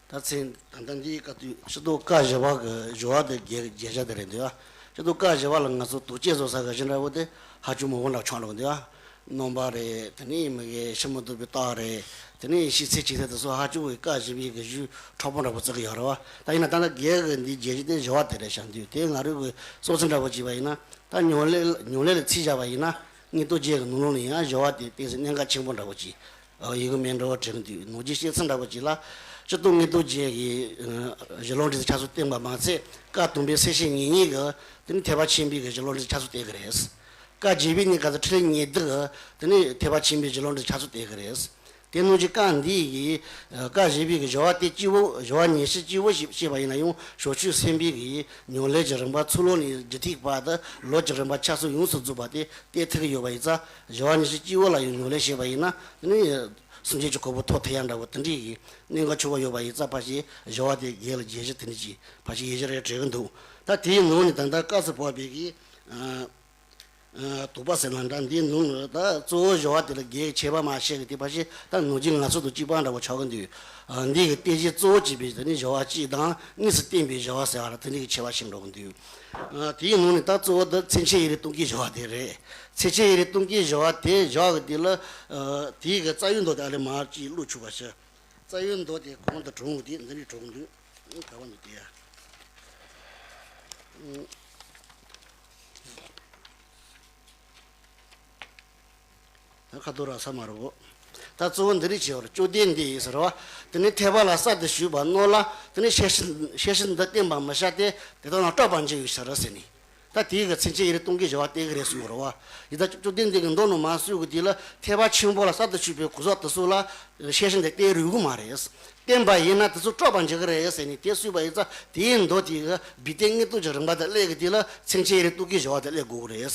ད་ ད་མཚན་ད་ལྟ་འདིའི་སྐབས་དུས་སྤྱི་ལྡོག་ཀ་བཞི་པ་གི་སྦྱོར་བ་དེ་རྒྱས་རྒྱས་བྱ་དེ་རེད་འདུག་ཨ། སྤྱི་ལྡོག་ཀ་བཞི་པ་ལ་ང་ཚོ་དོགས་གཅོད་བཟོ་ས་གི་གཞི་འདྲ་བོ་དེ་ཧ་ཅང་མང་པོ་འདྲ་ཆགས་འགྲོ་གི་འདུག་ཨ། སྣོམ་པ་རེད། དེ་ནས་མི་གའི་ཕྱི་མི་སྡོད་པའི་རྟགས་རེད། དེ་ནས་ཤེས་ཚད་ཅིག་ཚད་དེ་ཚོ་ཧ་ཅང་གི་ཀ་བཞི་པའི་གི་གཞུང་དྲག་པོ་འདྲ་བོ་བརྩི་གི་ཡོད་རེད་བ། ད་ཡིན་ན་ད་ལྟ་རྒྱས་གི་འདིའི་རྒྱས་གཞི་དེ་སྦྱོར་བ་དེ་རེད་བཞག་འདུག་དེ་ང་རང་གི་སོ་ཚིག་འདྲ་བོ་བྱས་པ་ཡིན་ན། ད་ཉམས་ལེན་ཉམས་ལེན་ལ་ཚིག་བཞག་པ་ཡིན་ན། དངོས་སྟོབས་རྒྱས་ཀྱི་ནང་ལོགས་ལ་ཡང་སྦྱོར་བ་དེ་ཏོག་ཙམ་གནད་འགག་ཆེན་པོ་འདྲ་བོ་ཅིག་ཡིན་གི་མེད་འདྲ་བོ་དྲན་གི་འདུག་ནོར་གྱི་བཤད་ཚུལ་འདྲ་བོ་ཅིག་ལ། སྤྱི་ལྡོག་དངོས་སྟོབས་རྒྱས་ཀྱི་གཞི་ལུགས་འབྲས་ཆ་ཚུལ་བསྟན་པ་མ་ཚད། ཀ་དང་པོའི་སེམས་བསྐྱེད་ངེས་གཉིས་ཀྱི་དེ་ནི་ཐེག་པ་ཆེན་པོའི་གི་གཞི་ལུགས་འབྲས་ཆ་ཚུལ་བསྟན་གི་རེད། ཀ་བརྒྱད་པའི་ནི་ག་ཚོད་ཕྲིན་ལས་ཉེར་བདུན་གི་དེ་ནི་ཐེག་པ་ཆེན་པོའི་གཞི་ལུགས་འབྲས་ཆ་ཚུལ་བསྟན་གི་རེད། དེ་ནང་གི་ཀ་འདི་ཡི་ཀ་བཞི་པའི་གི་སྦྱོར་བ་དེ་སྤྱི་བོ། སྦྱོར་བ་ཉེར་བཞི་སྤྱི་བོ་ཞེས་བཤད་པ་ཡིན་ན་ཡང་ཕྱོགས་ཆོས་སེམས་དཔའི་གི་ཉམས་ལེན་གྱི་རིམ་པ་ཚུར་ལོག་ནས་རྒྱུད་ཐེག་བར་དུ་ལུགས་ཀྱི་རིམ་པ་ཆ་ཚང་ཡོངས་སུ་རྫོགས་པ་དེ་བསྟན་ཐུབ་ཀྱི་ཡོད་པ་ཡིན་ཙང་། སྦྱོར་བ་ཉེར་བཞི་སྤྱི་བོ་ལ་ཡང་ཉམས་ལེན་བྱས་པ་ཡིན་ན་དེ་ནི་སངས་རྒྱས་ཀྱི་གོ་འཕང་ཐོབ་ཐུབ་ཡ་འདྲ་བོ་དེ་འདྲའི་གི་གནད་འགག་ཆེན་པོ་ཡོད་པ་ཡིན་ཙང་། ཕལ་ཆེར་སྦྱོར་བ་དེ་རྒྱས་ལ་རྒྱས་གཞི་དེ་འདྲ་ཅིག་ཕལ་ཆེར་ཡིན་གཞི་རེད་དྲན་གི་འདུག་ད་དེའི་ནང་ནས་ད་ལྟ་སྐབས་སུ་བབས་པའི་གི། ཨ། དོགས་པ་ཟེར་ན་འདྲ། འདིའི་ནང་ལ་ད་གཙོ་བོ་སྦྱོར་བ་དེ་ལ་རྒྱས་ཀྱི་ཁྱད་པར་མ་བཤད་གི་དེ་ཕལ་ཆེར་ད་ནོར་གྱི་ང་ཚོ་དང་གཅིག་པ་འདྲ་བོ་ཆགས་ཀྱི་འདུག་ཨ། འདི་གི་བསྟན་བྱའི་གཙོ་བོ་བྱས་པའི་དེ་ནི་སྦྱོར་བ་གཅིག་དང་། དངོས་སུ་བསྟན་པའི་སྦྱོར་བ་ཟེར་བ་ལ་དེ་འདྲའི་གི་ཁྱད་པར་ཕྱེ་འགྲོ་གི་འདུག་ཨ། དེའི་ནང་ནས་ད་གཙོ་བོ་དེ་མཚན་ཅན་ཡིད་རིག་སྟོང་གི་སྦྱོར་བ་དེ་རེད། མཚན་ཅན་ཡིད་རིག་སྟོང་གི་སྦྱོར་བ་དེ་སྦྱོར་གི་དེ་ལ། ཨ། དེའི་གི་རྩ་བའི་མདོ་དེ་ཨ་ལས་མར་ཅིག་བླུགས་ཆོག་པ་ཞིག་རྩ་བའི་མདོ་དེ་གོང་དུ་དྲངས་དེ་འདི་ནས་དྲངས་འདུག་ག་བ་འདུག་དེ་ཡ། ད་ཁ་དོག་རག་ས་མ་རེད་གོ། ད་གཙོ་བོ་འདི་རིགས་བྱས་པར་བཅོམ་ལྡན་འདས་ཡིས་ཟེར་བ། དེ་ནི་ཐེག་པ་ལ་གསར་དུ་ཞུགས་པ་རྣམས་ལ་དེ་ནི་ཤེར་ཕྱིན་ཤེར་ཕྱིན་འདི་བསྟན་པར་མི་བྱ་སྟེ། དེ་དག་རྣམས་སྐྲག་པར་འགྱུར་བའི་ཕྱིར་ཟེར་ནས། ད་དེའི་གི་མཚན་ཅན་ཡིད་རིག་སྟོང་གི་སྦྱོར་བ་བསྟན་གི་རེད་གསུངས་པ་རེད་བ། ཡིན་ད་བཅོམ་ལྡན་འདས་ཀྱིས་མདོ་ནང་མར་གསུངས་གི་དེ་ལ་ཐེག་པ་ཆེན་པོ་ལ་གསར་དུ་ཞུགས་པའི་གོ་ས་དེ་ཚོ་ལ་ཤེར་ཕྱིན་དེ་བསྟན་རུང་གི་མ་རེད། བསྟན་པ་ཡིན་ན་དེ་ཚོ་སྐྲག་པར་འགྱུར་གི་རེད་ཟེར་ནས་དེ་གསུངས་པ་ཡིན་ཙང་། དེའི་མདོ་དེ་གི་བི་ཏའི་དངོས་སྟོབས་ཀྱི་རིམ་པ་དེ་སླེབས་གི་དེ་ལ་མཚན་ཅན་ཡིད་རིག་སྟོང་གི་སྦྱོར་བ་དེ་སླེབས་དགོས་གི་རེད།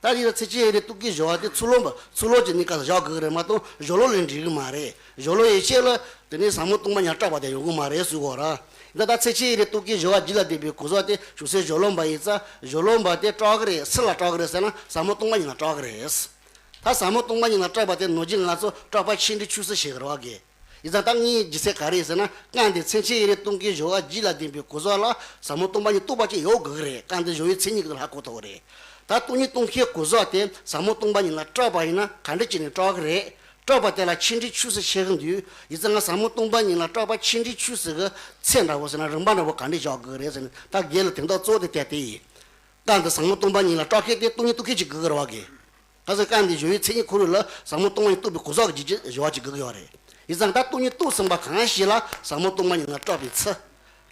ད་དེ་ལ་མཚན་ཅན་ཡིད་རིག་སྟོང་གི་སྦྱོར་བ་དེ་ཚུར་ལོག་པ་ཚུར་ལོག་གི་གནས་སྐབས་སུ་བཞག་དགོས་གི་རེད་མ་གཏོགས་སྦྱོར་ཀློག་ལས་འགྲིག་གི་མ་རེད། སྦྱོར་ཀློག་ཡི་ཆེད་ལ་དེ་ནས་ཟབ་མོ་སྟོང་པ་ཉིད་ལ་སྐྲག་པ་དེ་ཡོང་གི་མ་རེད་གསུངས་པ་རེད། ད་ལྟ་མཚན་ཅན་ཡིད་རིག་སྟོང་གི་སྦྱོར་བ་རྒྱུད་ལ་ལྡན་པའི་གོ་ས་དེ་ཞུགས་སའི་སྦྱོར་ཀློག་པ་ཡིན་ཙང་། སྦྱོར་ཀློག་པ་དེ་སྐྲག་གི་རེད། སུ་ལ་སྐྲག་གི་རེད་ཟེར་ན་ཟབ་མོ་སྟོང་པ་ཉིད་ལ་སྐྲག་གི་རེད། ད་ཟབ་མོ་སྟོང་པ་ཉིད་ལ་སྐྲག་པ་དེ་ནོར་གྱི་ང་ཚོ་སྐྲག་པ་ཆེ་འབྲིང་ཆུང་གསུམ་བྱེད་ཀྱི་རེད་བ་གི། ཡིན་ཙང་ད་ངའི་ལྗིད་ཚད་ག་རེ་ཡིན་ཟེར་ན། གང་དེ་མཚན་ཅན་ཡིད་རིག་སྟོང་གི་སྦྱོར་བ་རྒྱུད་ལ་ལྡན་པའི་གོ་ས་ལ་ཟབ་མོ་སྟོང་པ་ཉིད་རྟོགས་པ་ཅིག་ཡོད་དགོས་ཀྱི་རེད། གང་དེ་སྦྱོར་བའི་མཚན་ཉིད་ཀྱི་ལ་གོ་ཐུབ་ཀྱི་རེད། ད་སྟོང་ཉིད་རྟོགས་མཁན་གོ་ས་དེ་ཟབ་མོ་སྟོང་པ་ཉིད་ལ་སྐྲག་པ་ཡིན་ན་ག་འདྲ་བྱས་ནས་སྐྲག་གི་རེད། སྐྲག་པ་དེ་ལ་ཆེ་འབྲིང་ཆུང་གསུམ་བྱེད་ཀྱི་འདུག་ཡིན་ཙང་ང་ཟབ་མོ་སྟོང་པ་ཉིད་ལ་སྐྲག་པ་ཆེ་འབྲིང་ཆུང་གསུམ་གྱི་ཚད་འདྲ་བོ་ཟེར་ན་རིམ་པ་འདྲ་བོ་ག་འདྲས་བཞག་དགོས་ཀྱི་རེད་ཟེར་ན། ད་རྒྱུད་ལ་དོན་དག་གཙོ་བོ་དེ་དེ་ཡིན། གང་དེ་ཟབ་མོ་སྟོང་པ་ཉིད་ལ་སྐྲག་མཁན་དེ་སྟོང་ཉིད་རྟོགས་མཁན་ཅིག་དགོས་ཀྱི་རེད་བ་གི། ག་ཟེར་གང་དེ་སྦྱོར་བའི་མཚན་ཉིད་ཁོ་རང་ལ་ཟབ་མོ་སྟོང་པ་ཉིད་རྟོགས་པའི་གོ་ས་གི་རྒྱུད་ཀྱི་སྦྱོར་བ་ཅིག་དགོས་ཀྱི་ཡོད་རེད། ཡིན་ཙང་ད་སྟོང་ཉིད་རྟོགས་ཟིན་པ་གང་ཞིག་ལ་ཟབ་མོ་སྟོང་པ་ཉིད་ལ་སྐྲག་པའི་ཚུལ།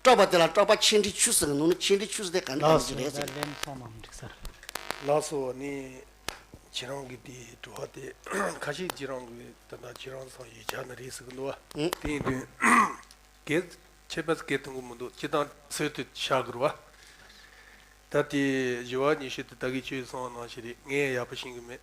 སྐྲག་པ་དེ་ལ་སྐྲག་པ་ཆེ་འབྲིང་ཆུང་གསུམ་གྱི་ནང་ནས་ཆེ་འབྲིང་ཆུང་གསུམ་དེ་ག་འདྲ་ག་འདྲ་ཅིག་རེད་ཟེར། ལགས་སོ། ནི་ཁྱེད་རང་གི་དེའི་དྲི་བ་དེ་ཁ་ཤས་ཁྱེད་རང་གི་ད་ལྟ་ཁྱེད་རང་ཚང་ཡིད་ཆ་ན་རེད་ཟེར་གི་འདུག་བ། ཨང་། དེ་ཡིན་དུས། གལ་ཆེ་བས་སྐད་གཏོང་གི་མི་འདུག་སྤྱི་བཏང་ཚོད་དུ་བཞག་དགོས་རེད་བ། ད་དེ་སྦྱོར་བ་ཉི་ཤུ་དེ་ད་གིན་ཁྱོད་གསུངས་པ་ནང་བཞིན་རེད། ངས་ཡག་པོ་ཤེས་ཀྱི་མེད།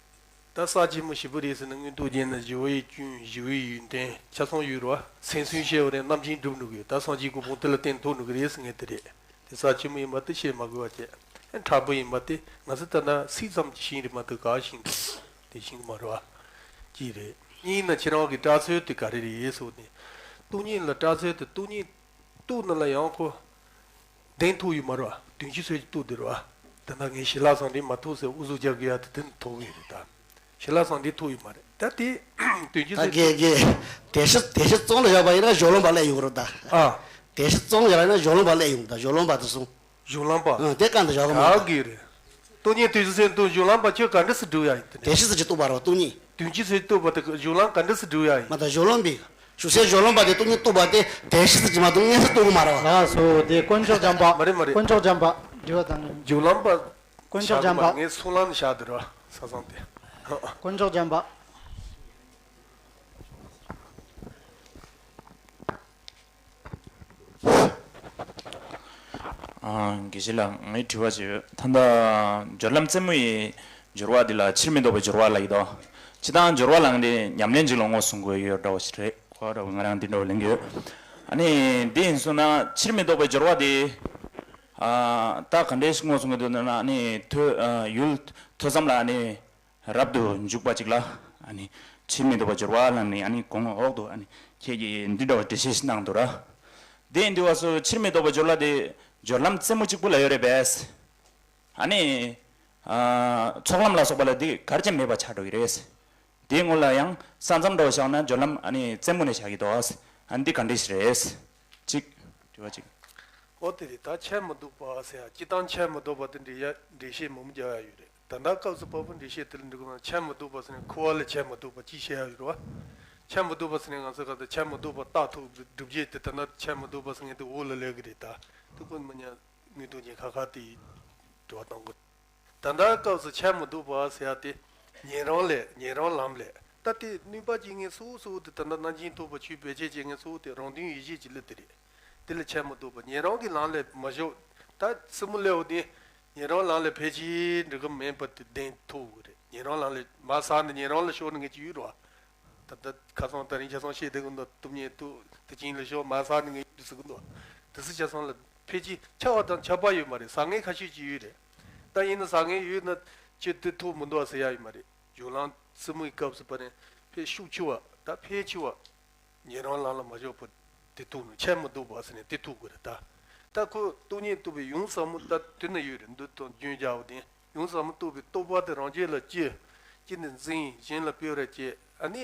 ད་ས་ཆེན་མོ་ཞིབ་པོ་རེད་ཟེར་ན་དངོས་སྟོབས་རྒྱན་ན་སྦྱོར་བའི་སྐྱོན་སྦྱོར་བའི་ཡོན་ཏན་ཆ་ཚང་ཡོད་རེད་བ། སེམས་སུན་བཤད་པ་རེད། རྣམ་མཁྱེན་འགྲུབ་འགྲོ་གི་ཡོད། ད་སངས་རྒྱས་གོ་འཕང་དེ་ལ་བརྟན་ཐོག་འགྲོ་གི་རེད་ཟེར་མཁན་དེ་རེད། དེ་ས་ཆེན་མོ་ཡིན་པ་དེ་བཤད་མ་དགོས་པ་བྱས། མཁྲེགས་པོ་ཡིན་པ་དེ་ང་ཚོ་ད་ལྟ་ཚིག་ཙམ་གྱིས་ཤེས་རེད་མ་གཏོགས་ག་ཤེས་འདུག་དེ་ཤེས་ཀྱི་མ་རེད་བ། གཅིག་རེད། གཉིས་ན་ཁྱེད་རང་གི་སྐྲག་ཚུལ་དེ་ག་རེ་རེད་ཟེར་ནས། སྟོང་ཉིད་ལ་སྐྲག་ཚུལ་དེ་སྟོང་ཉིད་རྟོགས་ན་ལ་ཡང་ཁོ་གདེང་ཐོབ་ཡོད་མ་རེད་བ། དོན་སྤྱི་ཚོད་ཀྱི་རྟོགས་དེ་རེད་བ། དེ་ན་ངས་ཞི་ལྷག་སངས་རྒྱས་མ་ཐོབ་ཟེར་ཨུ་ཚུགས་རྒྱག་གི་ཡ་དེ་དེ་ནི་ཐོབ་གི་རེད་ད། ཞི་ལྷག་སངས་རྒྱས་ཐོབ་ཡོད་མ་རེད་ད་དེ། དོན་སྤྱི་ད་ཚོད་གེ་གེ། དེ་ཕྱི་དེ་ཕྱི་བཙོང་ལ་བཞག་པ་ཡིན་ན་སྦྱོར་ལམ་པ་སླེབས་ཡོང་གི་རེད་ད། ཨ། དེ་ཕྱི་བཙོང་ལ་བཞག་པ་ཡིན་ན་སྦྱོར་ལམ་པ་སླེབས་ཡོང་གི་ད། སྦྱོར་ལམ་པ་དེ་སོང་། སྦྱོར་ལམ་པ། ཨ། དེ་གང་དུ་བཞག་གི་མ་རེད་ད། ག་གི་རེད། སྟོང་ཉིད་དོན་སྤྱི་ཚོད་དུ་སྦྱོར་ལམ་པ་ཁྱོད་ག་འདྲ་སེ་སྒྲུབ་ཡ་ཡིན་དེ་ནས། དེ་ཕྱི་ཚོད་ཀྱི་རྟོགས་པ་རེད་བ་སྟོང་ཉིད། དོན་སྤྱི་ཚོད་རྟོགས་པ་དེ་སྦྱོར་ལམ་ག་འདྲ་སེ་སྒྲུབ་ཡ་ཡིན། མ་ད་སྦྱོར་ལམ་པའི། ཞུ་སའི་སྦྱོར་ལམ་པ་དེ་སྟོང་ཉིད་རྟོགས་པ་དེ་དེ་ཕྱི་ཚོད་ཀྱི་མ་གཏོགས་སྔོན་ཚེ་རྟོགས་གི་མ་རེད་བ། ལགས་སོ། དེ་དཀོན་མཆོག་འཇམ་པ། མ་རེད་མ་རེད། དཀོན་མཆོག་འཇམ་པ། དྲི་བ་དང་། སྦྱོར་ལམ་པ། དཀོན་མཆོག་འཇམ་པ། ངས་གསུང་ལམ་བཞག་དེ་རེད་བ་ས་སང་དེ། དཀོན་མཆོག་འཇམ་པ། ཨ། དགེ་བཤེས་ལགས་ངའི་དྲི་བ་ཅིག་ཡོད། ད་ལྟ་སྦྱོར་ལམ་རྩེ་མོ་ཡི་སྦྱོར་བ་འདི་ལ་ཕྱིར་མི་ལྡོག་པའི་སྦྱོར་བ་ལབ་ཀྱི་འདུག་སྤྱིར་བཏང་སྦྱོར་བ་ལབ་མཁན་དེ་ཉམས་ལེན་ཅིག་ལ་ངོས་བཟུང་དགོས་ཡོད་འདྲ་བོ་ཞིག་རེད། གོ་བ་འདྲ་བོ་ང་རང་འདི་འདྲ་བོ་ལེན་གྱི་ཡོད། ཨ་ནི་འདི་ཡིན་སོང་ན་ཕྱིར་མི་ལྡོག་པའི་སྦྱོར་བ་དེ། ཨ། ད་ག་འདྲས་ཤིག་ངོས་བཟུང་གི་འདུག་ན་ན་ཨ་ནི་ཐོས། ཨ། ཡུལ་ཐོས་བསམ་ལ་ཨ་ནི། རབ་ཏུ་འཇུག་པ་ཅིག་ལ་ཨ་ནི་ཕྱིར་མི་ལྡོག་པ་སྦྱོར་བ་ལབ་ནས། ཨ་ནི་གོང་འོག་ཏུ་ཨ་ནི་ཁྱེད་ཀྱིས་འདི་འདྲ་བ་འགྲེལ་བཤད་ཞིག་གནང་འདུག་ར། དེ་ཡིན་དུས་བ་སུ་ཕྱིར་མི་ལྡོག་པའི་སྦྱོར་བ་དེ་སྦྱོར་ལམ་རྩེ་མོ་གཅིག་པུ་ལ་ཡོད་རེད་པས། ཨ་ནི། ཨ། ཚོགས་ལམ་ལ་སོགས་པ་ལ་དེ་གར་ཅན་མེད་པ་ཆགས་འགྲོ་གི་རེད། དེའི་སྔོན་ལ་ཡང་ས་མཚམས་འདྲ་བོ་བཞག་ན་སྦྱོར་ལམ་ཨ་ནི་རྩེ་མོ་ནས་བཞག་གི་འདུག་ཨ་ནི་འདི་ག་འདྲ་ཞིག་རེད། གཅིག་དྲི་བ་གཅིག་འོ་དེ་རེད། ད་ཆད་མི་ལྡོག་པ་ཟེར་ཡ་སྤྱིར་བཏང་ཆད་མི་ལྡོག་པ་དེ་འགྲེལ་ཡ་འགྲེལ་བཤད་མང་པོ་རྒྱག་ཡ་ཡོད་རེད། ད་ལྟ་སྐབས་སུ་བབ་པ་འགྲེལ་བཤད་དེ་ལ་འགྲིག་གི་མ་ཆད་མི་ལྡོག་པ་ཟེར་ནས་ཁུ་བ་ལ་ཆད་མི་ལྡོག་པ་ཅིག་བཤད་ཡ་ཡོད་རེད་བ། ཆད་མི་ལྡོག་པ་ཟེར་ནས་ང་ཚོ་ག་ད་ཆད་མི་ལྡོག་པ་རྟགས་ཐོབ་སྒྲུབ་བྱེད་དེ་ད་ལྟ་ཆད་མི་ལྡོག་པ་ཟེར་མཁན་དེ་འོག་ལ་སླེབས་གི་རེད། ད་དེ་ཁོ་མི་ཉན། དངོས་སྟོང་ཅན་ཁ་ཁ་དེ་དྲི་བ་དང་པོ། ད་ལྟ་སྐབས་སུ་ཆད་མི་ལྡོག་པ་ཟེར་ཡ་དེ་ཉན་རང་ལས་ཉན་རང་ལམ་ལས། ད་དེ་ནུས་པ་སྐྱེ་མཁན་གཙོ་བོ་གཙོ་བོ་དེ་ད་ལྟ་རྣམ་མཁྱེན་ཐོབ་པ་ཆོས་བེད་སྤྱད་བྱེད་མཁན་གཙོ་བོ་དེ་རང་དོན་ཡིད་བྱེད་ཀྱི་ལུགས་དེ་རེད། དེ་ལ་ཆད་མི་ལྡོག་པ་ཉན་རང་གི་ལམ་ལས་མ་ཞོག་ད་སྲིན་མོ་ལས་འོ་དེ་ཉན་རང་ལམ་ལས་ཕལ་ཆེར་འགྲིག་གི་མིན་པ་དེ་གདེང་ཐོབ་གི་རེད། ཉན་རང་ལམ་ལས་མར་ཟག་ནས་ཉན་རང་ལ་ཤོར་ནས་ངས་ཀྱི་ཡོད་རེད་བ། ད་ལྟ་ཁ་སང་དེ་རིང་ཁ་སང་བཤད་བསྡད་གི་འདུག་སྟོབས་ཉན་ཏུ་དེ་ཅིང་ལ་ཤོར་མར་ཟག་ནས་ངས་ཡོད་ཟེར་གི་འདུག་དེ་སུ་ཆ་ཚང་ལ་ཕལ་ཆེར་ཆགས་པ་དང་ཆགས་པ་ཡོད་མ་རེད། ཟག་ངན་ཁ་ཤས་ཅིག་ཡོད་རེད། ད་ཡིན་ན་ཟག་ངན་ཡོད་ན་ཁྱོད་དེ་ཐོབ་མི་འདུག་ཟེར་ཡ་ཡོད་མ་རེད། སྦྱོར་ལམ་རྩེ་མོའི་སྐབས་སུ་བར་ནས་ཕལ་ཤུགས་ཆེ་བ་ད་ཕལ་ཆེ་བ། ཉན་རང་ལམ་ལ་མ་ཞོག་པ་དེ་ཐུག་ནས་ཆད་མི་ལྡོག་པ་ཟེར་ནས་དེ་ཐུག་དགོས་རེད་ད། ད་ཁོ་སྟོང་ཉིད་རྟོགས་པའི་ཡུམ་ཟབ་མོ་ད་དེ་ན་ཡོད་རེད། འདི་དང་རྒྱུན་བྱ་བ་དེ་ཡུམ་ཟབ་མོ་རྟོགས་པའི་རྟོགས་པ་དེ་རང་རྒྱུད་ལ་སྐྱེ། སྐྱེ་ནས་འཛིན། གཞན་ལ་སྤེལ་བར་བྱེད། ཨ་ནི།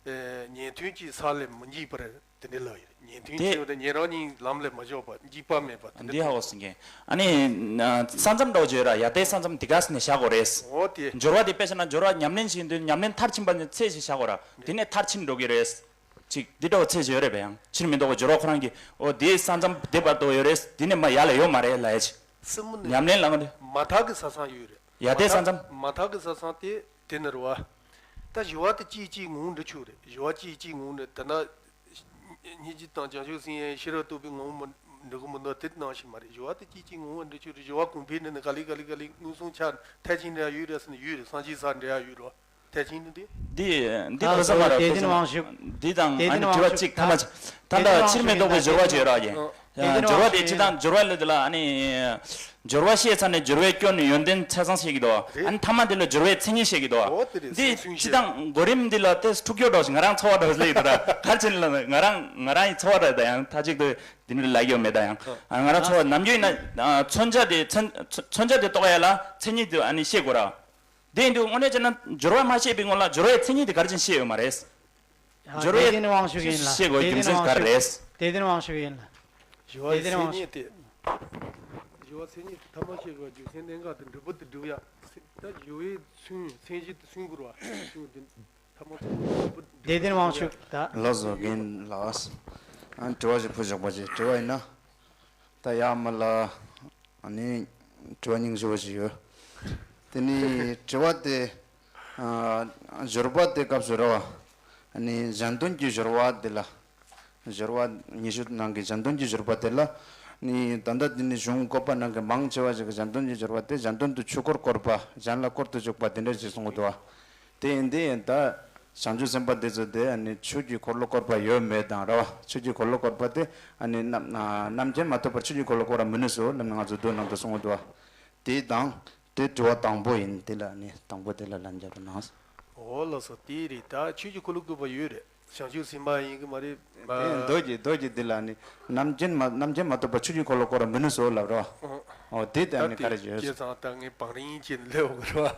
ཨེ། ཉན་ཐོས་ཀྱི་ས་ལས་མི་འཇིགས་པར་དེ་འདྲའི་ལ་ཡོད་རེད། ཉན་ཐོས་དེ་ཆེ་བ་དང་ཉན་རང་གཉིས་ལམ་ལས་མ་ཞོག་པ་འཇིགས་པ་མེད་པ་དེ་འདི་འདྲ་ཧ་གོ་སོང་གི་ཨ་ནི། ས་མཚམས་འདྲ་བོ་བརྗོད་ར་ཡ་དེ་ས་མཚམས་དེ་ག་ས་ནས་བཞག་དགོས་རེད། འོ་དེ། སྦྱོར་བ་དེ་དཔེ་བཞག་ན་སྦྱོར་བ་ཉམས་ལེན་བྱེད་དུས་ཉམས་ལེན་མཐར་ཕྱིན་པ་ནས་ཚད་ཞིག་བཞག་དགོས་ར་དེ་ནས་མཐར་ཕྱིན་འགྲོ་གི་རེད། ཅིག་འདི་འདྲ་བོ་ཚད་ཅིག་ཡོད་རེད་པས། ཡང་ཕྱིར་མི་ལྡོག་པའི་སྦྱོར་བ་ཁོ་རང་གིས་འོ་དེའི་ས་མཚམས་དེ་བར་དུ་ཡོད་རེད། དེ་ནས་མ་ཡར་ལ་ཡོད་མ་རེད་ལབ་ཡ་ཅིག་སྲིན་མོ་ནི་ཉམས་ལེན་ལ་ང་འདི། མ་ཐག་གི་ས་མཚམས་ཡོད་རེད། ཡ་དེ་ས་མཚམས། མ་ཐག་གི་ས་མཚམས་དེ་དེ་ནི་རེད་བ། ད་བཞི་པ་དེ་གཅིག་གཅིག་ངོ་བོ་འདྲ་ཆུ་རེད། བཞི་པ་གཅིག་གཅིག་ངོ་བོ་འདྲ་ད་ན། སྙིང་རྗེ་དང་བྱང་ཆུབ་སེམས་དབྱིངས་ཤེས་རབ་རྟོགས་པའི་ངོ་བོ་མི་འགྲིག་གི་མི་འདུག་དེ་ནང་བཞིན་མ་རེད། བཞི་པ་དེ་གཅིག་གཅིག་ངོ་བོ་འདྲ་ཆུ་རེད། བཞི་པ་གོང་འཕེལ་ནི་ནི་ག་ལེ་ག་ལེ་ག་ལེ་མངོན་སུམ་ཆ་ཐལ་ཆེན་འདྲ་ཡོད་རེད་ཟེར་ནི་ཡོད་རེད། སངས་རྒྱས་ས་འདྲ་ཡོད་རེད་བ། ཐལ་ཆེན་ནི་འདི། འདི་འདི་ད་ཁོ་ས་མ་ར་དེ་ཁོ་ས་དེ་མ་དབང་ཤུགས། འདི་དང་དེ་ཨ་ནི་དྲི་བ་གཅིག་ཐ་མ་ཅིག་ད་ལྟ་ཕྱིར་མི་ལྡོག་པའི་སྦྱོར་བ་བརྗོད་ར་ཡིན། སྦྱོར་བ་དེ་སྤྱི་དང་སྦྱོར་བ་ལ་དེ་ལ་ཨ་ནི། སྦྱོར་བ་ཤེས་ཚར་ནས་སྦྱོར་བའི་སྐྱོན་ནི་ཡོན་ཏན་ཆ་ཚང་བཤད་ཀྱི་འདུག་ཨ་ནི་ཐ་མ་དེ་ལ་སྦྱོར་བའི་མཚན་ཉིད་བཤད་ཀྱི་འདུག་འོ་དེ་རེད། འདི་སེམས་སུན་སྤྱི་དང་གོ་རིམ་འདི་ལ་དེ་འཁྲུག་སྐྱོ་འདྲ་ཞིག་ང་རང་ཚོར་བ་འདྲ་ཞིག་སླེབས་ཀྱི་འདུག་ར་ག་རེ་བྱས་ནས་ལབ་ན་ང་རང་ང་རང་ཡི་ཚོར་བ་འདྲ་ད་ཡང་མཐའ་གཅིག་ཏུ་འདི་འདྲ་ལབ་ཡོད་མེད་ད་ཡང་ང་རང་ཚོར་བ་ནམ་རྒྱུན་ཡིན་ན་མཚོན་བྱ་དེ་མཚོན་མཚོན་བྱ་དེ་རྟོགས་ཡ་ལ་མཚན་ཉིད་དེ་ཨ་ནི་ཤེས་དགོས་ར། དེ་ཡིན་དུས་དངོས་གནས་བྱས་ན་སྦྱོར་བ་མ་ཤེས་པའི་སྔོན་ལ་སྦྱོར་བའི་མཚན་ཉིད་དེ་ག་རེ་བྱས་ནས་ཤེས་ཡོད་མ་རེད། ཡ། སྦྱོར་བའི་དེ་དེ་ནི་དབང་ཤུགས་ཡིན་ལ། ཤེས་དགོས་རྒྱུ་མཚན་ག་རེ་རེད། དེ་དེ་ནི་དབང་ཤུགས་ཡིན་ལ། སྦྱོར་བའི་དེ་དེ་ནི་མཚན་དབང་ཉིད་དེ། སྦྱོར་བའི་མཚན་ཉིད་དེ་ཐ་མ་ཤེས་དགོས་རྒྱུ་མཚན་གནད་འགག་དེ་འབྲས་བུ་དེ་སྒྲུབ་ཡ། ད་སྦྱོར་བའི་མཚན་མཚན་གཞི་དེ་མཚོན་དགོས་ར། མཚོན་དེ་ཐ་མ་ཐ་མ་འབྲས་བུ་དེ་དེ་དེ་ནི་དབང་ཤུགས་ད། ལགས་སོ་རྒན་ལགས། ཨ་དྲི་བ་ཞིག་ཕུལ་ཆོག་པ་ཅིག་དྲི་བ་ཡིན་ན། ད་ཡག་མ་ལ། ཨ་ནི་དྲི་བ་སྙིང་རྗེ་བ་ཞིག་ཡོད། དེ་ནི་དྲི་བ་དེ། ཨ་སྦྱོར་བ་དེ་སྐབས་སུ་རེད་བ། ཨ་ནི་གཞན་དོན་གྱི་སྦྱོར་བ་དེ་ལ། སྦྱོར་བ་ཉི་ཤུ་ནང་གི་གཞན་དོན་གྱི་སྦྱོར་བ་དེ་ལ། ནི་ད་ལྟ་དེ་ནི་གཞུང་བཀོད་པ་ནང་གི་མང་ཆེ་བ་ཞིག་གི་གཞན་དོན་གྱི་སྦྱོར་བ་དེ་གཞན་དོན་དུ་ཆོས་འཁོར་བསྐོར་བ་གཞན་ལ་བསྐོར་དུ་བཅུག་པ་དེ་འདྲ་ཞིག་གསུང་གི་འདུག་བ། དེ་ཡིན་དེ་ཡིན་ད། བྱང་ཆུབ་སེམས་དཔའ་དེ་ཚོ་དེ་ཨ་ནི་ཆོས་ཀྱི་འཁོར་ལོ་བསྐོར་བ་ཡོད་མེད་དང་རེད་བ། ཆོས་ཀྱི་འཁོར་ལོ་བསྐོར་བ་དེ་ཨ་ནི་རྣམ་རྣམ་མཁྱེན་མ་ཐོབ་པར་ཆོས་ཀྱི་འཁོར་ལོ་བསྐོར་བ་མི་ནུས་སོ་ལབ་ནས་ང་ཚོ་མདོ་ནང་དུ་གསུངས་འདུག་བ། དེ་དང་དེ་དྲི་བ་དང་པོ་ཡིན། དེ་ལ་ཨ་ནི་དང་པོ་དེ་ལ་ལན་རྒྱག་རོགས་གནང་། འོ་ལགས་སོ་དེ་རེད། ད་ཆོས་ཀྱི་འཁོར་ལོ་བསྐོར་བ་ཡོད་རེད། བྱང་ཆུབ་སེམས་དཔའ་ཡིན་གི་མ་རེད། དེ་མདོ་གི་མདོ་གི་དེ་ལ་ཨ་ནི་རྣམ་མཁྱེན་མ་རྣམ་མཁྱེན་མ་ཐོབ་པར་ཆོས་ཀྱི་འཁོར་ལོ་བསྐོར་བ་མི་ནུས་སོ་ལབ་རོགས། འོ་དེ་ལྟ་ནི་ག་རེ་བརྗོད། ད་དེ་སྐྱེས་ཙང་ད་ངས་བང་རིམ་བྱས་ནས་སླེབས་འོང་གི་རེད་བ།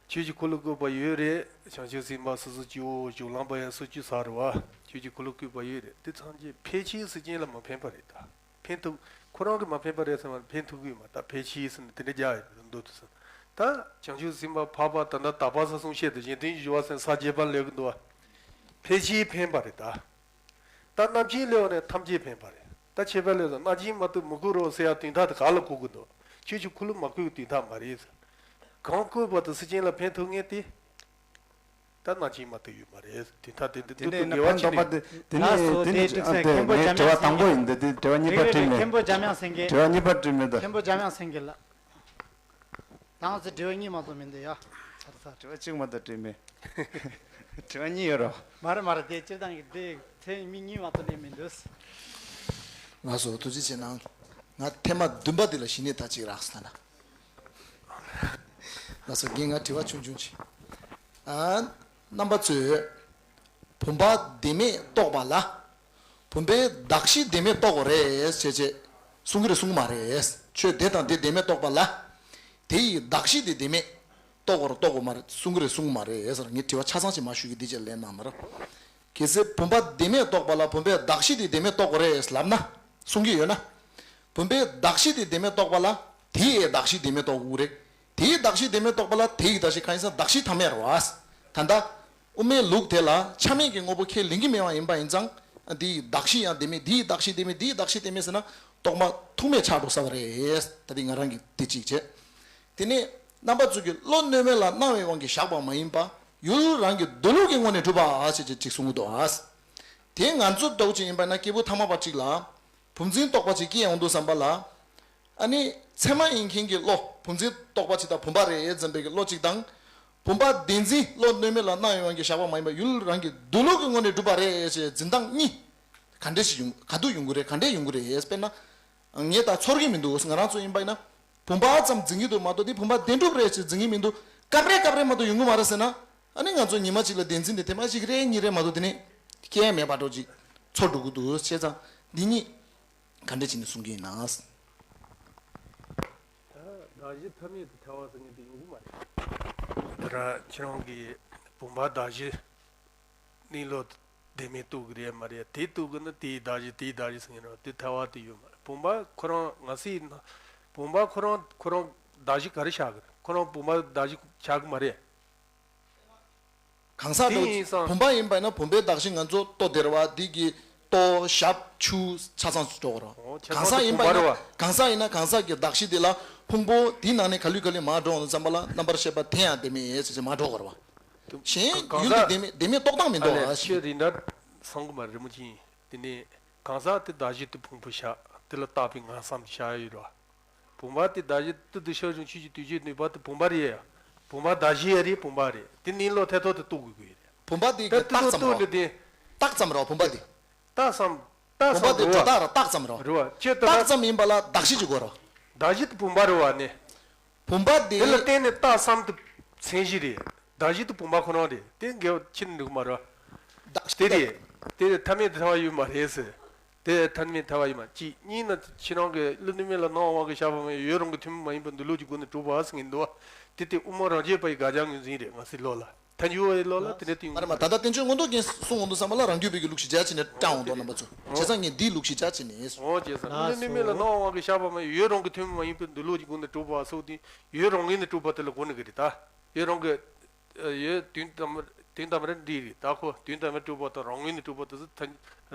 ཆོས་ཀྱི་འཁོར་ལོ་བསྐོར་བ་ཡོད་རེད། བྱང་ཆུབ་སེམས་དཔའ་སོ་སོ་སྐྱེ་བོ་སྦྱོར་ལམ་པ་ཡང་སོ་སྐྱེ་ས་རེད་བ། ཆོས་ཀྱི་འཁོར་ལོ་བསྐོར་བ་ཡོད་རེད། དེ་ཐམས་ཅད་ཕལ་ཆེར་སེམས་ཅན་ལ་མ་ཕན་པ་རེད་ད། ཕན་ཐོགས། ཁོ་རང་གིས་མ་ཕན་པ་རེད་ཟེར་བ་ཕན་ཐོགས་ཀྱི་ཡོད་མ་རེད། ད་ཕལ་ཆེར་ཟེར་ནས་དེ་འདྲ་རྒྱག་ཡོད་འདུག་དུ་ཟེར། ད་བྱང་ཆུབ་སེམས་དཔའ་འཕགས་པ་ད་ལྟ་དག་པ་ས་གསུམ་བཤད་དུ་གཞན་དོན་གྱི་སྦྱོར་བ་ཟེར་ས་བརྒྱད་པ་ལས་ཀྱི་འདུག་བ། ཕལ་ཆེར་ཕན་པ་རེད་ད། ད་རྣམ་མཁྱེན་སླེབས་པ་ནས་ཐམས་ཅད་ཕན་པ་རེད། ད་ཁྱད་པར་ལས་སོ་རྣམ་མཁྱེན་མ་ཐོབ་མི་བསྐོར་རོ་ཟེར་ཡ་དོན་དག་དེ་ག་ལ་གོ་གི་འདུག་ཆོས་ཀྱི་འཁོར་ལོ་མ་བསྐོར་བའི་དོན་དག་མ་རེད། གང་བསྐོར་བ་དེ་སེམས་ཅན་ལ་ཕན་ཐོགས་ངེས་ཏེ། ད་རྣམ་མཁྱེན་མ་ཐོབ་ཡོད་མ་རེད། དོན་དག་དེ་འདི་དེ་འདུག་ནས་ཏུ་ན་འགལ་བ་ཕན་ཐོགས་པ་ཅི་དེ་དེ་ནས་ལགས་སོ། དེ་དེ་ནས་ཨ་དེ་མཁན་པོ་འཇམ་ངས་དྲི་བ་དབྱངས་དང་པོ་ཡིན། འདི་དེ་དྲི་བ་གཉིས་པ་རེད་དྲིས་རེད། མེད། མཁན་པོ་འཇམ་དབྱངས་སེང་གེ། དྲི་བ་གཉིས་པ་དྲིས་མེད་ད། མཁན་པོ་འཇམ་དབྱངས་སེང་གེ་ལགས། ད་ང་ཚོ་དྲི་བ་གཉིས་མ་གཏོགས་མི་འདུག་ཡ། ཚར་ཚར། དྲི་བ་གཅིག་མ་གཏོགས་དྲིས་མེད། དྲི་བ་གཉིས་ཡོད་རོ། མ་རེད་མ་རེད། དེ་སྤྱིར་བཏང་གི་དེ་ཚེ་མི་གཉིས་མ་གཏོགས་ལས་མི་འདུག་ལགས་སོ། ཐུགས་རྗེ་ཆེ་གནང་། ང་ཐེངས་མ་བདུན་པ་དེ་ལ་གཞི་ནས་ད་ཅིག་རགས་ལ་ན། ལགས་སོ་རྒན། ང་དྲི་བ་ཆུང་ཆུང་ཅིག་ཨ། རྣམ་པ་ཚོས་བུམ་པ་བདེན་མེད་རྟོགས་པ་ལ། བུམ་པའི་གདགས་གཞི་བདེན་མེད་རྟོགས་དགོས་རེད་ཟེར་བྱས་གསུང་གི་རེད་གསུང་གི་མ་རེད། ཆོས་དེ་དང་དེ་བདེན་མེད་རྟོགས་པ་ལ། དེ་ཡི་གདགས་གཞི་དེ་བདེན་མེད་རྟོགས་དགོས་རེད་རྟོགས་དགོས་མ་རེད་གསུང་གི་རེད་གསུང་གི་མ་རེད་ཟེར། ངས་དྲི་བ་ཆ་ཚང་ཅིག་མ་ཞུ་གི་འདི་བྱས་ལན་གནང་མ་རེད། གལ་སྲིད་བུམ་པ་བདེན་མེད་རྟོགས་པ་ལ་བུམ་པའི་གདགས་གཞི་དེ་བདེན་མེད་རྟོགས་དགོས་རེད་ལབ་ན། གསུང་གི་ཡོད་ན། བུམ་པའི་གདགས་གཞི་དེ་བདེན་མེད་རྟོགས་པ་ལ་དེའི་གདགས་གཞི་བདེན་མེད་རྟོགས་དགོས་རེད། དེའི་གདགས་གཞི་བདེན་མེད་རྟོགས་པ་ལ་དེ་ཡི་གདགས་གཞི་གང་ཡིན་ཟེར་ན་གདགས་གཞི་ཐ་མལ་རེད་བ། ད་ལྟ། དབུ་མའི་ལུགས་དེ་ལ་ཆ་མེད་ཀྱི་དངོས་པོ་ཁས་ལེན་གྱི་མེད་པ་ཡིན་པ་ཡིན་ཙང་། འདི་ཡི་གདགས་གཞི་ཡང་བདེན་མེད་འདི་ཡི་གདགས་གཞི་བདེན་མེད་འདི་ཡི་གདགས་གཞི་བདེན་མེད་ཟེར་ན་རྟོག་མ་ཐུག་མེད་ཆགས་འགྲོ་ས་རེད། ད་འདི་ང་རང་གིས་འདི་གཅིག་བྱས། དེ་ནས་རྣམ་པ་ཚོ་གི་བློ་གནོད་མེད་ལ་སྣང་བའི་དབང་གིས་བཞག་པ་མ་ཡིན་པ་ཡུལ་རང་གི་འདུལ་ལུགས་ཀྱི་ངོས་ནས་གྲུབ་པ་ཞེས་བྱས་གཅིག་གསུང་གི་འདུག་ཨ། དེ་ང་ཚོ་འདྲ་བོ་ཅིག་ཡིན་པ་ན་སྐྱེས་བུ་ཐ་མལ་པ་གཅིག་ལ་བུམ་འཛིན་རྟོག་པ་ཅིག་སྐྱེ་ཡོང་དུས་ཙམ་པ་ལ། ཨ་ནི་ཚད་མ་ཡིན་མཁན་གྱི་བློ་བུམ་འཛིན་རྟོག་པ་ཅིག་དང་བུམ་པ་རེད་འཛིན་པའི་བློ་གཅིག་དང་། བུམ་པ་བདེན་འཛིན་བློ་གནོད་མེད་ལ་སྣང་བའི་དབང་གིས་བཞག་པ་མ་ཡིན་པ་ཡུལ་རང་གི་འདུལ་ལུགས་ཀྱི་ངོས་ནས་གྲུབ་པ་རེད་ཅེས་འཛིན་སྟངས་གཉིས། ག་འདྲས་ཤིག་ཡོང་ག་དུས་ཡོང་གི་རེད་ག་འདྲས་ཡོང་གི་རེད། དཔེར་ན། ངས་ད་ཚོར་གྱི་མི་འདུག་ང་རང་ཚོ་ཡིན་པ་ཡིན་ན། བུམ་པ་ཙམ་འཛིན་གྱི་འདུག་མ་གཏོགས་འདི་བུམ་པ་བདེན་གྲུབ་རེད་ཅེས་འཛིན་གྱི་མི་འདུག་སྐབས་རེ་སྐབས་རེ་མ་གཏོགས་ཡོང་གི་མ་རེད་ཟེར་ན། ཨ་ནི་ང་ཚོ་ཉི་མ་གཅིག་ལ་བདེན་འཛིན་དེ་ཐེངས་མ་གཅིག་རེད་གཉིས་རེད་མ་གཏོགས་དེ་ནས་སྐྱེ་ཡ་མེད་པ་འདྲ་ཅིག་ཚོར་འགྲོ་གི་འདུག་བྱས་ཙང་འདི་གཉིས། ག་འདྲ་བྱས་ནས་གསུང་གི་ཡིན་ན། ད་གདགས་གཞི་ཐ་མལ་དུ་ཐལ་བ་ཟེར་མཁན་དེ་ཡོང་གི་མ་རེད། དེ་ར་ཁྱེད་རང་གིས་བུམ་པ་གདགས་གཞི་གནས་ལུགས་བདེན་མེད་རྟོགས་ཀྱི་རེད་མ་རེད། དེ་རྟོགས་ཀྱི་ན་དེའི་གདགས་གཞི་དེའི་གདགས་གཞི་ཟེར་མཁན་ར་དེ་ཐལ་བ་དེ་ཡོད་མ་རེད། བུམ་པ་ཁོ་རང་ང་སི་ཡིན་ན་བུམ་པ་ཁོ་རང་ཁོ་རང་གདགས་གཞི་ག་རེ་བཞག་གི་རེད། ཁོ་རང་བུམ་པ་གདགས་གཞི་བཞག་གི་མ་རེད། གང་ཟག་དེ་ཡིན་ཙང་བུམ་པ་ཡིན་པ་ཡིན་ན་བུམ་པའི་གདགས་གཞི་ང་ཚོ་ལྟོ་དེ་ར་བ་འདི་གི་ལྟོ་ཞབས་ཆུ་ཆ་ཚང་ཚུ་འགྲོ་གི་རེད། ཨོ་ཆ་གང་ཚང་ཟག་ཡིན་པ་ཡིན་ན་བུམ་པ་རེད་བ། གང་ཟག་ཡིན་ན་གང་ཟག་གི་གདགས་གཞི་དེ་ལ་ཕུང་པོ་དེའི་ནང་ནས་ག་ལུས་ག་ལུས་མར་འགྲོ་འོང་དུས་ཙམ་པ་ལ་རྣམ་པར་ཤེས་པ་དེ་ཡང་བདེན་མེད་ཡིན་ཟེར་ཟེར་མར་འགྲོ་གི་རེད་བ། གཞན་གང་ཡུལ་ཟག་དེ་བདེན་མེད་བདེན་མེད་རྟོགས་སྟངས་མི་ཨ་འདུག་ལས་ཨ་ཤི་ཤི། རི་འདྲ་སང་གི་མ་རི་མོ་ཅན་དེ་ནས་གང་ཟག་དེ་གདགས་གཞི་དེ་ཕུང་པོ་བཞག་དེ་ལ་བཏགས་པའི་ངང་ཙམ་བཞག་ཡོད་རེད་བ། བུམ་པ་དེ་གདགས་གཞི་ཏི་ཏི་ཤ་ཞུང་ཆུ་ཆུ་དུས་ཆེན་ནུས་པ་དེ་བུམ་པ་རེད་ཡ། བུམ་པ་གདགས་གཞི་ཡ་རེད་བུམ་པ་རེད། དེ་ནི་ལོ་ཐལ་ཐོག་ཏུ་གཏུག་དགོས་ཀྱི་ཡོད་རེད། བུམ་པ་དེ་ད་གི་ཏི་རྟགས་ཏོ་ཙམ་ཏོ་རོ། འདི་དེ། རྟགས་ཙམ་རོ་བུམ་པ་དེ། རྟགས་ཙམ། རྟགས་བུམ་པ་ཙམ་དེ་རོ་སྒྲོ་བ། བཏགས་ར་རྟགས་ཙམ་རོ། རོ་བ་ཅེ་ཏི་ར། རྟགས་ཙམ་ཡིན་པ་ལ་གདགས་གཞི་ཅིག་དགོས་རོ། གདགས་གཞི་དེ་བུམ་པ་རོ་བ་ནི། བུམ་པ་དེ། དེ་ལ་བརྟེན་ནས་རྟགས་ཙམ་དེ་མཚན་གཞི་རེད། གདགས་གཞི་དེ་བུམ་པ་ཁོ་རང་རེད་དེ་འགལ་བ་ཕྱིར་འགྲིག་མ་རོ། གདགས་གཞི་དེ་རེད། དེ་རེད་ཐ་མལ་དུ་ཐལ་བ་ཡོད་མ་རེད་ཟེར། དེ་ཐ་མལ་ཐལ་བ་ཡིན་མ་གཅིག་གཉིས་ན་ཕྱི་རང་གི་བློ་གནོད་མེད་ལ་སྣང་བ་དབང་གིས་བཞག་པ་མ་ཡིན་ཡུལ་རང་གི་ཐུན་མོང་མ་ཡིན་པའི་འདུལ་ལུགས་ཀྱི་སྒོ་ནས་གྲུབ་པ་ཟེར་མཁན་འདུག་བ། དེ་དེ་དབུ་མ་རང་རྒྱུད་པ་ཡི་དགག་བྱ་ངོས་འཛིན་རེད་ང་ཚོའི་བློ་ལ། ཐལ་འགྱུར་བའི་བློ་ལ་དེ་འདྲ་བསྟན་ཡོང་། མ་རེད་མ་ད་ལྟ་བསྟན་བཅོས་མངོན་རྟོགས་རྒྱན་གསུང་འོང་དུས་ཙམ་པ་ལ་རང་རྒྱུད་པའི་གི་ལུགས་ཤིག་སྦྱར་བྱས་ནས་བཀྲམ་འོང་དོ་རྣམ་པ་ཚོ་བྱས་ཙང་ངས་འདིའི་ལུགས་ཤིག་སྦྱར་བྱས་ནས། འོ་བྱས་ཙང་བློ་གནོད་མེད་ལ་སྣང་བ་དབང་གིས་བཞག་པ་མ་ཡིན་ཡུལ་རང་གི་ཐུན་མོང་མ་ཡིན་པའི་འདུལ་ལུགས་ཀྱི་སྒོ་ནས་གྲུབ་པ་སོགས་དེ་ཡུལ་རང་ངོས་ནས་གྲུབ་པ་དེ་ལ་གོ་ནི་གི་རེད་ད། ཡུལ་རང་གི། ཡོད་དོན་དམ་དོན་དམ་རེ་འདྲིས་རེད་ད་ཁོ་དོན་དམ་རེ་གྲུབ་པ་དང་རང་ངོས་ནས་གྲུབ་པ་དེ་ཚོ་ཐ་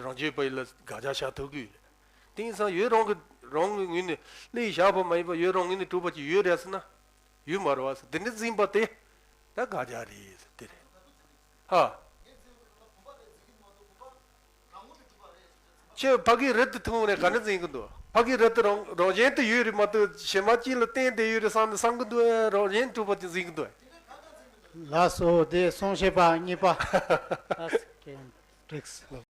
རང་རྒྱུད་པ་ཡིན་ལ་དགག་བྱ་བཞག་ཐུབ་ཀྱི་ཡོད་རེད། དེང་སང་ཡོད་རང་གི་རང་གི་ངོས་ནས་གླེང་བཞག་པ་མ་ཡིན་པ་ཡོད་རང་ངོས་ནས་གྲུབ་པ་ཅིག་ཡོད་རེད་ཟེར་ན་ཡོད་མ་རེད་བ་ཟེར་དེ་འདྲ་འཛིན་པ་དེ་ད་དགག་བྱ་རེད་ཟེར་དེ་རེད་ཧ། ཁྱེད་ཕ་གིའི་རི་དེ་མཐོང་ནས་ག་འདྲ་འཛིན་གི་འདུག་ཕ་གིའི་རི་དེ་རང་རང་བཞིན་དུ་ཡོད་རེད་མ་གཏོགས་གཞན་མ་གཅིག་ལ་བརྟེན་བསྡད་ཡོད་རེད་བསམ་ནས་བསམ་གི་འདུག་ཨེ་རང་བཞིན་གྲུབ་པ་ཅིག་འཛིན་གི་འདུག་ཨེ། ལགས་སོ་དེ་གསུང་བཤད་པ་གཉིས་པ། ཨ་ཀེ་འགྲིགས།